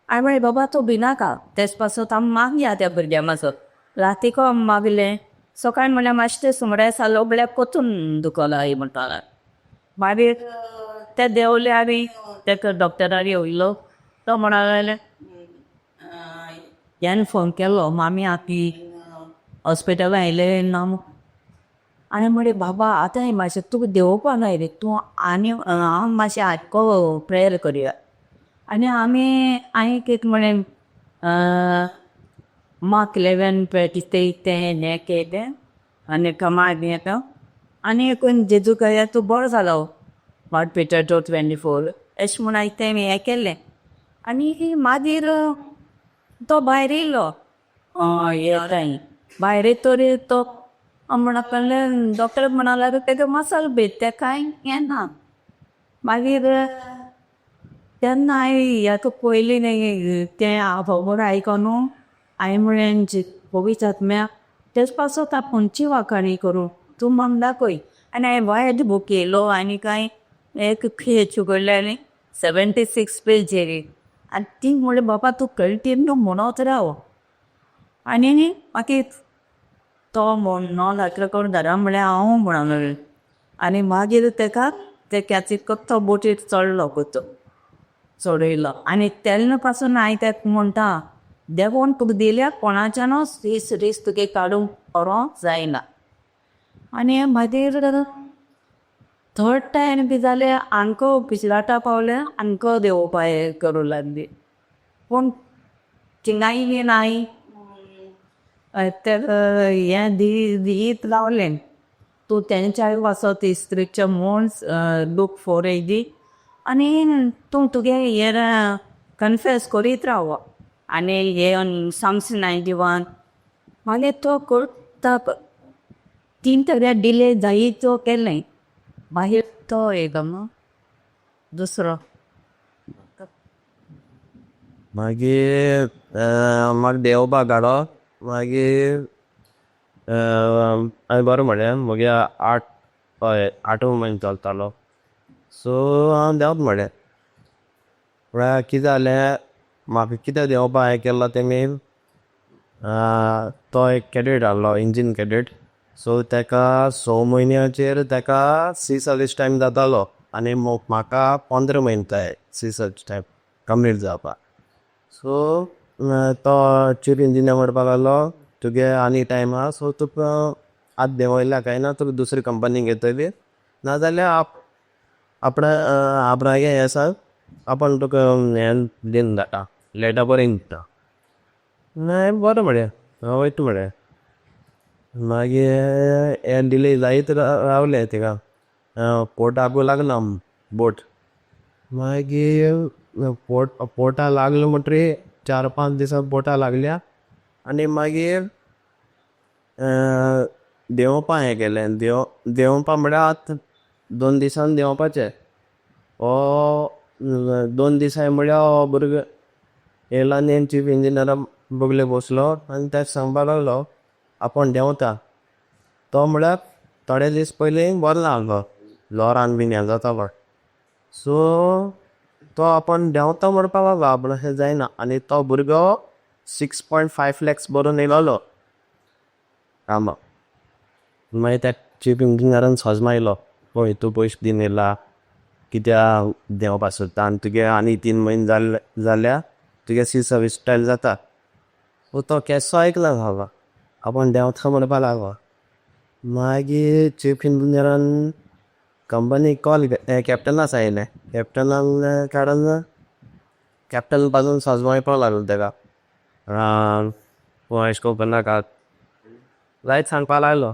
हांवें म्हळें बाबा तूं भिनाका, तेज पासत आमी मागया त्या भुरग्या मासत. रातीको आमी मागलें, सकाळीं म्हणल्यार मातशें तें सुमराय जालो म्हळ्यार परतून दुखोला म्हणटालो. मागीर ते देंवले आनी तेका डॉक्टराक येयलो, तो म्हणा लागले ह्यान फोन केलो, मामी आती हॉस्पिटलान आयले ना. आनी म्हळें बाबा आतां मातशें तुका देंवोवपा जाय रे तूं, आनी हांव मातशें आयको प्रेयर करुया. आनी आमी हांवें कितें म्हळें, मार्क 11 तें हें केलें आनी कमांड येता आनी कोण जेजू कया तूं बरो जालो, 1 Peter 2:24 अशें म्हूण हांवें तें हें केलें. आनी मागीर तो भायर येयलो, येताय भायर येतरी तो म्हणपाक लागले, डॉक्टर म्हणा लागलो तेका मसाल भेट तें कांय हें ना. मागीर तेन्ना हांवें हेका पयलीं न्ही तें खबर आयकोन हांवें म्हळें पवित्र आत्म्या तेज पासत हांव खंयची वाखाणी करूं, तूं म्हाका दाखय. आनी हांवें वायट बूक येयलो आनी कांय एक खेच उगडलें आनी 76 पेजीर आनी ती म्हणलें बाबा तूं कंटिन्यू म्हणत राव. आनी मागीर तो म्हणो लागलो करून घरा म्हळ्यार हांव म्हणूंक लागलें. आनी मागीर तेका ते कॅचिक तो बोटीर चडलो, तो चडयलो. आनी तेन्ना पासून हांवें तेका म्हणटा, देवान तुका दिल्या कोणाच्यानूच दीस दीस तुगे काडूंक व्हरोंक जायना. आनी मागीर थर्ड टायम बी जालें, आमकां पिचलाटा पावलें, आमकां देंवोवपा हें करूं लागली, पूण थिंगाय नाय ते हें दीत रावलें. तूं तेंच्याय वाचत स्क्रिप्चर म्हूण लूक 4 येयली आनी तूं तुगे हें कन्फेस करीत राव आनी हे साम्स 91. मागीर तो करता तीन तऱ्या डिले जायत तो केलें. मागीर तो येयलो दुसरो. मागीर म्हाका देंवोवपाक काडो, मागीर हांवें बरें म्हळें, मुगे 8, हय 8 म्हयनो चलतालो, सो हांव देंवत म्हळें. म्हळ्यार कितें जालें, म्हाका कितें देंवोवपाक हें केलो तेमी, तो एक कॅडेट आहलो, इंजीन कॅडेट, सो तेका 6 म्हयन्याचेर तेका सी सर्वीस टायम जातालो आनी म्हाका 15 म्हयने जाय सी सर्वीस टायम कंप्लीट जावपाक. सो तो चीफ इंजिनियर म्हणपाक लागलो, तुगे आनी टायम आहा, सो तुका आतां देंवयल्या काय ना तुका दुसरी कंपनी घेतली, नाजाल्यार आपणा आपणागे हें आसा, आपूण तुका हें दिवन जाता, लेटर बरोवन दिता. हांवें बरें म्हळें, हांव वयता म्हळें. मागीर हें डिले जायत रावलें थिंगा, पोर्टाकू लागना बोट. मागीर पोर्टा लागलो म्हणटरी 4-5 दिसां बोटा लागल्या आनी मागीर देंवोवपा हें केलें. देंवोवपा म्हळ्यार आतां 2 दिसान देंवोवपाचें, हो 2 दिसां म्हळ्यार हो भुरगो येयलो आनी चीफ इंजिनियरा बगले बसलो आनी तेका सांगपाक लागलो आपूण देंवता. तो म्हळ्यार थोडे दीस पयलीं बरो ना आहलो, लोरान बीन हें जातालो, सो तो आपूण देंवता म्हणपाक लागलो, आपूण अशें जायना. आनी तो भुरगो 6.5 लॅक्स भरून येयलोलो कामाक. मागीर त्या चीफ इंजिनियरान सजमायलो, पळय तूं पयशे दिवन येयला कित्याक देंवपाक सोदता आनी तुगे आनी 3 म्हयने जाल्ले जाल्यार तुगे सी सर्वीस टायम जाता. सो तो केसो आयकला बाबा, आपूण देंवता म्हणपाक लागलो. मागीर चीफ इंजिनियरान कंपनीक कॉल कॅप्टना सांगलें, कॅप्टनान काडून कॅप्टन पासून सजमायपाक लागलो तेका, तूं अशें करून करनाका जायत सांगपाक लागलो.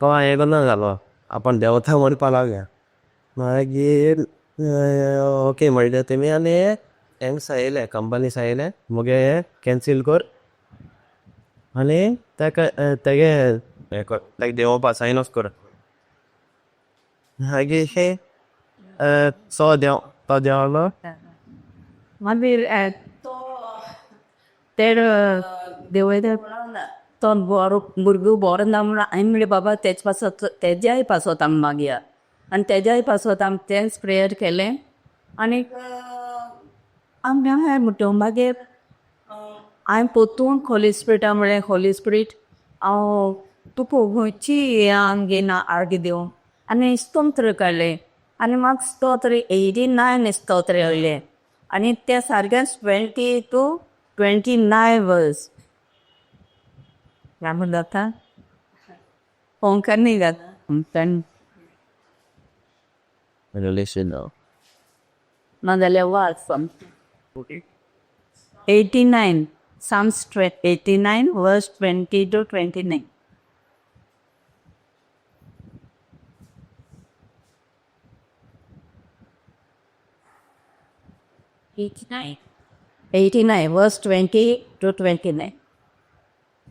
तो आयकना जालो, आपूण देंवता म्हणपाक लागलो. मागीर ओके म्हणलें तेमी आनी हेंका सांगलें, कंपनी सांगलें मुगे हें कॅन्सील कर आनी तेका तेगे हें कर, तेका देंवोवपा सायन ऑफ कर. मागीर सो देंव तो देंवलो. मागीर तो ते देवयता तो बरो भुरगो बरो ना म्हणून हांवें म्हणलें बाबा तेज पासत तेज्याय पासत आमी मागया आनी तेज्याय पासत आमी तेंच प्रेयर केलें आनीक आमी हांवें म्हणटा मागीर हांवें पोतून होली स्पिरिटा म्हणलें, होली स्पिरीट, हांव तुका खंयची आमगे ना आर्गी दिवं? आनी स्तोत्र काडलें आनी म्हाका स्तोत्र 89 स्तोत्र येयलें आनी ते सारकें 20 to 29 verse. म्हूण जाता कोंकणी जाता. Relation. नाजाल्यार वाच 89, Psalms 89 verse 20 to 29. 89. 89 verse 20 to 29.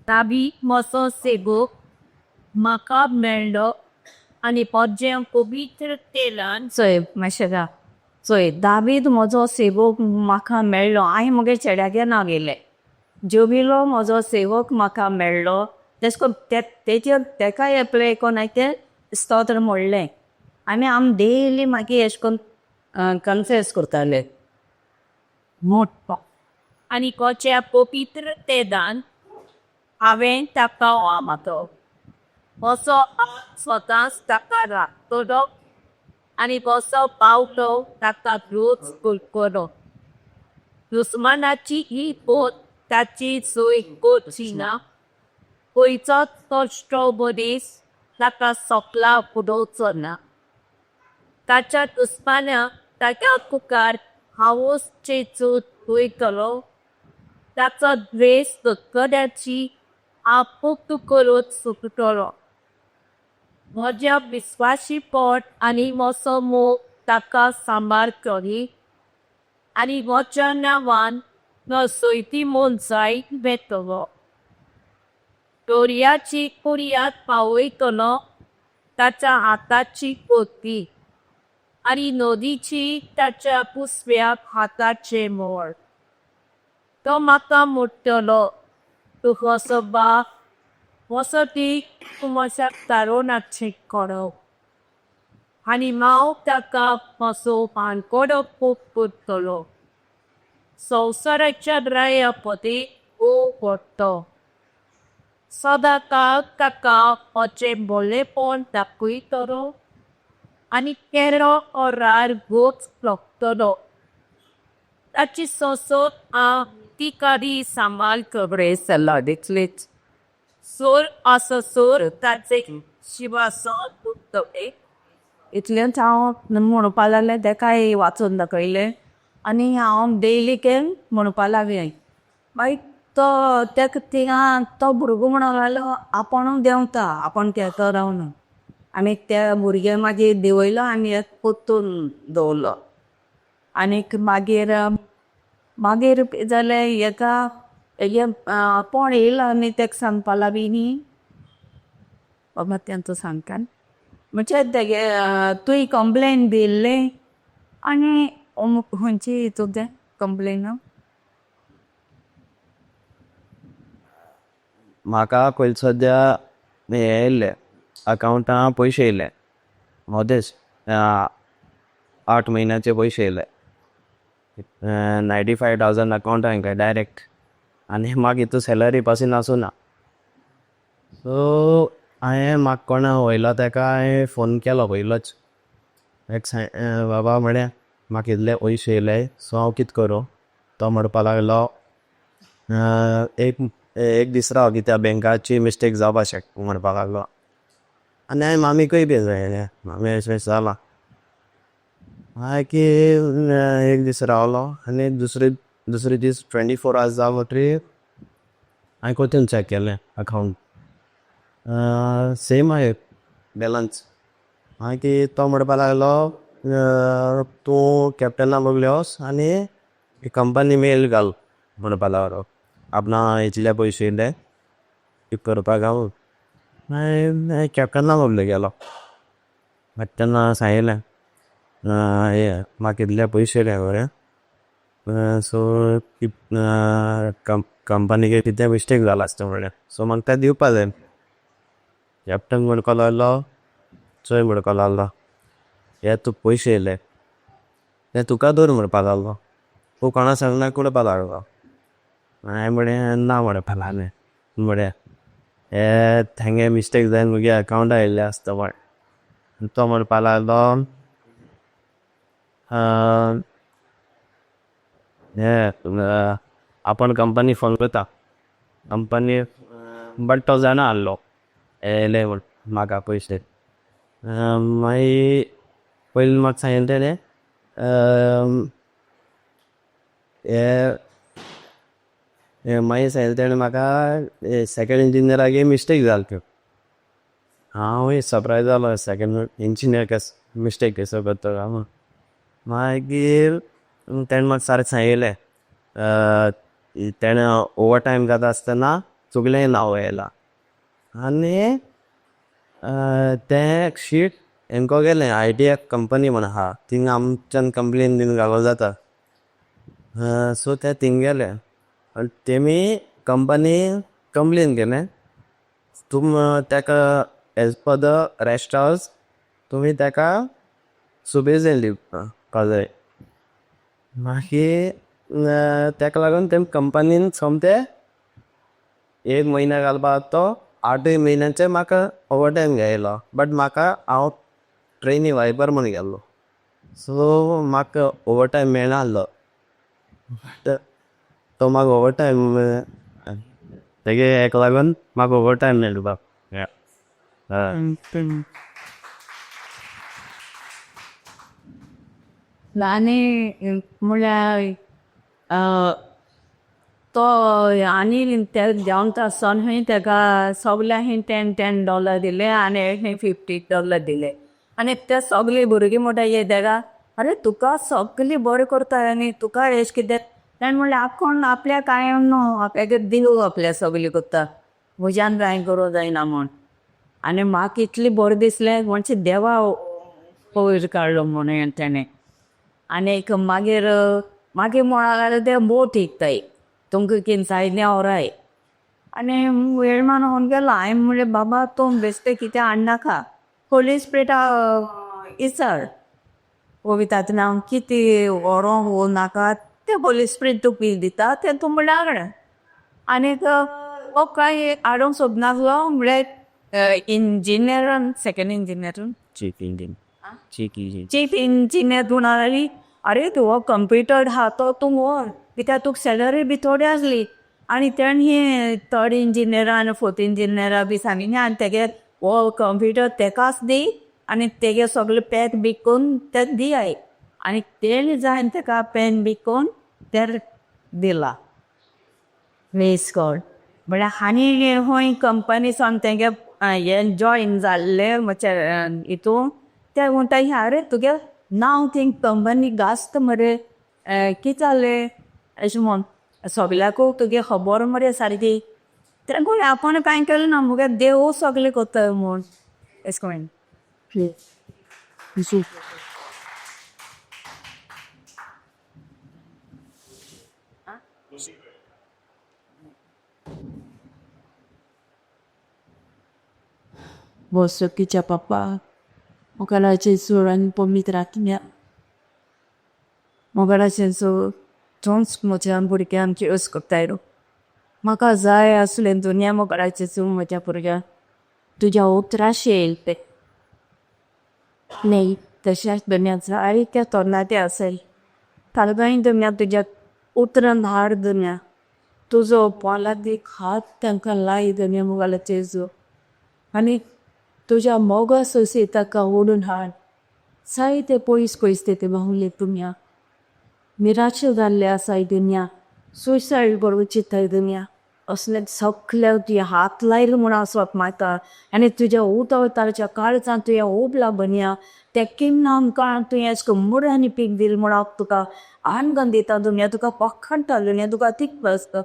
David म्हजो सेवक म्हाका मेळ्ळो आनी म्हजें पवित्र तेलान चोय मातशें राव. चोय, दावीद म्हजो सेवक म्हाका मेळ्ळो. हांवें म्हगे चेड्यागे नांव घेयलें. जोबिलो म्हजो सेवक म्हाका मेळ्ळो. तेश कोन तेजेर तेकाय एप्लाय कोन्न हांवें तें स्तोत्र म्हणलें आनी आमी डेली मागीर एशें कोन्न कन्फेस करताले. मोटो आनी म्हज्या पवित्र तेलान हांवें ताका वामातो. म्हजो हात सदांच ताका राखतलो आनी म्हजो बावटो ताका रोज करतलो. दुस्मानाची ही बोट ताची सोय करची ना. खंयचोच कश्ट मनीस ताका सोपला उडोवचो ना. ताच्या दुस्मानाक ताच्या मुखार हांवूच चेंचून वयतलो. ताचो द्वेश धुकड्याची आपुक्त करून सुकतलो. म्हज्या विस्वाशीपण आनी म्हजो मोग ताका सांबार करी आनी म्हज्या नांवान तो सोयती मनशांक वेतलो. दर्याची कुर्यात पावयतलो ताच्या हाताची कोती आनी नदीची ताच्या पुसव्या हाताचे मोड. तो म्हाका म्हणटलो, तूं कसो बाप वसती तूं म्हज्या तारुणाचें करप आनी हांव ताका म्हजो मानकोडो खूब करतलो. संवसाराच्या राया पदी ओ पडटो. सदांकाळ ताका म्हजें बरेपण दाखयतलो आनी केरो ओरार गोच लागतलो. ताची सोंसत हांव तिकाडी सांबाळ Praise the Lord. इतलीच. सोर आससर ताचें शिवासन उरतलें. इतलेंच हांव म्हणपा लागलें. तेकाय वाचून दाखयलें आनी हांव डेली केन म्हणपा लागलें. मागीर तो तेका थिंगा तो भुरगो म्हणूंक लागलो, आपूण देंवता, आपूण तेका रावना. आनी त्या भुरग्याक मागीर देंवयलो आनी एक पोत्तून दवरलो. आनीक मागीर मागीर जालें, हेका हेगे कोण येयलो आनी तेका सांगपा लागली न्ही बाबा तेंचो सांगता म्हणजे तेगे तुवें कंप्लेन दिल्लें आनी खंयची हितून तें कंप्लेन? म्हाका पयलीं सद्या हें येयल्लें, अकावंटा पयशे येयले मदेच, 8 म्हयन्याचे पयशे येयले, 95,000 अकावंटा हांकां डायरेक्ट. आनी म्हाका हितू सॅलरी पासून आसूना. सो हांवें म्हाका कोणा वयलो तेका हांवें फोन केलो पयलोच एक, बाबा म्हळें, म्हाका इतले पयशे येयले, सो हांव कित करूं? तो म्हणपा लागलो, एक एक दीस राव, कित्याक बँकाची मिस्टेक जावपा शकता म्हणपा लागलो. आनी हांवें मामीकूय बी सांगलें, मामी अशें अशें जालां. मागीर एक दीस रावलो आनी दुसरे दुसरे दीस 24 आवर्स जाल म्हणटरीर हांवें कोतून चॅक केलें अकावंट, सेम आहा बॅलन्स. मागीर तो म्हणपा लागलो, तूं कॅप्टना बगले वच आनी कंपनी मेल घाल म्हणपा लागलो, आपणा इतले पयशे येयले करपाक. हांव मागीर कॅप्टना बगले गेलो. मागीर तेन्ना सांगलें, हे म्हाका इतले पयशे येयले मरे. सो कंपनीक कितें मिस्टेक जाला आसता म्हणलें सो म्हाका तें दिवपा जाय. कॅप्टन म्हणपाक लागलो चोय म्हणपाक लागलो हे तुका पयशे येयले ते तुका दवर म्हणपाक लागलो तूं कोणा सांगना म्हणपाक लागलो. हांवें म्हळें ना म्हणपाक लागलें म्हळ्यार हे तेंगे मिस्टेक जायन मुगे अकावंटा येयल्ले आसता म्हण. तो म्हणपाक लागलो हे आपूण कंपनी फोन करता कंपनी बट तो जाणा आहलो येयले म्हण म्हाका पयशे. मागीर पयलीं म्हाका सांगिल्लें तेणें हे मागीर सांगिल्लें तेणें म्हाका सेकेंड इंजिनियरागे मिस्टेक जाल त्यो. हांवूय सरप्रायज जालो सेकेंड इंजिनियर कस मिस्टेक कसो करतलो काय म्हूण. मागीर तेणें म्हाका सारकें सांगिल्लें तेणें ओवर टायम जाता आसतना चुकलें नांव येयलां आनी तें शीट हेंको गेलें I T F company म्हण आहा थिंग आमच्यान कंप्लेन बीन घालो जाता. सो तें थिंग गेलें आनी तेमी कंपनी कंप्लेन केलें तुम तेका as per the rest hours तुमी तेका सुबेज दिवपा जाय. मागीर तेका लागून तेम कंपनीन सोमतें एक म्हयन्या घालपा तो आठूय म्हयन्याचे म्हाका ओवर टायम घेयलो बट म्हाका हांव ट्रेनी वायपर म्हूण गेल्लो सो म्हाका ओवर टायम मेळना आहलो बट तो म्हाका ओवर टायम तेगे हेका लागून म्हाका ओवर टायम मेळ्ळो बाब. आनी म्हळ्यार तो आनी ते देंवता आसतना तेका सगल्यांक 10 10 डॉलर दिले आनी एकने 50 डॉलर दिले. आनी ते सगळे भुरगीं म्हणटा ये तेका अरे तुका सगळीं बरें करता आनी तुका एश कितें. तेणें म्हणलें आपूण आपल्या कांय न्हू आपल्याक दिवं आपल्या सगळीं करता म्हज्यान कांय करूं जायना म्हूण. आनी म्हाका इतलें बरें दिसलें म्हणजे देवा वयर काडलो म्हणून तेणें. आनीक मागीर मागीर म्हणा लागले ते बोट विकताय तुमकां कितें जाय तें व्हराय. आनी वेळमान होवन गेलो. हांवें म्हणलें बाबा तूं बेश्टें कितें हाडनाका होली स्पिरिटा इसार पवित्र नांव कितें व्हरोंक वो नाका तें होली स्पिरीट तुका कितें दिता तें तूं म्हणल्यार हाड. आनीक हो कांय हाडूंक सोदनासलो म्हळ्यार इंजिनियरान second इंजिनियरान chief engineer chief engineer chief engineer म्हणा लागली अरे तूं हो कंप्युटर आहा तो तूं व्हर कित्याक तुका सॅलरी बी थोडी आसली. आनी तेणें हे थर्ड इंजिनियरा आनी फोर्थ इंजिनियरा बी सांगिल्लें आनी तेगे हो कंप्युटर तेकाच दी आनी तेगे सगळे पॅक बी करून तेका दियाय. आनी तेणें जायन तेका पेन बी करून तें दिला. प्रेज गॉड. म्हळ्यार आनी खंय कंपनी सावन तेगे हे जॉयन जाल्ले म्हणजे हितून ते म्हणटा अरे तुगे नांव थिंग कंपनी गाजता मरे कितें जालें अशें म्हूण सगल्याकू तुगे खबर मरे सारकी. तें कोण आपूण कांय केलें ना मुगे देव सगळें करता म्हूण अशें करून. Vosso papà, mogara Gesù आनी पवित्र आत्म्या. मोगाच्या जेजू तूंच म्हज्या भुरग्यांक यूज करताय. म्हाका जाय आसलें दुनिया मोगाच्या जेजू म्हज्या भुरग्यांक तुज्या उतराशें येयलें तें. न्ही तशेंच दुनिया जायते तरणाटे आसाय तांकांय दुनिया तुज्या उतरान हाड दुनिया तुजो पोलादीक हात तांकां लाय दुनिया मोगाच्या जेजू. आनी तुज्या मोगा सोशी ताका ओडून हाड. जायते पयस पयस ते बाहुले दुनिया निराशे जाल्ले आसाय दुनिया सुसायड करूंक चिंत्ताय दुनिया असले सगळ्याक तुवें हात लायलो म्हूण आसप म्हाका आनी तुज्या उतवताच्या काळजांत तुवें उबला बनया त्या किन्नाम काळ तुवें अशें करून मुरांनी पीक दिलें म्हूण हांव तुका आनंद दिता दुनिया तुका पखणटा दुनिया तुका तीक आसता.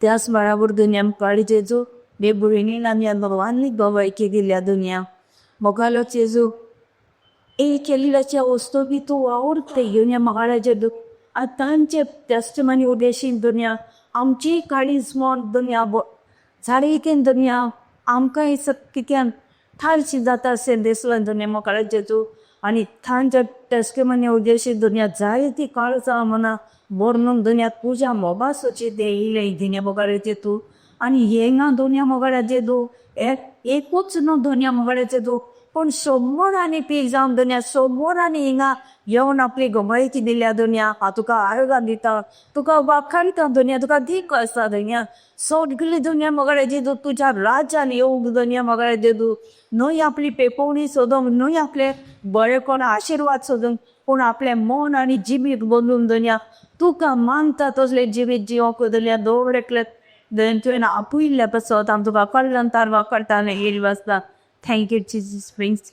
त्याच बराबर दुनिया काळी जेजू हे भयणीन आनी भगवान गवायकी दिल्या दुनिया मोगालो जेजू एक केल्ल्याच्या वस्तू बी तूं वावुरता घेवन या मोगाल्या जेजू. आनी तांचे टेस्टमनी उदेशीन दुनिया आमची काळीज मोन दुनिया जायतीन दुनिया आमकां कित्यान थारशी जाता अशें दिसलें दुनिया मोगाळे जेजू आनी तांच्या टेस्टमनी उदेशी दुनिया जायती काळजां मना बोर्नून दुनिया तुज्या मोगासोची ते येयले दुनिया मोगाळे जेजू आनी हेंगा दुनिया मोगाळे जेजू एकूच न्हू दुनिया मोगाळे जेजू पूण सोमोर पी जावन दुनिया सोमोर आनी हिंगा येवन आपली गमयची दिल्या दुनिया हांव तुका आरोग्य दिता तुका वाखाणता दुनिया तुका दीक आसा दुनिया सगळी दुनिया मोगाळे जेजू तुज्या राज्यान येवंक दुनिया मोगाळे जेजू न्हय आपली पेपोवणी सोदूंक न्हय आपले बरें कोण आशिर्वाद सोदूंक पूण आपलें मन आनी जिवीत बदलून दुनिया तुका मानता तसलें जिवीत जिवंक दुनिया दवर एकलें तुवें आपयिल्लें पासत आम तुका कल्याण तार वापरता आनी येयली आसता. Thank you, Jesus. Brings.